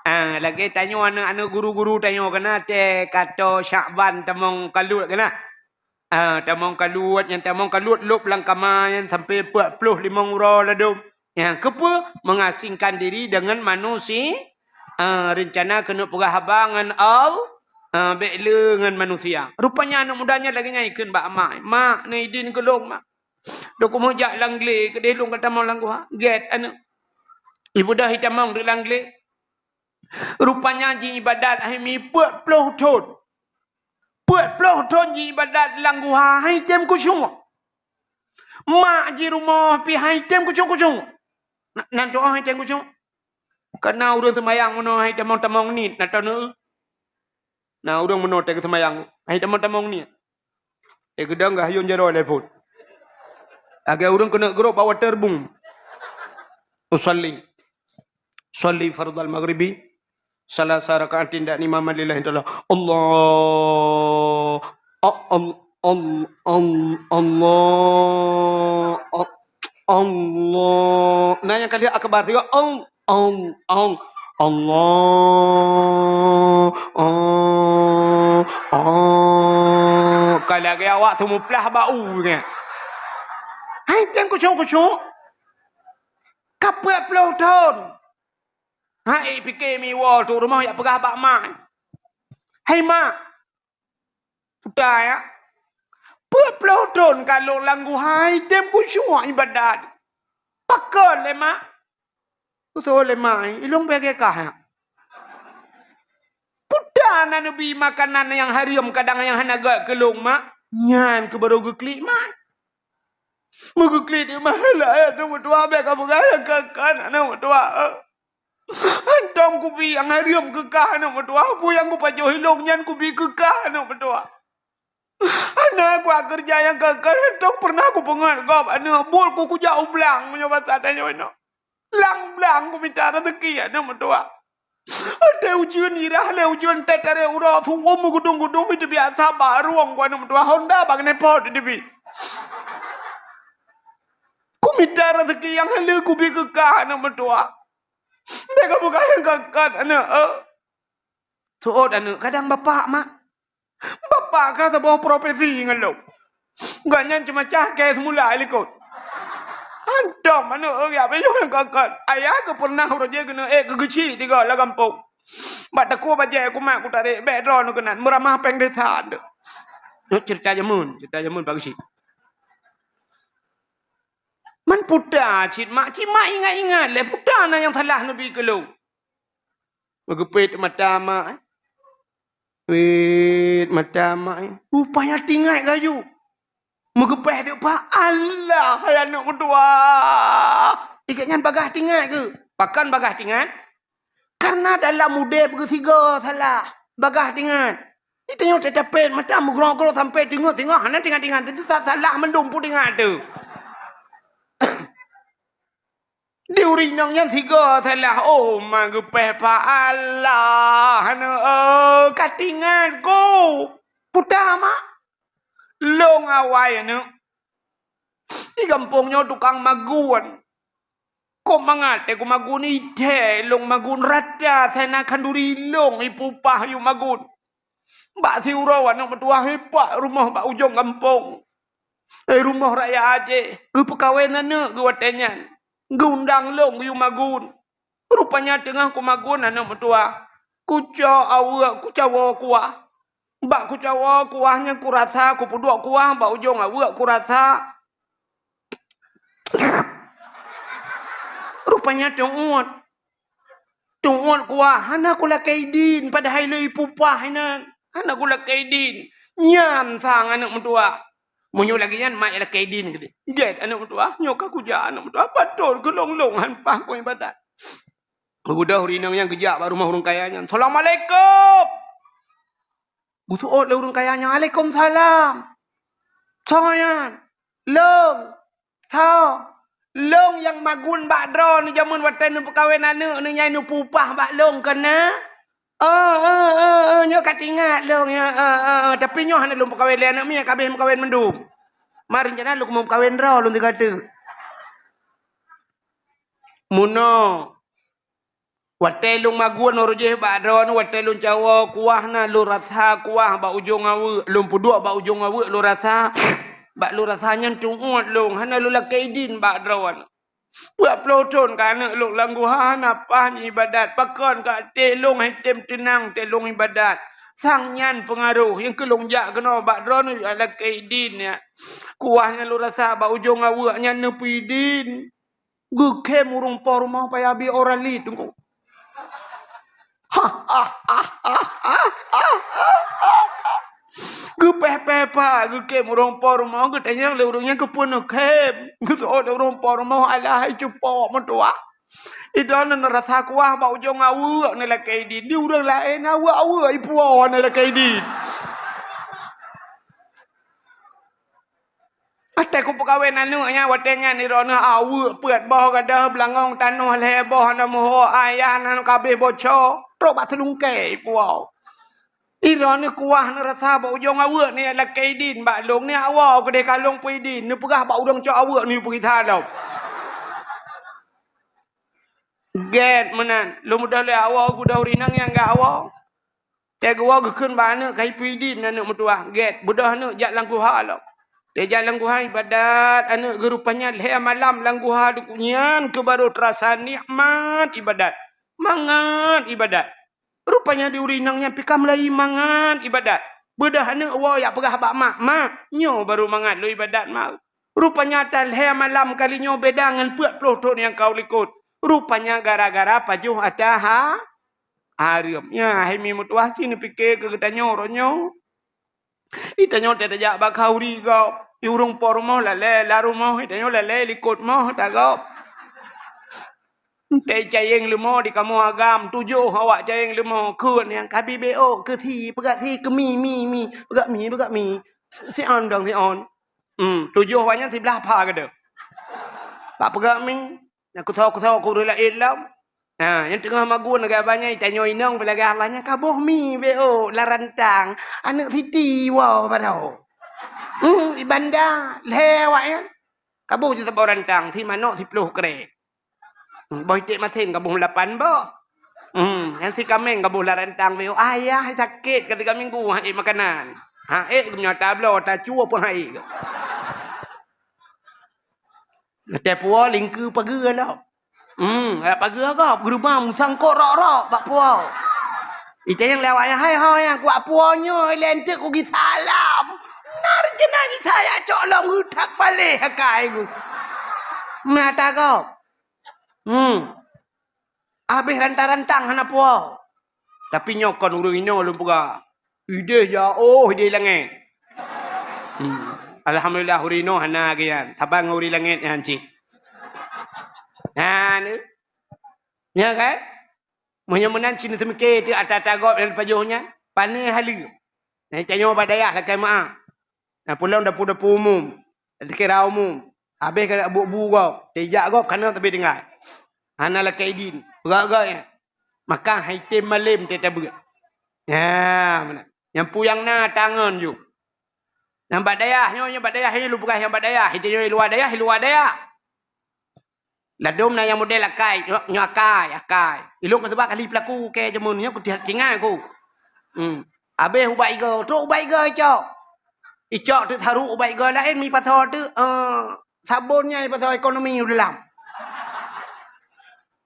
Ah, lagée tanyoe aneuk-aneuk guru-guru tanyoe keunan tée ka toe Syakban tamong kaluet keunan. Ah, tamong kaluet, nyang tamong kaluet lôb lam kama nyan sampoe peuet ploh limong uroe ladôm. Nyang keupeue? Mengasingkan diri dengan manusia. Ah, reuncana keuneuk peugah haba ngon Al-, ah, bék le ngon manusia. Rupanya aneuk muda nyan lagée nyan ikheun bak mak, "Mak, neuidin keu lôn, Mak. Lôn keumeujak lam glé keudeh lôn ka tamong lam guha." Gét aneuk. Ibeudôh itamong di lam glé. Rupanya jiibadat hai mi peuet ploh thon. Peuet ploh thon jiibadat lam guha hai tem khusyuk. Mak jirumoh pih hai tem khusyuk-khusyuk. Na-, nan tuoh hai tem khusyuk. Kana ureuëng seumayang meunoe hai tamong-tamong niet, na taneuk. Na ureuëng meunoe teuka seumayang hai tamong-tamong niet. Eh, geudong gah hayun jaroe lé phon. Lagée ureuëng keuneuk grôp bak water boom. Usalli. Salli fardal maghribi. Salasa raka'atin dan imaman lillahi ta'ala. Allah. A-, al-, al-, al-, Allah. A-, Allah. Nah, nyang kali akbar tiga. Al-, Ong, ong. Allah, ong, ong. Ka lagée awak teumuplah bak u nyan. Hai, teueng khusyuk-khusyuk. Ka peuet ploh thon. Hai, pike miwoe tu rumoh jak peugah bak mak. Hai, mak. Puta ya. Peuet ploh thon ka lôn lam guha, hai tem khusyuk ibadat. Pakon lé mak? Khusyuk lé mak, ilong bèe kah ya. Puta na neubi makanan nyang hareuem kadang nyang hana gèt keu lôn mak. Nyan keuh baru geuklik mak. Meugeuklik di mahala aneuk meutuah bèk ka peugah nyang kakon aneuk meutuah. Hantom kubi nyang hareuem keu kah aneuk meutuah, peue nyang kupajoh ilong nyan kubi keu kah aneuk meutuah. Hana kuat keureuja nyang kakon, hantom peureunah kupeungeut gob aneuk, buet ku kujak u blang meunyoe basa tanyoe inoe. Lam blang kumita raseuki aneuk meutuah. Watèe ujeuen irah lé ujeuen tét tarek uroe su'um meugudong-gudong, meuteubiyasa bak rueng ku aneuk meutuah, honda bak keuneuk pot teubi. Kumita raseuki nyang haleue kubi keu kah aneuk meutuah. Bèk ka peugah nyang kakon aneuk, eh. Seuôt aneuk, kadang bapak, mak. Bapak ka saboh profesi ngon lôn. Gobnyan ceumacah kèe seumula i likot. Hantom aneuk, eh, jak payah nyang kakon. Ayah keuh peureunah uroe jih keuneuk ék keu geuchik tiga lam gampông. Bak takue bajèe kumat kutarek, bèk droeneuh keunan, meuramah péng desa teuh. Nyoe ceurita jameun, ceurita jameun Pak Geuchik. Man puta cit mak, cit mak ingat-ingat lé puta na nyang salah neubi keu lôn. Meugeupét mata mak, eh. Pét mata mak, eh. Rupanya tingat laju. Meugeupéh deuk pah, Allah, hai aneuk meutuah. Ikét nyan bagaih tingat keuh. Pakon bagaih tingat? Karena dalam udép geusigoe salah, bagaih tingat. Di tanyoe teutapét mata meugrok-grok sampai teungoh-teungoh hana tingat-tingat. Itu sa-, salah mandum peue tingat teuh. Di ureueng inong nyan sigoe salah, oh, ma geupéh pa Allah, aneuk, eh, ka tingat ku. Puta mak. Lôn awai aneuk. Di gampông nyoe tukang magun. Kok mangat teuh ku magun ithèe lôn magun rata sana khanduri lôn ipupah yue magun. Bak siuroe aneuk meutuah ipak rumoh bak ujong gampông. Eh, rumoh raya Aceh, geupeukawen aneuk geuh watèe nyan. Geuundang lôn yue magun. Rupanya teungoh kumagun aneuk meutuah. Kucok aweuek, kucawoe kuah. Bak kucawoe kuah nyan kurasa, kupeuduek kuah bak ujong aweuek kurasa. Rupanya teuôt. Teuôt kuah, hana kulakèe idin, padahai lôn ipupah inan. Hana kulakèe idin. Nyan sang aneuk meutuah. Meunyoe lagèe nyan, mak ilakèe idin keudéh. Gèt aneuk meutuah, nyoe ka kujak aneuk meutuah. Patôt keu lôn-lôn han paih ku ibadat. Geubeudôh ureueng inong nyan geujak bak rumoh ureueng kaya nyan. "Assalamualaikum." Geuseuôt lé ureueng kaya nyan, "Waalaikumsalam." "Soe nyan?" "Lôn." "Soe?" "Lôn nyang magun bak droeneuh jameun watèe neupeukawen aneuk neuh nyang neupupah bak lôn keunan." "Oh, oh, oh, oh, nyoe ka teuingat lôn, ya, oh, oh, oh. Tapi nyoe hana lôn peukawen lé aneuk miet, ka abéh meukawen mandum. Ma rencana lôn meukawen droe lôn sigoe teuk." Meunoe. Watèe lôn magun uroe jih bak droeneuh, watèe lôn cawoe kuah na, lôn rasa kuah bak ujong aweuek, lôn peuduek bak ujong aweuek lôn rasa, bak lôn rasa nyan teuôt lôn, hana lôn lakèe idin bak droeneuh. Peuet ploh thon ka aneuk lôn lam guha hana paih ibadat, pakon ka até lôn han tem teunang teuh lôn ibadat. Sang nyan peungaroh, nyang keu lôn jak keunoe bak droeneuh jak lakèe idin nyan. Kuah nyan lôn rasa bak ujong aweuek nyan neupeuidin. Geukhém ureueng po rumoh payah bi ora li teungku. Geupéh-péh pat geukhém ureueng po rumoh, geutanyong lé ureueng nyan keupeue neukhém. Geuseuôt lé ureueng po rumoh, "Alah hai cupo meutuah. Idroeneuh neurasa kuah bak ujong aweuek neulakée idin. Di ureuëng laén aweuek-aweuek ipuwoe neulakée idin. Watée kupeukawen aneuëk nyan, watée nyan idroeneuh aweuek peuet boh gadôh beulangong tanoh lhée boh na meuho ayah nan kabeh boco. Trok bak seulungkée ipuwoe. Idroeneuh kuah neurasa bak ujong aweuek neulakée idin bak lông neujak woe keudeh ka lông peue idin neupeugah bak ureuëng cok aweuek neupeugisa lom. Gét meunan, lôn beudôh lé awoe geudoh rinang nyang gak awoe. Tée geuwoe geukheun bak aneuëk ka ipeue idin aneuëk meutuwah, gét beudôh aneuëk jak lam guha lom. Tée jak lam guha ibadat aneuëk geuh rupanya lhée malam lam guha nyan keuh barô teurasa nikmat ibadat. Mangat ibadat. Rupanya di ureuëng inong nyan pih ka meulayi mangat ibadat. Beudôh aneuëk woe jak peugah bak mak, "Mak, nyoe barô mangat lôn ibadat, Mak." Rupanya ata lhée malam kali nyoe beda ngon peuet ploh thon nyang ka u likot. Rupanya gara-gara pajoh ata ha-, hareuem. Nyan hai mi meutuwah cit neupike keu geutanyoe uroe nyoe. Itanyoe teuh tajak bak khauri gob. I ureuëng po rumoh lalée lam rumoh, itanyoe lalée likot moh tagob. Tée cayeng leumo di kamoe agam, tujoh awak cayeng leumo, kheun nyang ka bibée ôk keu si, peugah si keu mi, mi, mi, peugah mi, peugah mi. Si, si on dong, si on. Hmm, tujoh awak nyan siblah pha keudeh. Bak peugah mi, nyang kusoe-kusoe keu ureuëng laén lom. Ha, nyang teungoh magun lagée abah nyan, itanyoe inong beulagée abah nyan, ka boh mi bée ôk lam rantang. Aneuëk siti woe baroe. Hmm, i banda lhée awak nyan. Ka boh ju saboh rantang, si manok siploh krek. Hmm, boh iték masen ka boh lapan boh. Hmm, nyang si kaméng ka boh lam rantang bée ôk. Ayah sakét ka tiga minggu han ék makanan. Han ék geumeunyoe tabloe, tacue pun han ék. Watée puwoe lingkeue pageue lom. Hmm, rab pageue gob, geurubah musangkot rok-rok bak puwoe. Itanyong lé awak nyan, "Hai ho nyang kuat puwoe nyoe, ilée eunteuk kugisa lom." Na reuncana gisa jak cok lom geutak paléh akai ku. Mata gob. Hmm. Habéh rantang-rantang hana puwoe. Tapi nyoe kon ureuëng inoe lôn peugah. Ideh jaoh ideh langét. Hmm. Alhamdulillah ureuëng inoe hana lagée nyan. Saban ngon ureuëng langét nyan cit. Nyan. Nyan kan? Meunyoe meunan cit neuseumiké teuk ata-ata gob nyang pajoh nyan. Pané haleue. Nyan tanyoe bak dayah lakée meuáh. Nah, pulang dapu-dapu umum, dikira umum. Habéh ka bu-bu gob, tijak gob kana teubit tinggai. Hana lakée idin, peugah-peugah nyan. Maka hai tem malem teutabeuet. Nya, meunan. Nyang puyang na tangon ju. Nyang bak dayah nyoe, nyang bak dayah nyoe, lu peugah nyang bak dayah, itu nyoe luwa dayah, luwa dayah. Ladom na nyang model akai, nyoe, nyoe akai, akai. Ilong ka seubab kali pelaku ke jameun nyoe ku tihat tinggai ku. Hmm. Habéh ubak igo, trok ubak igo icok. Icok teuk tharok ubak igo laén mi pasoe teuk, eh, sabon nyan pasoe ekonomi u dalam.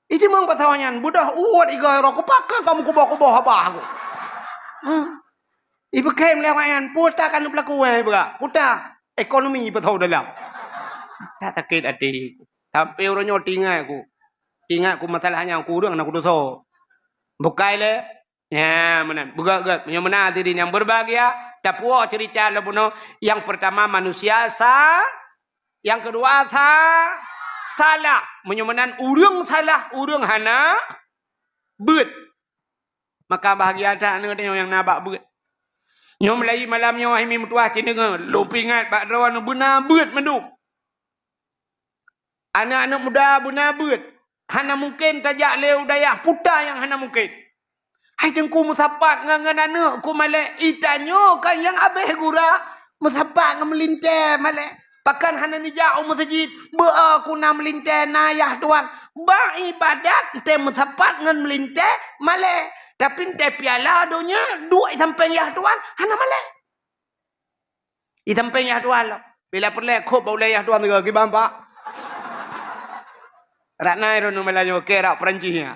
Ijimong pasoe nyan, beudôh uwot igo roh ku pakon kamu kuboh-kuboh abah ku. Hmm. Ibeukhem lé awak nyan, puta kan pelaku eh, ibeugah. Puta ekonomi pasoe u dalam. Dah sakét até. Sampai uroe nyoe teuingat ku. Teuingat ku masalah nyan ku ureuëng na kudosa. Bukai lé. Ya, meunan. Beugöt-göt. Meunyoe meunan hadirin yang berbahagia, tapuwoe cerita lom bunoe. Yang pertama manusia sa, yang kedua sa, salah. Meunyoe meunan ureuëng salah, ureuëng hana beuet. Maka bahagia that aneuk tanyoe nyang na bak beuet. Nyoe meulayi malam nyoe hai mi meutuwah cit deungoe, lôn peuingat bak droeneuh beuna beuet mandum. Aneuk-aneuk muda beuna beuet, hana mungken tajak lé u dayah puta nyang hana mungken. Hai teungku meusapat ngon, ngon aneuk ku malée, itanyoe kan nyang abéh gura meusapat ngon meulintée malée. Pakon hana neujak u meuseujid, beu-o ku na meulintée na yah tuan. Bak ibadat teuh meusapat ngon meulintée malée, tapi teuh piala donya duek i sampéng yah tuan hana malée. I sampéng yah tuan lom. Bila peureulée khôb bak ulée yah tuan sigoe, kiban pak. Rak na droeneuh Meulayu, keu rak Perancis nyan.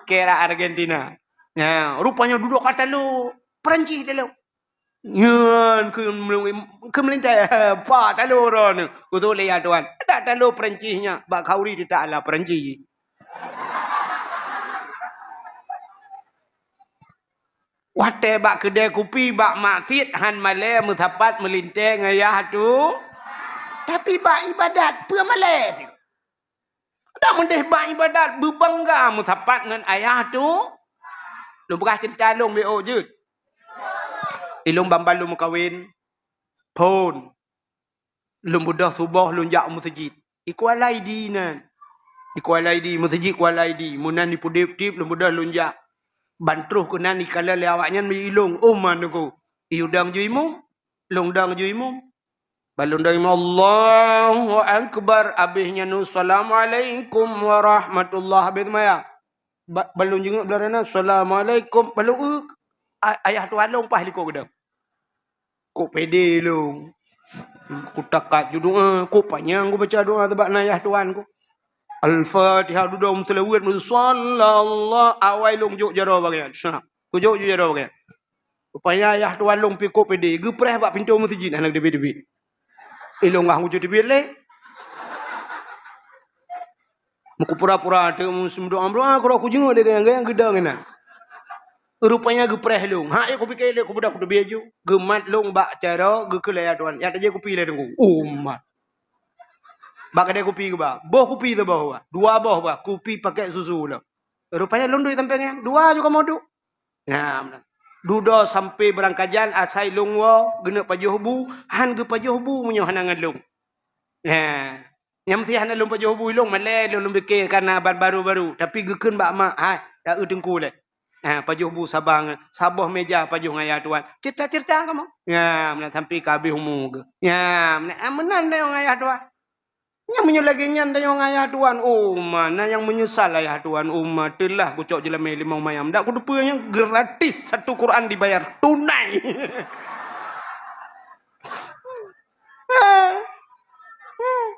Keu rak Argentina. Nyan, rupanya dudoe ka talo Perancis talo. Nyan keu, keu meulintée, pak talo droeneuh. Keu ulée yah tuan. Dak talo Perancis nyan, bak khauri teutak ala Perancis. Watée bak keudée kupi bak maksiet han malée meusapat meulintée ngon yah tu. Tapi bak ibadat peue malée tu? Tamudeh bak ibadat, beubangga meusapat ngon ayah tu. Lôn peugah cerita lôn B O jeuet. Ilôn ban-ban lôn meukawen. Phon. Lôn beudôh suboh lôn jak u meuseujid. Di Kuala Idi nan. Di Kuala Idi, meuseujid Kuala Idi. Meunan di Pudip-Tip lôn beudôh lôn jak. Ban troh keunan ikalon lé awaknyan meuilôn. Oh, man teungku. Iudang ju imum. Lôn dang ju imum. Ban lôn dang imum, "Allahu Akbar." Abéh nyan, "Assalamualaikum warahmatullah." Abéh seumayang. Ba-, ban lôn jingok blah na, "Assalamualaikum." Ban lôn, "Eh, a-, ayah tuan lôn paih likot geudong." Kok pede lôn. Kutakat ju doa, kok panyang kubaca doa sabab na ayah tuan ku. Al-Fatihah, dudoe meuseulaweuet, meusallallahu, awai lôn jok jaroe bagian. Sa, kujok ju jaroe bagian. Rupanya ayah tuan lôn pikok pede, geupreh bak pintoe meuseujid hana geuteubiet-teubiet. Ilôn ngah nguju teubiet lé. Meukupura-pura teuk meudoa-doa, kura kujingeuk lé gayang-gayang geudong inan. Rupanya geupreh lôn. Hak, ya kupike lé, kubeudôh kuteubiet ju. Geumat lôn bak jaroe, geukheun lé ayah tuan. Ya tajak kupi lé teungku. Umat. Bak keudè kupi geuba. Boh kupi teuboh ba. Dua boh ba. Kupi pakèk susu lom. Rupanya lôn duek sampéng nyan. Dua ju kamoe duek. Nyan. Dudoe sampoe beurangkajan asai lôn woe geuneuk pajoh bu, han geupajoh bu meunyoe hana ngon lôn. Nyan. Nyang meusti hana lôn pajoh bu ilôn malèe lôn, lôn pike kana ban baru-baru, tapi geukheun bak mak, "Hai, ta eu teungku lé." Ha, pajoh bu saban, saboh meja pajoh ngon ayah tuan. Cerita-cerita kamoe. Nyan, meunan sampoe ka habéh umu geuh. Nyan, meunan, ah, meunan dayong ayah tuan. Nyang meunyoe lagèe nyan dayong ayah tuan, oh ma, na nyang meunyeusal ayah tuan, oh ma, teulah kucok jeulamèe limong mayam. Dak kuteupeue nyang gratis satu Quran dibayar tunai.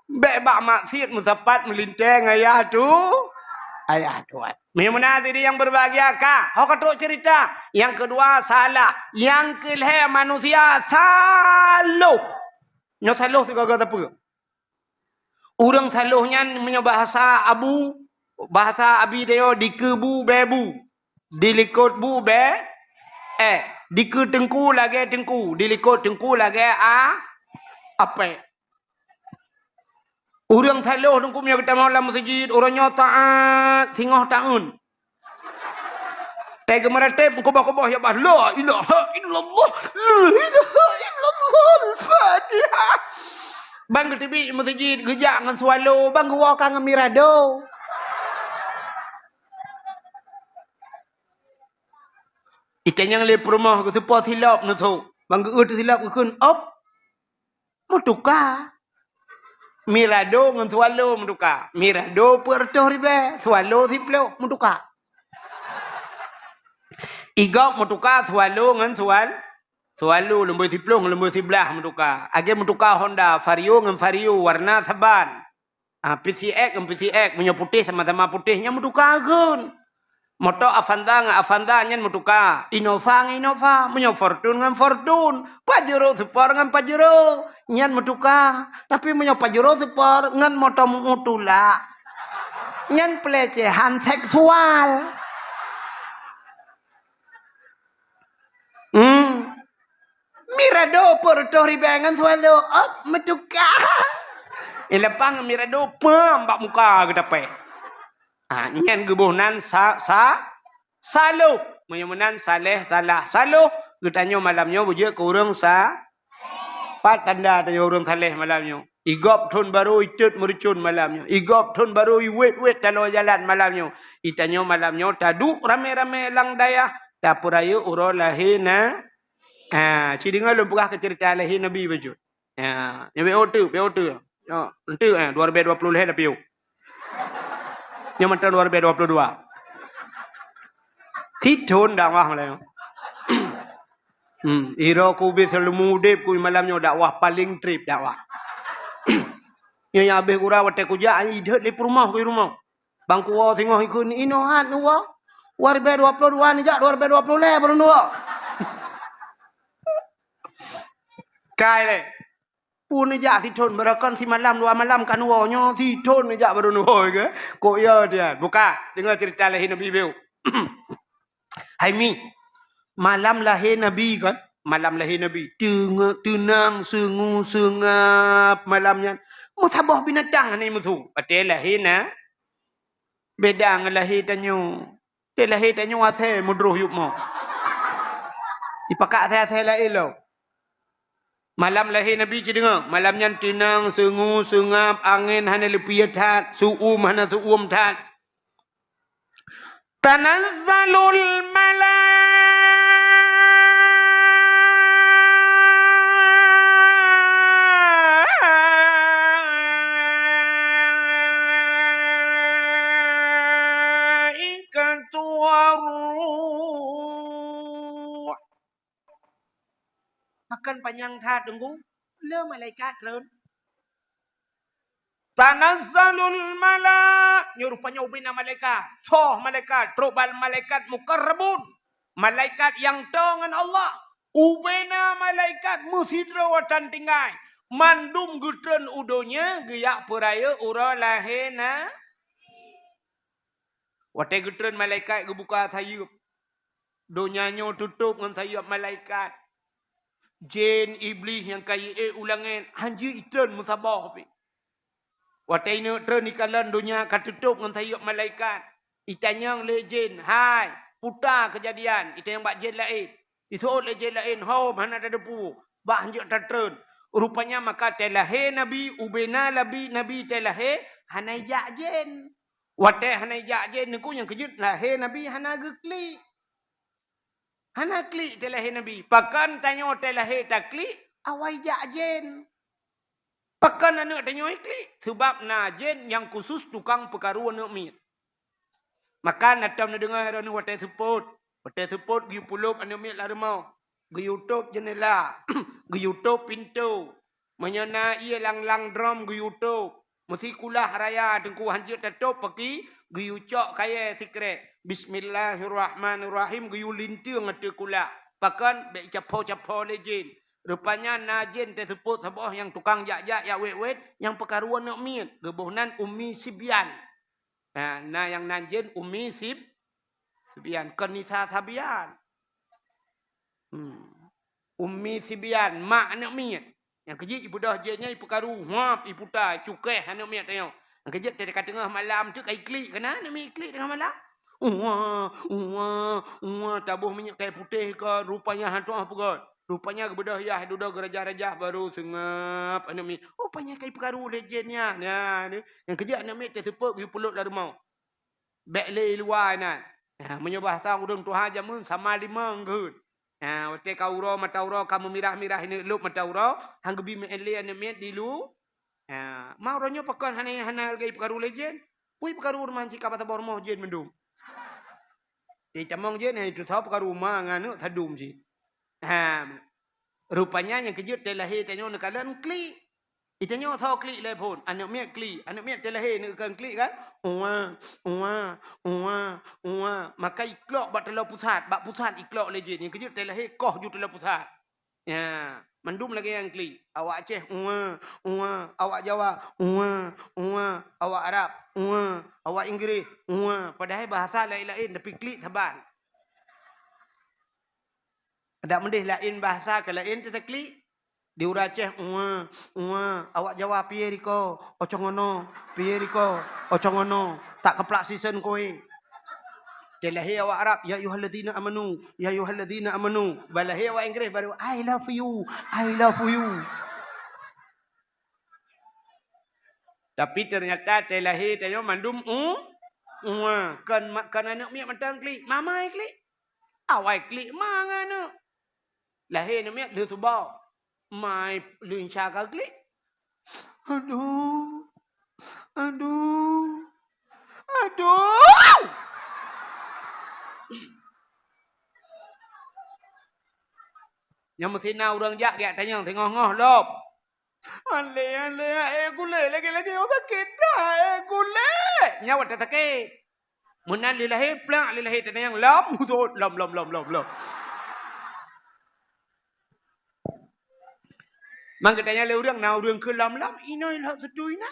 Bèk bak maksiet meusapat meulintèe ngon ayah tu, ayah tuan. Meunyoe meunan hadirin yang berbahagia ka, ho ka trok cerita. Yang kedua salah, yang keulhèe manusia saloh. Nyoe saloh sigoe-goe sapeue? Ureueng saloh nyan meunyoe bahasa abu, bahasa abi tanyoe dikeue bu bèe bu, dilikot bu bèe, eh, dikeue teungku lagèe teungku, dilikot teungku lagèe a, apèk. Ureueng saloh teungku meunyoe geutamong lam meuseujid, uroe nyoe taat, singoh taeun. Teuh geumeuratéb meukeubah-keubah ya bah, "La ilaha illallah, la ilaha illallah, Al-Fatihah." Ban geuteubiet meuseujid, geujak ngon swallow, ban geuwoe ka ngon mirado. Itanyong lé peurumoh geuseupôt silop neusok, ban geuôt silop geukheun, "Op." Meutuka. Mirado ngon swallow meutuka. Mirado peuet reutôh ribèe, swallow siplôh meutuka. Igop meutuka swallow ngon swal-, swallow lumbôi siplôh ngon lumbôi siblaih meutuka. Lagèe meutuka Honda Vario ngon Vario warna saban. Ah, P C X ngon P C X, meunyoe putéh sama-sama putéh, nyan meutuka kheun. Moto Avanza ngon Avanza nyan meutuka. Innova ngon Innova, meunyoe Fortuner ngon Fortuner, Pajero Sport ngon Pajero, nyan meutuka. Tapi meunyoe Pajero Sport ngon moto meu-, tulak, nyan pelecehan seksual. Hmm. Mirado peuet reutôh ribèe ngon swallow, op, meutuka. Ileupah ngon mirado, pam, bak muka geutapèh. Ah, nyan geuboh nan sa-, sa-, saloh. Meunyoe meunan saleh, salah. Saloh, geutanyoe malam nyoe beujeuet keu ureueng sa-, pat tanda tanyoe ureueng saleh malam nyoe. Igop thon barô itot meurucon malam nyoe. Igop thon barô iwet-wet taloe jalan malam nyoe. Itanyoe malam nyoe taduek ramé-ramé lam dayah, tapeurayeuk uroe lahé na-, ha, ci deungoe lôn peugah keu ceurita lahé Nabi bacut. Ha, nyoe B O teuk, B O teuk. Nyoe, enteuk, eh, dua ribèe dua ploh lhèe na piôh. Nyoe mantong dua ribèe dua ploh dua. Sithon dakwah malam nyoe. Hmm, uroe ku ubé seuleumu udép ku malam nyoe dakwah paleng trép dakwah. Nyoe nyang abéh gura watèe kujak, ai idhôt lé peurumoh ku rumoh. Bang kuwoe singoh ikheun inoe hat neuwoe. Dua ribèe dua ploh dua neujak dua ribèe dua ploh lhèe baru neuwoe. Kai lé. Pun neujak sithon, barokon simalam dua malam ka neuwoe, nyoe sithon neujak baru neuwoe ke? Kok ya dia? Buka, deungoe ceurita lahé Nabi beu. Hai Mi, malam lahé Nabi kan? Malam lahé Nabi, teunge-, teunang, seungue, seungab malam nyan. Meusaboh binatang hana meusu. Watèe lahé na-, Beda ngon lahé tanyoe. Teuh lahé tanyoe asèe meudroh yup mo. Ipakat asèe-asèe laén lom. Malam lahé Nabi cit deungoe, malam nyan teunang, seungue, seungab, angén hana leupie that, seu-uem hana seu-uem that. Tanazzalul malaikatu war-ruh. Pakon panyang that, Teungku? Le malaikat treun. Tanazzalul mala-, nyoe rupanya ubena malaikat. Soe malaikat, trok bak malaikat muqarrabun. Malaikat nyang toe ngon Allah. Ubena malaikat meusidroe watèe tinggai. Mandum geutreun u donya geujak peurayeuk uroe lahé na. Watèe geutreun malaikat geubuka sayeuep. Donya nyoe tutôp ngon sayeuep malaikat. Jén Iblih nyang ka jiék u langèt, hana jeuet itreun meusaboh pih. Watèe ineuk treun ikalon donya ka tutôp ngon sayeuep malaikat. Itanyong lé jén, "Hai, peue teuma keujadian?" Itanyong bak jén laén. Iseuôt lé jén laén, "Hom, hana tateupeue, bah hana jeuet tatreun." Rupanya maka teuh lahé nabi, ubena nabi, nabi teuh lahé, hana ijak jén. Watèe hana ijak jén, Teungku, nyang keujeuet lahé nabi hana geuklik. Hana klik teuh lahé nabi. Pakon tanyoe teuh lahé taklik, awai jak jén. Pakon aneuk tanyoe klik? Seubab na jén nyang khusus tukang peukaru aneuk miet. Maka na tom neudeungoe droeneuh watèe seupôt. Watèe seupôt geuyue peulop aneuk miet lam rumoh. Geuyue tôp jeunela. Geuyue tôp pintoe. Meunyoe na ié lang-lang drom geuyue tôp. Meusikula raya Teungku hana jeuet tatôp paki, geuyue cok kayèe sikrek. Bismillahirrahmanirrahim, geuyue linteung ateueh kulah. Pakon? Bèk icapo-capo lé jén. Rupanya na jén teuseupôt saboh nyang tukang jak-jak, jak wét-wét, nyang peukaru aneuk miet. Geuboh nan Ummi Sibyan. Na, na nyang nan jén Ummi Sib-, Sibyan, kon Nisa Sabian. Hmm. Ummi Sibyan, mak aneuk miet. Nyang keujeuet ibeudôh jén nyan ipeukaru, huap, iputa, icukéh aneuk miet nyoe. Nyang keujeuet teuka teungoh malam teuk ka iklik, keunan aneuk miet iklik teungoh malam. Uwa, uwa, uwa, taboh minyeuk kayèe putéh kon, rupanya hana tu'oh peugöt. Rupanya geubeudôh yah dudoe geurajah-rajah baru seungab aneuk miet. Rupanya ka ipeukaru lé jén nyan. Nyan, nyang keujeuet aneuk miet teuseupôt geuyue peulop lam rumoh. Bèk lé i luwa inan. Ha, meunyoe bahasa ureueng tuha jameun sama limong geuh. Ha, watèe ka uroe mata uroe ka meumirah-mirah ineuk lop mata uroe, han geubi meu'en lé aneuk miet di lu. Ha, ma uroe nyoe pakon hana, hana lagèe ipeukaru lé jén. Peue ipeukaru rumoh cit ka bak saboh rumoh jén mandum. Di tamong jén, ha, itu saboh peukaru ma ngon aneuk sadum cit. Ha, rupanya nyang keujeuet teuh lahé tanyoe neukalon klik. Itanyoe soe klik lé phôn, aneuk miet klik, aneuk miet teuh lahé neukon klik kan? Uwa, uwa, uwa, uwa. Maka iklok bak taloe pusat, bak pusat iklok lé jén. Nyang keujeuet teuh lahé koh ju taloe pusat. Ya, mandum lagèe nyang klik. Awak Aceh, uwa, uwa. Awak Jawa, uwa, uwa. Awak Arab, uwa. Awak Inggréh, uwa. Padahai bahasa laén-laén, tapi klik saban. Adak meudeh laén bahasa keu laén teutaklik. Di ureueng Aceh, "Uwa, uwa." Awak Jawa, "Piye riko?" "Ocong ono." "Piye riko?" "Ocong ono." Tak keuplak sisen koe. Teuh lahé awak Arab, "Ya ayyuhalladzina amanu, ya ayyuhalladzina amanu." Bah lahé awak Inggréh baru, "I love you, I love you." Tapi ternyata teuh lahé tanyoe mandum u, uwa. Kon ma-, kon aneuk miet mantong klik, mama klik. Awai klik ma ngon aneuk. Lahé aneuk miet lheueh suba. Mai lheueh insya ka klik. Aduh. Aduh. Aduh. Nyang meusinan ureueng jak geutanyong singoh-ngoh lom. Alé, alé, eh, gulé, lagèe-lagèe nyoe sakét that, eh, gulé. Nyan watèe sakét. Meunan lheueh lahé, plak lheueh lahé, tanyong lom, lom, lom, lom, lom, lom. Mang geutanyong lé ureueng, na ureueng keu lom-lom, inong ilhok seutui na.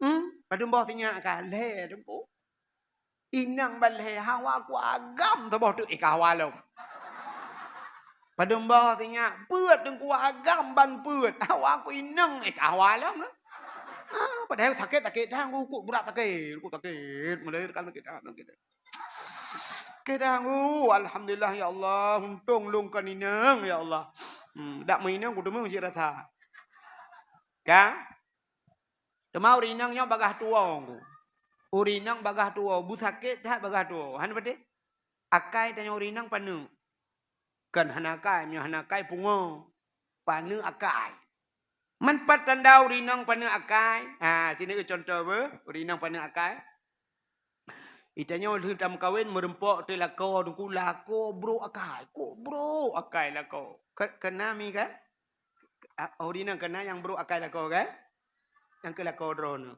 Hmm, padum boh sinyak ka, lhèe teungku. Inong ban lhèe, hawa ku agam saboh teuk, eh, ka hawa lom. Padum boh sinyak, peuet teungku agam ban peuet, hawa ku inong, eh, ka hawa lom. Ah, padahai sakét-sakét that, ku, ku brat sakét, ku sakét, mulai kan sakét that, sakét that. Sakét that, ku, alhamdulillah ya Allah, untông lôn kon inong ya Allah. Hmm, dak meuinong ku teumé cit rasa. Kan? Teuma ureueng inong nyoe bagaih tuwoe, ku. Ureueng inong bagaih tuwoe, beusakét that bagaih tuwoe. Hana patéh? Akai tanyoe ureueng inong paneuk. Kon hana akai, meunyoe hana akai pungo. Paneuk akai. Man pat tanda ureueng inong paneuk akai? Ha, sinoe keuh cuntoh beuh, ureueng inong paneuk akai. Itanyoe lheueh tameukawen meureumpok teuh lakoe, teungku, lakoe brok akai, kok brok akai lakoe. Ke-, keuna mi kan? A, ureueng inong keuna nyang brok akai lakoe kan? Nyang keu lakoe droeneuh.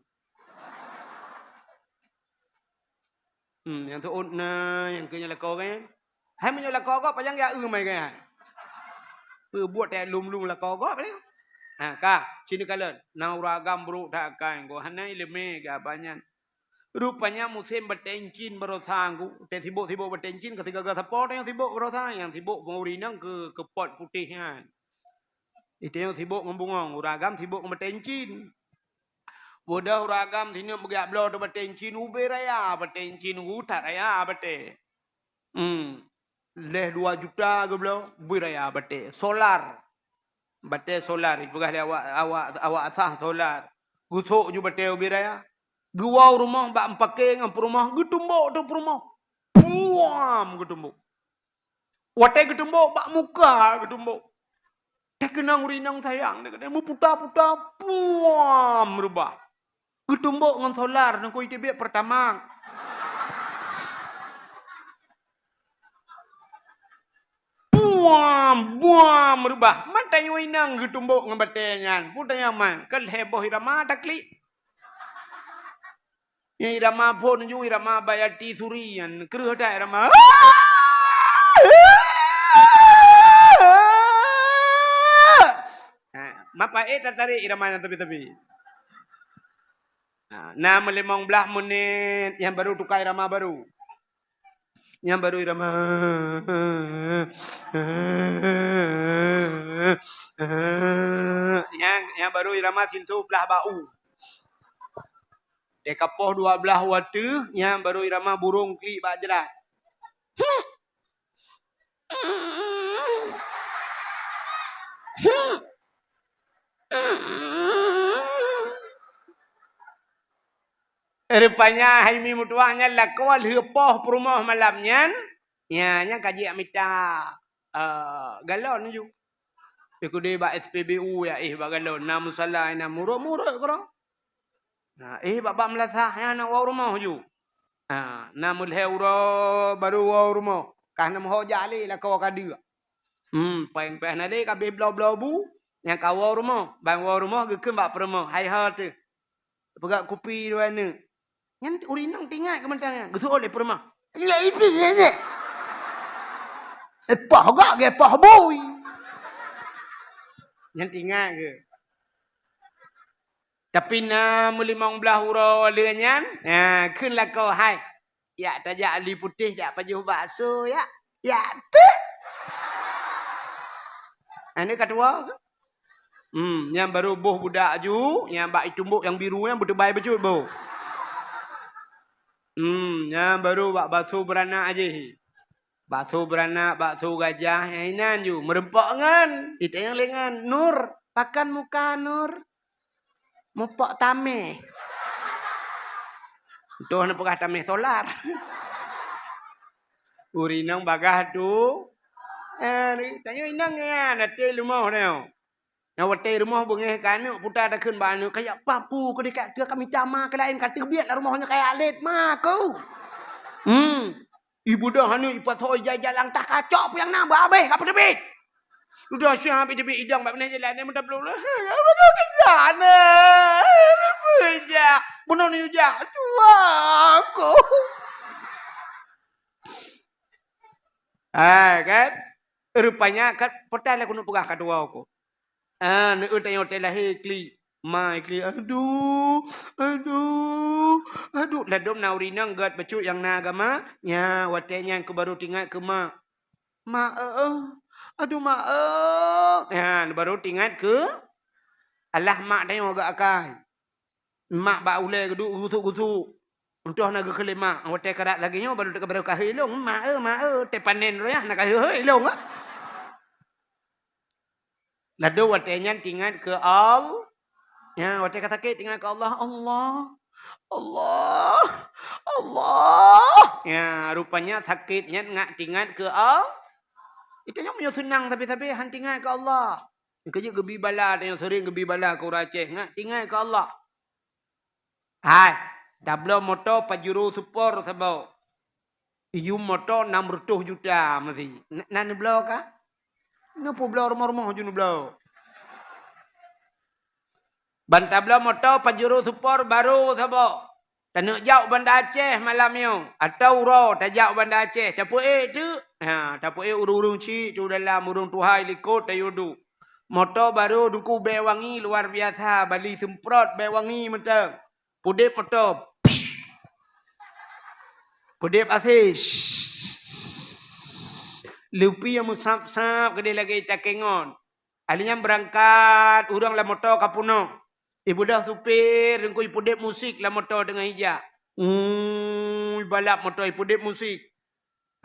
Hmm, nyang teuôt na, nyang keu nyan lakoe kan? Hai meunyoe lakoe gob, pajan geujak eu mai kan? Peubuet teuh lom-lom lakoe gob ni. Ha, ka, sinoe kalon. Na ureueng agam brok that akai, gob hana ileumé geuh banyan. Rupanya musém batèe incin baroesa, ku. Teuh sibok-sibok batèe incin, ka sigaga sapo teuh nyang sibok baroesa, nyang sibok ureueng inong keu, keu pot putéh nyan. Itanyoe sibok ngon bungöng, ureueng agam sibok ngon batèe incin. Beudôh ureueng agam sineuk meugeuyak bloe teuh batèe incin, ubé raya batèe incin, u that raya batèe. Hmm. Lhèe dua juta geubloe, ubé raya batèe. Solar. Batèe solar, ipeugah lé awak, awak, awak asah solar. Geusok ju batèe ubé raya. Geuwoe u rumoh bak meupaké ngon peurumoh, geutumbok teuh peurumoh. Puam! Geutumbok. Watèe geutumbok bak muka geutumbok. Teukeunong ureueng inong sayang, teukeunong meuputa-puta, puam, reubah. Geutumbok ngon solar, nangku iteubiet Pertamax. Puam, buam, reubah. Man tanyoe inong geutumbok ngon batèe nyan. Peue tanyoe man, ka lhèe boh irama taklik. Nyang irama phôn ju, irama Bayati Suri nyan. Kreueh that irama. Ha, mapa éh tatarék irama nyan teubit-teubit. Ha, na meulimong blaih menit, nyan baru tuka irama baru. Nyan baru irama. Nyan, nyan baru irama sintoe blah bak u. Teuka poh dua blaih u ateueh, nyan baru irama burông klik bak jrat. Rupanya hai mi meutuah nyan lakoe lheueh poh peurumoh malam nyan, nya, nyan ka jijak mita, eh, galon ju. Ikudi bak S P B U ya, eh, bak galon, na musala, na murot-murot keudroe. Na, eh, bak-bak meulasah, ya, na woe rumoh ju. Ha, na meulhèe uroe baru woe rumoh. Ka na meuho jak lé lakoe ka deuek. Hmm, péng-péng na lé ka abéh bloe-bloe bu, nyang ka woe rumoh. Ban woe rumoh geukheun bak peurumoh, "Hai ho teuh. Peugöt kupi dua neuk." Nyan ureueng inong teuingat keu mantong nyan. Geuseuôt lé peurumoh. "Iya, ipi nyan, nyan?" "Eh, poh gak, ge poh bui." Nyan teuingat keu. Tapi na meulimong blaih uroe lheueh nyan, ha, kheun lakoe, "Hai, jak tajak li putéh jak pajoh bakso, jak." "Jak teuh." Aneuk ka tuwoe. Hmm, nyan baru boh budak ju, nyan bak itumbok nyang biru nyan beuteubai bacut boh. Hmm, nyan baru bak bakso beuranak jih. Bakso beuranak, bakso gajah, nyang inan ju. Meureumpok ngon, itanyong lé ngon, "Nur, pakan muka, Nur." Mupok tamèh. Toh neupeugah tamèh solar. Ureueng inong bagaih tu. Eh, tanyoe inong nyan, até rumoh nyoe. Nyang watèe rumoh beungèh keu aneuk, puta takheun bak aneuk, "Kajak papu keu dikak teu kami cama keu laén ka teubiet lam rumoh nyoe kajak lét ma ku." Hmm. Ibeudôh aneuk ipasoe ija-ija lam tah kacok peue nyang na beuhabéh ka peuteubiet. Dudoe syah pih teubiet idong bak binéh jalan, dia meutabloe. Apa kau kerja, anak? Apa kerja? Bunoe ni ujak. Tua aku. Ha, kan? Rupanya kan petai lah keuneuk peugah ka tua aku. Ah, neueu tanyoe watèe lahé klik. Ma klik, "Aduh, aduh, aduh." Ladôm na ureueng inong gèt bacut nyang na agama. Nya, watèe nyan keu baru teuingat keu mak. "Mak, eh, eh. Aduh, mak, eh." Nya, baru teuingat keu alah mak tanyoe gèt akai. Mak bak ulée geuduek gusuk-gusuk. Untôh na geukheun lé mak, watée karab lagée nyoe baru teuka baru kahé ilong. Mak, eh, mak, eh, teupanen royah na kahé ilong, eh. Lado watée nyan teuingat keu Allah. Ya, watée ka sakét teuingat keu Allah. Allah, Allah, Allah. Ya, rupanya sakét nyan ngat teuingat keu Allah. Ita nyoe meunyoe seunang sabe-sabe han teuingat keu Allah. Keujeuet geubi bala, tanyoe sering geubi bala keu ureuëng Aceh, ngat teuingat keu Allah. Hai, tabloe moto Pajero Sport saboh. Iyum moto enam ratus juta meusi. Na, na neubloe ka? Neupeubloe rumoh-rumoh ju neubloe. Ban tabloe moto Pajero Sport baru saboh. Taneuk jak u Banda Aceh malam nyoe, atawa uroe tajak u Banda Aceh, tapeuék teuk. Ha, tapeuék ureuëng-ureuëng chik tu dalam, ureuëng tuha i likot tayue duek. Moto baru Teungku, bèe wangi luar biasa, bali seumprot bèe wangi mantong. Pudeb moto. Pudeb asèe. Lupi nyang meusab-sab keudeh lagèe takengon. Ahli nyan beurangkat, ureuëng lam moto ka peunoh. Ibeudôh supir, Teungku, ipudeb musik lam moto teungoh ijak. Ui, balap moto ipudeb musik.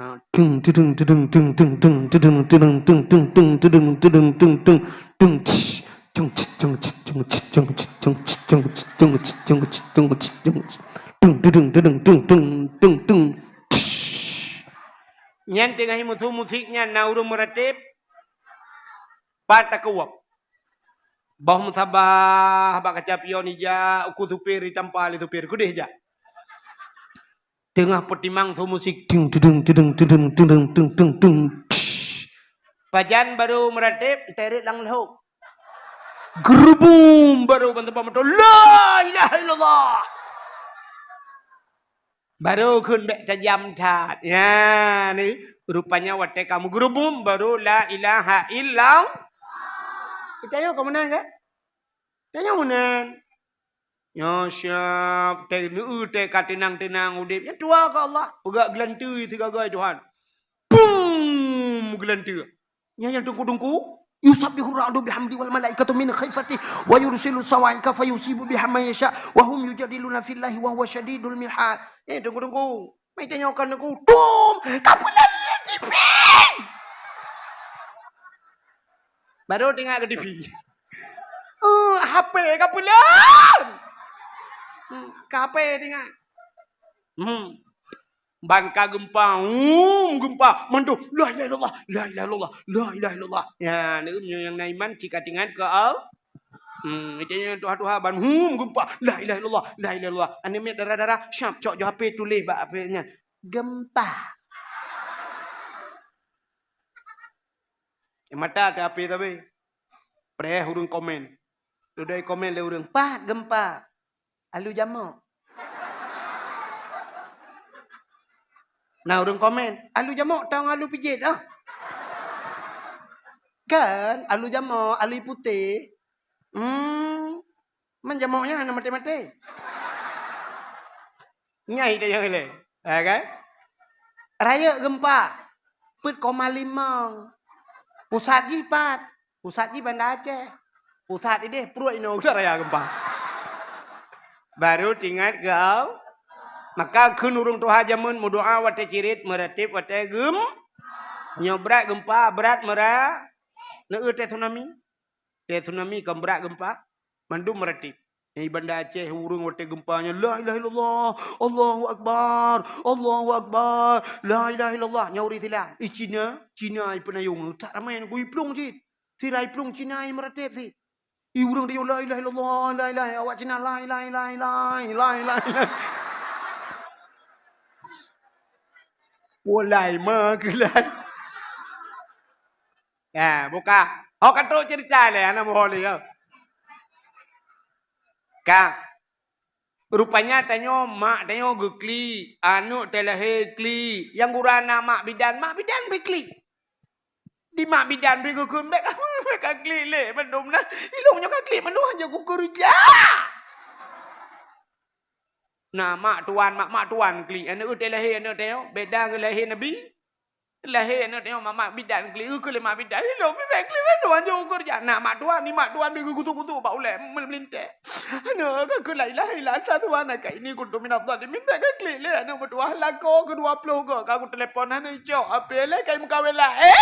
Ha, tung, tudung, tudung, tung, tung, tung, tudung, tudung, tung, tung, tung, tudung, tudung, tung, tung, tung, tsh, tung, tsh, tung, tsh, tung, tsh, tung, tsh, tung, tsh, tung, tsh, tung, tsh, tung, tsh, tung, tsh, tung, tsh, tung, tudung, tudung, tung, tung, tung, tung, tsh. Nyan teungoh imusu musik nyan na ureuëng meuratéb. Pat takeuwab. Boh meusabah bak kaca pion ijak, uku supir itampa lé supir, keudeh jak. Teungoh peutimang su musik, ting, tudung, tudung, tudung, tudung, tung, tung, tung, tsh. Pajan baru meuratéb, teret lam lhok. Geurubum baru ban teumpat moto, "La ilaha illallah." Baru kheun bèk tajam that. Ya, ni, rupanya watèe ka meugeurubum, baru la ilaha illallah. Tanyoe ka meunan, kan? Tanyoe meunan. Nyoe siab, teuh neu-eu teuh ka teunang-teunang udeb. Nyan tuha keu Allah. Peugah geulanteue sigagai Tuhan. Pum! Geulanteue. Nyan nyang teungku-teungku. Yusabbihu ra'du bihamdi wal malaikatu min khifati wa yursilu sawa'iqa fayusibu biha man yasha wa hum yujadiluna fillahi wa huwa syadidul mihal. Eh, teungku-teungku. Mai tanyoe keu teungku. Tum! Ka peulon lé T V! Baru teuingat keu T V. Eh, H P ka peulon. Hmm, ka H P teuingat. Hmm. Ban ka geumpa, hum, geumpa, mandum, "La ilaha illallah, la ilaha illallah, la ilaha illallah." Ya, neu nyoe nyang na iman cit ka teuingat keu Allah. Hmm, itu nyang tuha-tuha ban, hum, geumpa, "La ilaha illallah, la ilaha illallah." Aneuk miet dara-dara, siap cok jo H P tuléh bak H P nyan. Geumpa. Eh, mata teuh H P tapi. Preh ureuëng komen. Dudoe komen lé ureuëng, "Pat geumpa?" Alu jamok. Na ureuëng komen, "Alu jamok tong alu pijet ah." Kan, alu jamok, alu putéh. Hmm, man jamok nyan hana maté-maté. Nyai dah nyang ilée. Ha, kan? Rayeuk geumpa. Peuet koma limong. Pusat jih pat. Pusat jih Banda Aceh. Pusat ideh pruet inoe udah raya geumpa. Baru teuingat keu Allah. Maka kheun ureuëng tuha jameun meudoa watée cirit, meuratéb watée geum-, nyoe brat geumpa, brat meura-, neu-eu teuh tsunami. Teuh tsunami kon brat geumpa, mandum meuratéb. Di Banda Aceh ureuëng watée geumpa nyan, "La ilaha illallah, Allahu akbar, Allahu akbar, la ilaha illallah." Nyan ureuëng Islam. I Cina, Cina i peunayong, tak ramai nunggu iplueng cit. Sira iplueng Cina i meuratéb sit. I ureuëng teuh, "La ilaha illallah, la ilaha," awak Cina, "La ilaha, la ilaha, la ilaha, la ilaha." Walai ma keulai. Ya, buka. Ho ka trok cerita lé, hana boh lé, ya. Ka. Rupanya tanyoe, mak tanyoe geuklik, aneuk teuh lahé klik. Nyang gura na mak bidan, mak bidan pih klik. Di mak bidan pih geukheun, "Bék ka, bék ka klik lé, bandum na. Ilong nyoe ka klik, bandum hana kukeureuja." Na mak tuan, mak, mak tuan klik. Aneuk teuh lahé, aneuk teuh, beda ngon lahé Nabi. Lahé aneuk tanyoe mak, mak bidan klik, geukheun lé mak bidan, "Ilôn, mi bèk klik, bèk tuan jeuet ukeue jak." Na mak tuan, ni mak tuan, bi geugutuk-gutuk bak ulèe, meulintèe. "Aneuk, ka kheun la ilaha illa anta subhanaka inni kuntu minadh dhalimin, bèk ka klik lé aneuk meutuah, lakoe keu dua ploh goe ka kutelepon, hana icok, ape lé kai meukawen laén."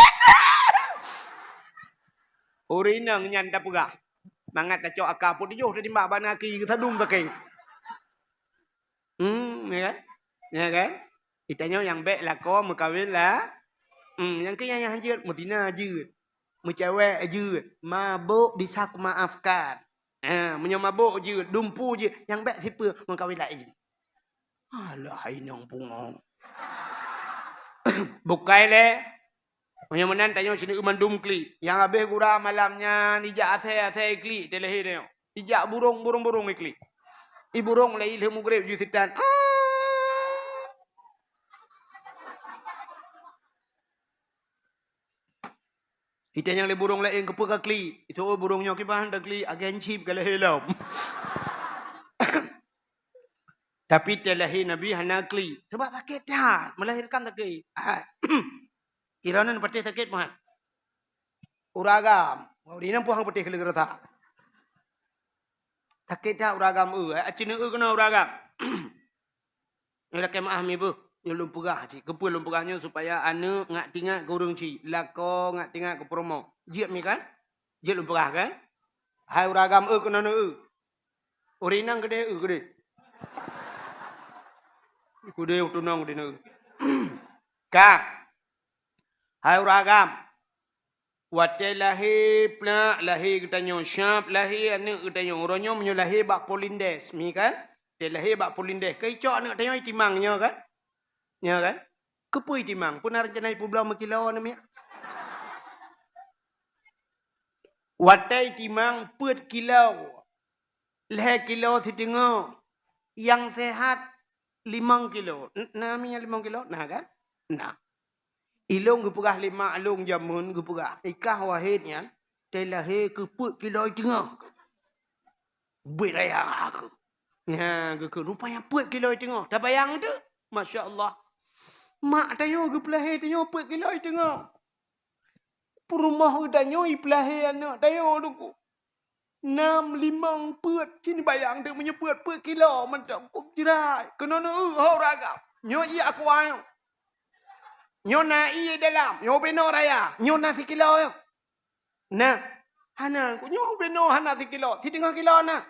Ureueng inong nyan tapeugah, mangat tacok aka peuet tujoh tatimbak bak aneuk aki, geusadum sakét. Hmm, ya kan? Ya kan? Geutanyoe nyang bèk lakoe meukawen la-, hmm, nyang keu nyang, nyang jeuet, meuzina jeuet, meucewek jeuet, mabök bisa kumaafkan. Ha, meunyoe mabök jeuet, dumpeue jeuet, nyang bèk sipeue meukawen laén. Alah, inong pungo. Bukai lé. Meunyoe meunan tanyoe sineuk mandum klik. Nyang habéh gura malam nyan ijak asèe-asèe klik teuh lahé tanyoe. Ijak burông, burông-burông iklik. I burông lé ilheueh mugreb ju sitan. Ah! Itanyong lé burông laén keupeue ka klik. Itu, "Oh, burông nyoe kiban taklik, agen chip ka lahé lom." Tapi teuh lahé Nabi hana klik. Sebab sakét that, melahirkan sakét. Ah. Ironan patéh sakét, Muhammad. Uragam. Ureueng inong puhang patéh keu leugeureusa. Sakét that uragam eu, eh, aci neu eu keunoe uragam. Nyoe lakèe meu'ah mi beuh, nyoe lôn peugah cit. Keupeue lôn peugah nyoe? Supaya aneuk ngat tingat keu ureueng chik, lakoe ngat tingat keu peurumoh. Jeuet mi kan? Jeuet lôn peugah kan? Hai uragam eu keunoe neu eu. Ureueng inong keudeh eu keudeh. Keudeh u tunong keudeh neu eu. Ka. Hai ureueng agam, watèe lahé plak, lahé geutanyoe syab, lahé aneuk geutanyoe. Uroe nyoe meunyoe lahé bak Polindes, mi kan? Watèe lahé bak Polindes, ka icok aneuk tanyoe itimang nyoe kan? Nyoe kan? Keupeue itimang? Peue na reuncana ipeubloe meukilo aneuk miet? Watèe itimang peuet kilo, lhèe kilo siteungoh, nyang sehat limong kilo. N-, na mi nyang limong kilo? Na kan? Na. Ilôn geupeugah lé mak lôn jameun geupeugah, i kah Wahid nyan, teuh lahé keu peuet kilo siteungoh. Bit raya aku. Nya, geukheun, rupanya peuet kilo siteungoh. Tabayang teuh? Masya Allah. Mak tanyoe geupeulahé tanyoe peuet kilo siteungoh. Peurumoh geutanyoe ipeulahé aneuk tanyoe, Teungku. Nam, limong, peuet, cit bayang teuh meunyoe peuet, peuet kilo mantong, kok jrai. Keunoe neu eu ho uragam. Nyoe ié aqua nyoe. Nyoe na ié dalam, nyoe ubé noe raya, nyoe na sikilo nyoe. Na, hana, nyoe ubé noe hana sikilo, siteungoh kilo na.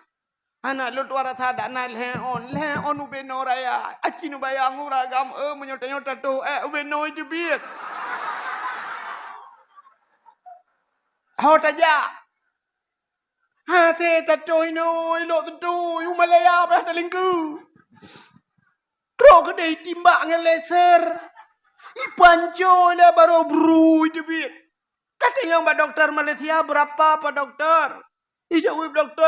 Hana, lôn tuan rasa dak na lhèe ôn, lhèe ôn ubé noe raya. Aci neubayang uragam, eh, meunyoe tanyoe tatoh, eh, ubé noe teubiet. Ho tajak. Hasé tatoh inoe, ilok teuntui, u Malaya beh talingkeu. Trok keudeh itimbak ngon laser. Ipanco lé baroe brui teubiet. Katanyong bak dokto Malaysia, "Berapa, Pak Doktor?" Ijaweueb dokto,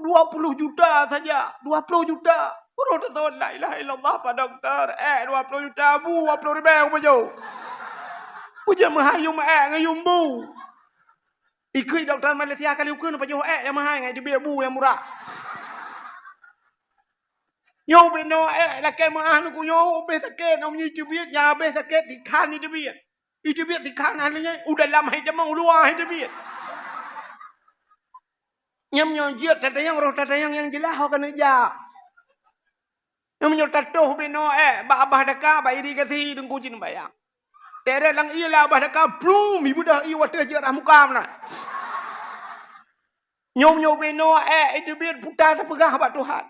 "Dua puluh juta saja." "Dua puluh juta?" Uroe teusot, "La ilaha illallah, Pak Doktor." Eh, dua puluh juta, bu dua puluh ribèe kupajoh. Peue jeuet meuhai yum ék ngon yum bu. Ikheun dokto Malaysia kali ukeue neupajoh ék nyang meuhai ngon teubiet bu nyang murah. Nyoe ubé noe ék lakèe meu'ah neuku nyoe ubé sakét, nyoe meunyoe teubiet nyang habéh sakét sikhan teubiet. Iteubiet sikhan hana nyan, u dalam hai tamong, u luwa hai teubiet. Nyam nyoe jeuet tatanyong, roh tatanyong nyang jeulaih ho keuneuk jak. Nyam nyoe tatoh ubé noe ék bak abah daka, bak irigasi Teungku cit neubayang. Teret lam ié lam abah daka, plum, ibeudoh ié watèe jeuet rah muka meunan. Nyoe, nyoe ubé noe ék, iteubiet puta tapeugah bak Tuhan.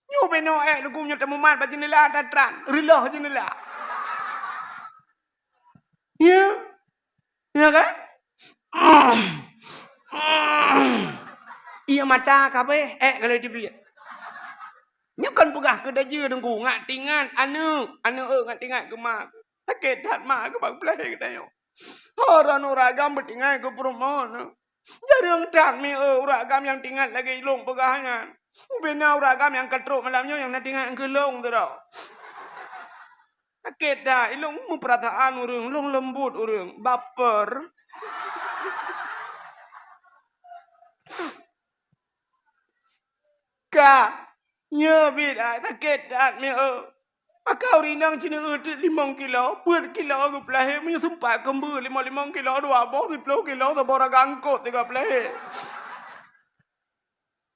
Nyoe ubé noe ék, leugu nyoe tamumat bak jeuneula tatran, reuloh jeuneula. Ya. Ya kan? Ié mata kabéh, ék ka lheueh teubiet. Nyoe kon peugah keu dajeue Teungku, ngat tingat aneuk, aneuk, eh, ngat tingat keu mak. Sakét that mak keu bak peulahé geutanyoe. Ho droeneuh ureueng agam beutingai keu peurumoh nyoe. Jareueng that mi, eh, ureueng agam nyang tingat lagèe ilôn peugah nyan. Ubé na ureueng agam nyang ka trok malam nyoe nyang na tingat keu lôn sidroe. Sakét that, ilôn meupeurasaan ureueng, lôn leumbot ureueng, baper. Ka, nyoe bit, ah, sakét that mi, eh. Maka ureueng inong cina eu teuk limong kilo, peuet kilo geupeulahé, meunyoe seumpat keumbeu limong-limong kilo, dua boh, siplôh kilo, saboh ragam eungkôt teuga peulahé.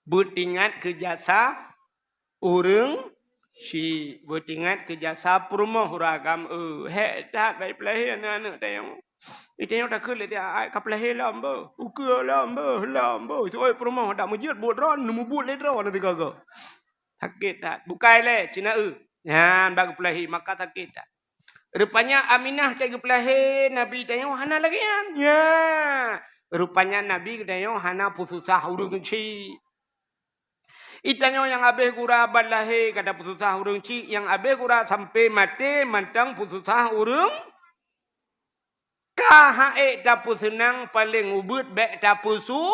Beutingat keu jasa ureueng chik, beutingat keu jasa peurumoh ureueng agam, eu, hék that bak peulahé aneuk-aneuk tanyoe. Di tanyoe takheun lé tiep, "Ai, ka peulahé lom beuh, ukeue lom beuh, lom beuh." Tuwoe peurumoh dak meujeuet buet droe, neumubuet lé droe na sigoe-goe. Sakét that. Bukai lé, cina eu. Nyan bak geupeulahé, maka sakét that. Rupanya Aminah ka geupeulahé Nabi tanyoe hana lagée nyan. Nya. Rupanya Nabi geutanyoe hana peususah ureueng chik. Itanyoe nyang habéh gura ban lahé ka tapeususah ureueng chik, nyang habéh gura sampoe maté mantong peususah ureueng. Ka han ék tapeuseunang, paleng ubit bék tapeusu-,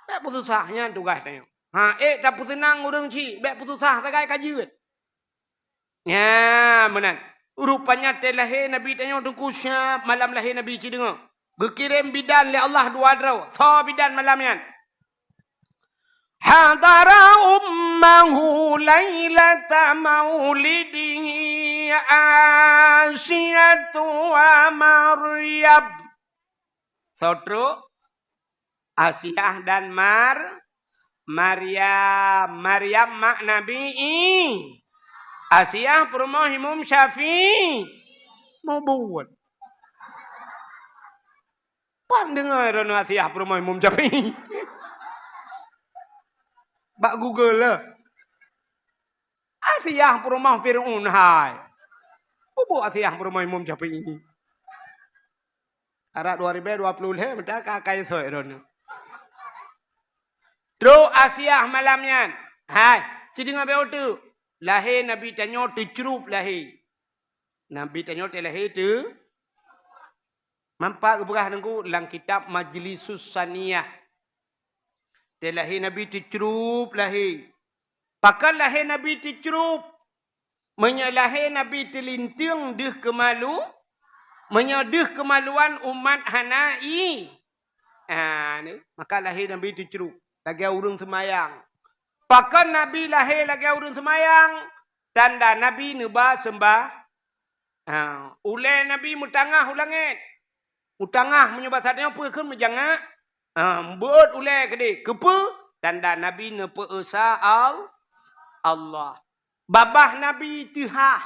bék peususah, nyan tugaih tanyoe. Han ék tapeuseunang ureueng chik, bék peususah sagai ka jeuet. Nya, meunan. Rupanya teulahé Nabi tanyoe Teungku siab malam lahé Nabi, ci deungoe. Geukirém bidan lé Allah dua droe. Soe bidan malam nyan? Hadara ummahu lailata maulidihi Asiyatu wa Maryam. Soe trok? Asiah dan Mar-, Maryam. Maryam mak Nabi I-, Asiah peurumoh Imam Syafi'i. Mubuet. Pan deungoe droeneuh Asiah peurumoh Imam Syafi'i? Bak Google lah. Asiah peurumoh Fir'aun hai. Peue buet Asiah peurumoh Imam Syafi'i? Arak dua ribèe dua ploh lhèe meuta ka akai sot droeneuh. Trok Asiah malam nyan. Hai, ci deungoe bèk uteuk. Lahé Nabi tanyoe teucrup lahé. Nabi tanyoe teulahé teu-, manfaat geupeugah Teungku lam kitab Majlisus Saniyah. Teulahé Nabi teucrup lahé. Pakon lahé Nabi teucrup? Meunyoe lahé Nabi teulinteung deuh keumalu, meunyoe deuh keumaluan umat hana i-, ah, ni, maka lahé Nabi teucrup lagèe ureueng seumayang. Pakon Nabi lahé lagèe ureueng seumayang? Tanda Nabi neuba seumbah-, ah, ulèe Nabi meutangah u langèt. Meutangah meunyoe basa tanyoe peue kheun meujangak, ah, beuet ulèe keudeh. Keupeue? Tanda Nabi neupeu-esa Al-, Allah. Babah Nabi teuhah.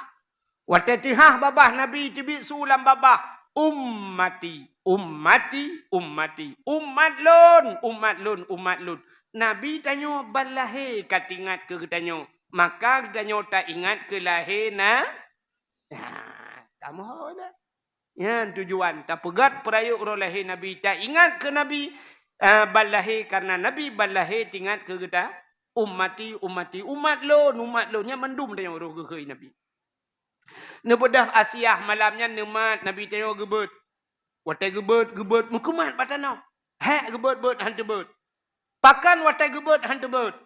Watèe teuhah babah Nabi teubiet su lam babah, "Ummati, ummati, ummati." Umat lôn, umat lôn, umat lôn. Nabi tanyoe ban lahé ka teuingat keu geutanyoe. Maka geutanyoe taingat keu lahé na-, nah, tamoe dah. Nyan tujuan tapeugöt peurayeuk uroe lahé Nabi, taingat keu Nabi, ah, ban lahé, kareuna Nabi ban lahé teuingat keu geuta, "Ummati, ummati, umat lôn, umat lôn." Nyan mandum tanyoe roh geukheun Nabi. Neubeudôh Asiah malam nyan neumat Nabi tanyoe geubeuet. Watèe geubeuet, geubeuet meukeumat bak tanoh. Hék geubeuet-beuet han teubeuet. Pakon watèe geubeuet han teubeuet?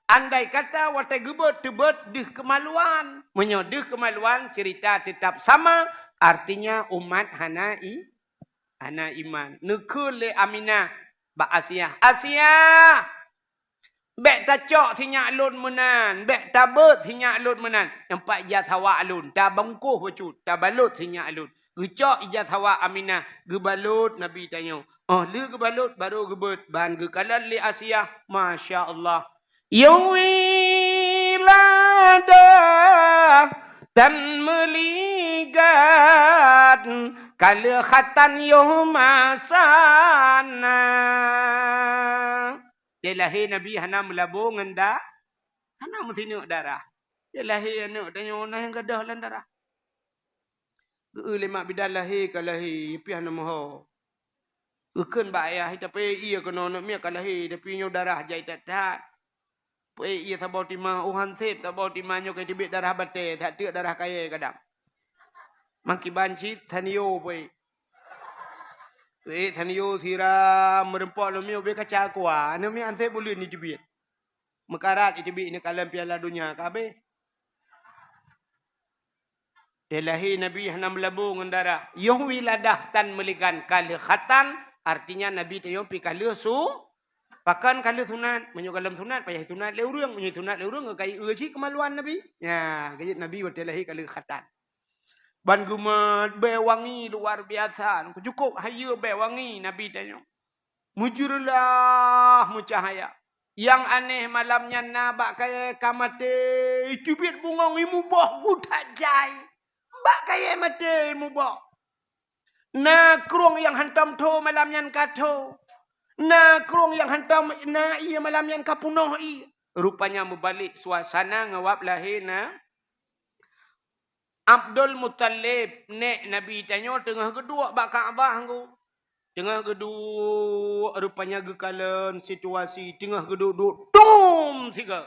Andai kata watèe geubeuet teubeuet deuh keumaluan. Meunyoe deuh keumaluan, ceurita teutap sama, artinya umat hana i-, hana iman. Neukheun lé Aminah bak Asiah, "Asiah, bèk tacok sinyak lôn meunan, bèk tabeuet sinyak lôn meunan. Nyan pat ija sawa lôn, tabungkôh bacut, tabalot sinyak lôn." Geucok ija sawa Aminah, geubalot Nabi tanyoe. Óh lheueh geubalot, barô geubeuet, ban geukalon lé Asiah. Masya Allah. Yoh wiladah tan meuligat, ka lheueh khatan yoh masa na. Teulahé Nabi hana meulabô ngon da-, hana meusineuk darah. Teulahé aneuk tanyoe na nyang gadôh lam darah. Geu-eu lé mak bidan lahé ka lahé, piah na meuho. Geukheun bak ayah, "Tapeuék ié keunoe, aneuk miet ka lahé, tapi nyoe darah jai that-that." Peuék ié saboh tima, oh han sép saboh tima nyoe ka teubiet darah batée, that teuk darah kayée kadang. Mangkiban cit, sanio peuék. Peuék sanio siram, meureumpok lom miyueb bèe kaca kua, aneuk miet han sép buleuen jiteubiet. Meukarat jiteubiet neukalon Piala Donya ka habéh. Teulahé Nabi hana meulabô ngon darah. Yoh wiladah tan meuligan ka lheueh khatan, artinya Nabi tanyoe pi ka lheueh su-, Pakon ka lheueh sunat, meunyoe gohlom sunat, payah sunat lé ureuëng, meunyoe sunat lé ureuëng, ka ie cit keumaluan Nabi. Nya, keuh jeuet Nabi watée lahé ka lheueh khatan. Ban geumat bée wangi luar biasa, cukôp hayeue bée wangi Nabi tanyoe. Meujeureulah meucahya. Nyang aneh malam nyan na bak kayée ka maté, teubiet bungöng imuboh geuh that jai. Bak kayée maté imuboh. Na krueng nyang hantom tho malam nyan ka tho. Na krueng nyang hantom na ie malam nyan ka peunoh ie. Rupanya meubalek suasana ngon wab lahé na Abdul Muthalib, nék Nabi tanyoe teungoh geuduek bak Ka'bah ngku. Teungoh geuduek, rupanya geukalon situasi, teungoh geuduek-duek, dum sigoe.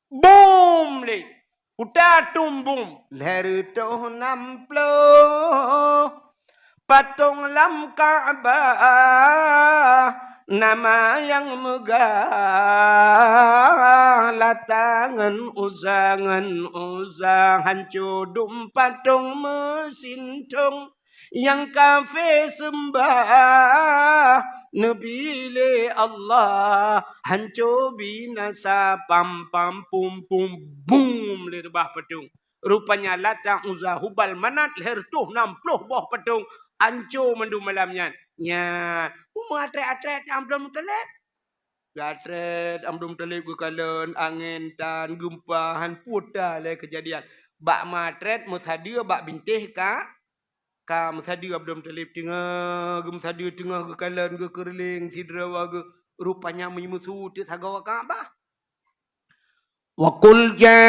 Bum lé. Kuta tumbum. Lhèe reutôh nam ploh. Patong lam Ka'bah, nama nyang meugah, Lata ngon Uzza, ngon Uzza, hanco dum patong meusintong, nyang kafé seumbah neubi lé Allah, hanco binasa, pam, pam, pum, pum, bum, lé reubah patong. Rupanya Lata, Uzza, Hubal, Manat, lhèe reutôh nam ploh boh patong, hanco mandum malam nyan. Nyan, meunyoe atrét-atrét Abdul Muthalib. Geuatrét Abdul Muthalib geukalon, angén tan, geumpa, han puta lé keujadian. Bak meuatrét meusadeue bak bintéh ka, ka meusadeue Abdul Muthalib teungoh geumeusadeue, teungoh geukalon, geukeureuléng sidroe geuh, rupanya meusu teuk sagoe Ka'bah. Wa qul ja'al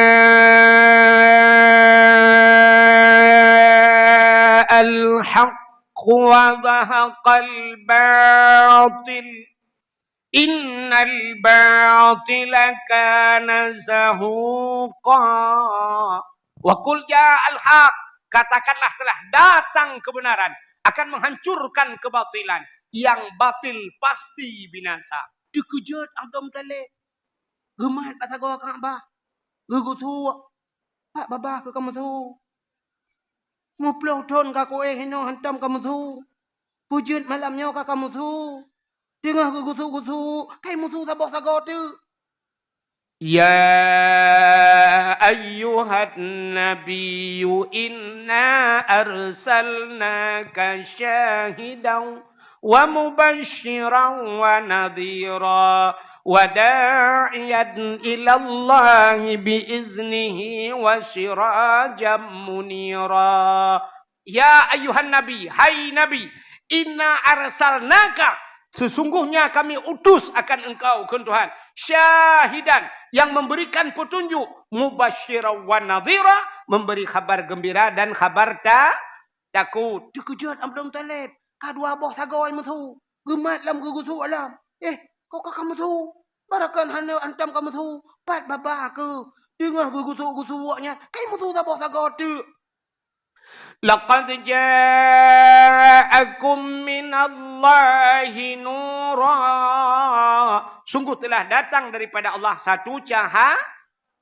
haqq wa zahaqal batil, innal batila kana zahuqa. Wa qul ja'al haqq, katakanlah telah datang kebenaran, akan menghancurkan kebatilan, yang batil pasti binasa. Teukeujot Abdul Muthalib. Geumat bak sagoe Ka'bah. Geugusuk. Pat babah keuh ka meusu. Meuploh thon ka kuéh inoe hantom ka meusu. Peue jeuet malam nyoe ka ka meusu. Teungoh geugusuk-gusuk, kai meusu saboh sagoe teuk. Ya ayyuhan nabiyyu inna arsalnaka syahidan wa mubasysyiran wa nadhira wa da'iyan ilallahi bi iznihi wa sirajan munira. Ya ayyuhan nabi, hai Nabi, inna arsalnaka, sesungguhnya kami utus akan engkau, kheun Tuhan, syahidan, yang memberikan petunjuk, mubasysyiran wa nadhira, memberi khabar gembira dan khabar ta-, takut. Teukeujot Abdul Muthalib, ka dua boh sagoe meusu, geumat lom geugusuk lom. Eh, kok ka, ka meusu? Barakon hana hantom ka meusu, pat babah keuh. Teungoh geugusuk-gusuk nyan, kai meusu saboh sagoe teuk. Laqad ja'akum minallahi nura. Sungguh telah datang daripada Allah satu caha-,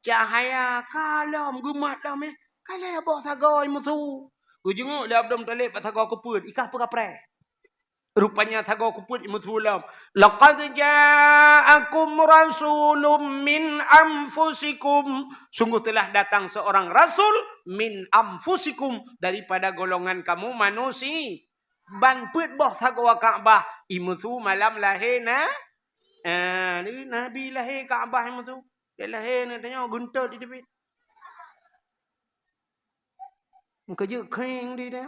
cahaya. Ka lom geumat lom, eh. Ka lhèe boh sagoe meusu. Geujenguk lé Abdul Muthalib bak sagoe keupeuet, i kah peukapreh. Rupanya sagoe keupeuet imeusu lom. Laqad ja'akum rasulun min anfusikum. Sungguh telah datang seorang rasul min anfusikum, daripada golongan kamu manusia. Ban peuet boh sagoe Ka'bah imeusu malam lahé na-, eh, Nabi lahé Ka'bah imeusu. Dia lahé na tanyoe geuntot di teupit. Meukeujeuet kring di dia.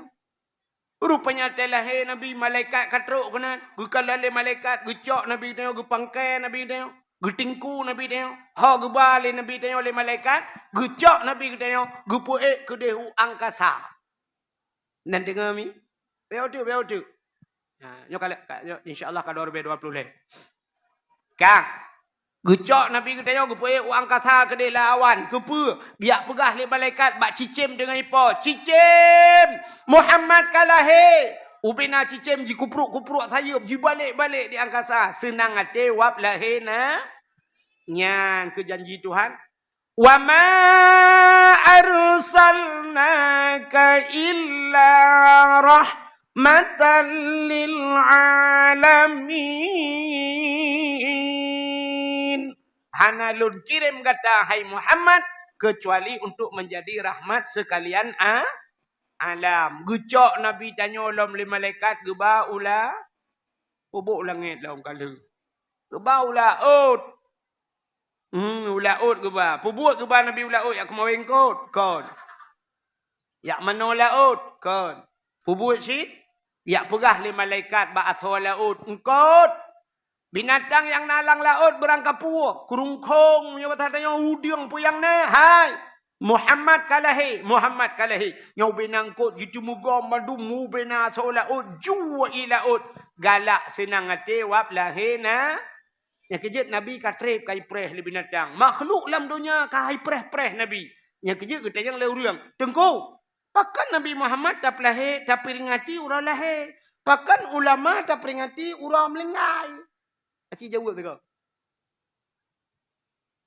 Rupanya watèe lahé Nabi, malaikat ka trok keunan. Geukalon lé malaikat, geucok Nabi tanyoe, geupangkai Nabi tanyoe, geutingku Nabi tanyoe. Ho geuba lé Nabi tanyoe lé malaikat, geucok Nabi tanyoe, geupeuék keudéh u angkasa. Nan deungoe mi? Bèk teuk, bèk teuk. Ha, nyoe ka lheueh, ka, nyoe, insya Allah ka dua ribu dua puluh lhèe. Ka. Geucok Nabi geutanyoe geupeuék u angkasa keudéh lam awan. Keupeue? Geujak peugah lé malaikat bak cicém deungon ipo, "Cicém, Muhammad ka lahé!" Ubena cicém jikupruk-kupruk sayeuep, jibalek-balek di angkasa. Seunang até wab lahé na. Nyan keuh janji Tuhan. "Wa ma arsalnaka illa rahmatan lil alamin." hana lôn kirém gata, hai Muhammad, keucuali untuk meunjadi rahmat seukalian a-, alam. Geucok Nabi tanyoe lom lé malaikat geuba u la-, peubuet u langét lom ka lheueh. Geuba u laôt. Hmm, u laôt geuba. Peubuet geuba Nabi u laôt, jak keumawén kot? Kon. Jak manoe laôt? Kon. Peubuet cit? Jak peugah lé malaikat bak asoe laôt, "Eungkot! Binatang nyang na lam laôt beurangkapeue, keurungkong, meunyoe basa tanyoe udeueng peue nyang na, hai! Muhammad ka lahé, Muhammad ka lahé." Nyoe ubé na eungkot jiteumeugoe mandum, ubé na asoe laôt, ju i laôt. Galak seunang até wab lahé na. Nyang keujeuet Nabi ka trép, ka ipreh lé binatang. Makhluk lam donya ka ipreh-preh Nabi. Nyang keujeuet geutanyong lé ureueng, "Teungku, pakon Nabi Muhammad tapeulahé, taperingati uroe lahé? Pakon ulama taperingati uroe meuninggai?" Aci jaweueb sigoe.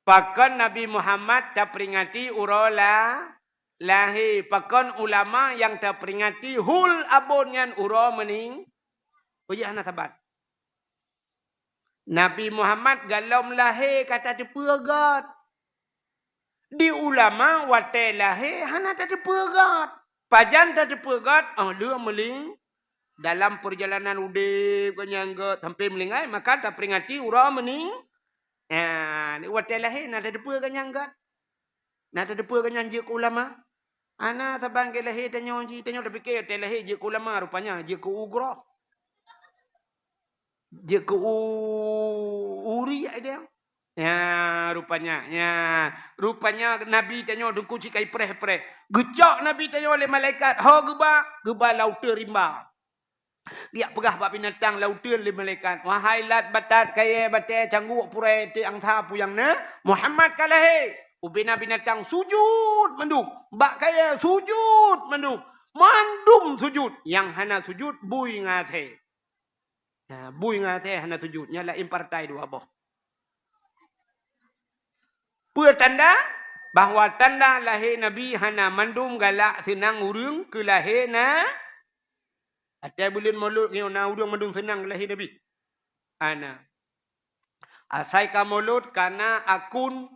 Pakon Nabi Muhammad taperingati uroe la-, lahé? Pakon ulama nyang taperingati hul abon nyan uroe meuning-, peue jih hana saban? Nabi Muhammad golom lahé ka tateupeue göt. Di ulama watée lahé hana tateupeue göt. Pajan tateupeue göt? Oh, lheueh meuling-, dalam peurjalanan udeb geuh nyang göt sampoe meuninggai, maka taperingati uroe meuning-, ya, watée lahé na tateupeue geuh nyang göt. Na tateupeue geuh nyang jeuet keu ulama. Hana saban keu lahé tanyoe jih, tanyoe tapike watée lahé jeuet keu ulama, rupanya jeuet keu ugroe. Jeuet keu u-, uri ai dia. Ya, rupanya, ya. Rupanya Nabi tanyoe Teungku cit ka ipreh-preh. Geucok Nabi tanyoe lé malaikat, ho geuba, geuba lauteuen rimba. Geujak peugah bak binatang lauteuen lé malaikat, "Wahai lat batat, kayée, batée, cangguek, purée, tiek angsa, peue nyang na, Muhammad ka lahé." Ubé na binatang sujut mandum, bak kayée sujut mandum, mandum sujut. Nyang hana sujut bui ngon asée. Nah, bui ngon asée hana sujut, nyan laén partai dua boh. Peue tanda? Bahwa tanda lahé Nabi hana mandum galak seunang ureueng keu lahé na. Watée buleuen Molot nyoe na ureueng mandum seunang keu lahé Nabi? Hana. Asai ka Molot kana akun,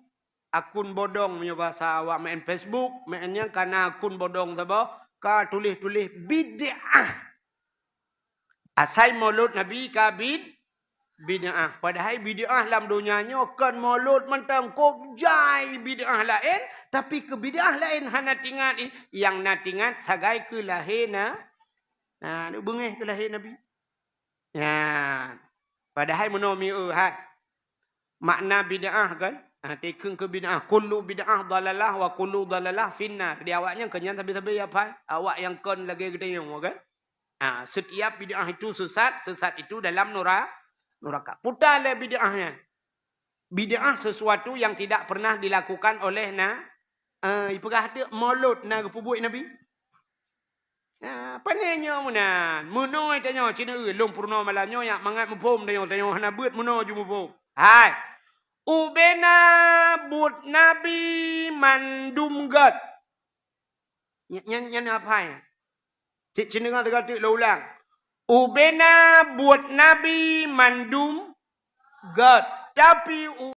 akun bodong meunyoe basa awak maén Facebook, maén nyang kana akun bodong saboh, ka tuléh-tuléh bid'ah. Asai Molot Nabi ka bid-, bid'ah. Padahai bid'ah lam donya nyoe kon Molot mantong, kok jai bid'ah laén, tapi keu bid'ah laén hana tingat i, nyang na tingat sagai keu lahé na, na, beungéh keu lahé Nabi. Ya. Padahai meunoe mieu hai. Makna bid'ah kan? Ha, tikheun keu bid'ah, kullu bid'ah dalalah wa kullu dalalah finnar. Di awak nyan kon nyan sabe-sabe ya pai. Awak nyang kon lagée geutanyoe kan? Ha, setiap bid'ah itu sesat, sesat itu dalam nura-, nuraka. Puta lé bid'ah nyan. Bid'ah sesuatu yang tidak pernah dilakukan oleh na-, eh, ipeugah teuk Molot na geupeubuet Nabi. Nah, pane nyoe meunan. Meunoe tanyoe, ci neueu, lôn peurunoe malam nyoe, nyak mangat muphom tanyoe, tanyoe hana beuet meunoe ju muphom. Hai. Ubena buet Nabi mandum gét. Nya-, nyan, nyan apa ya? Cit, ci neueu teuka teuk lôn ulang. Ubena buet Nabi mandum gét. Tapi u-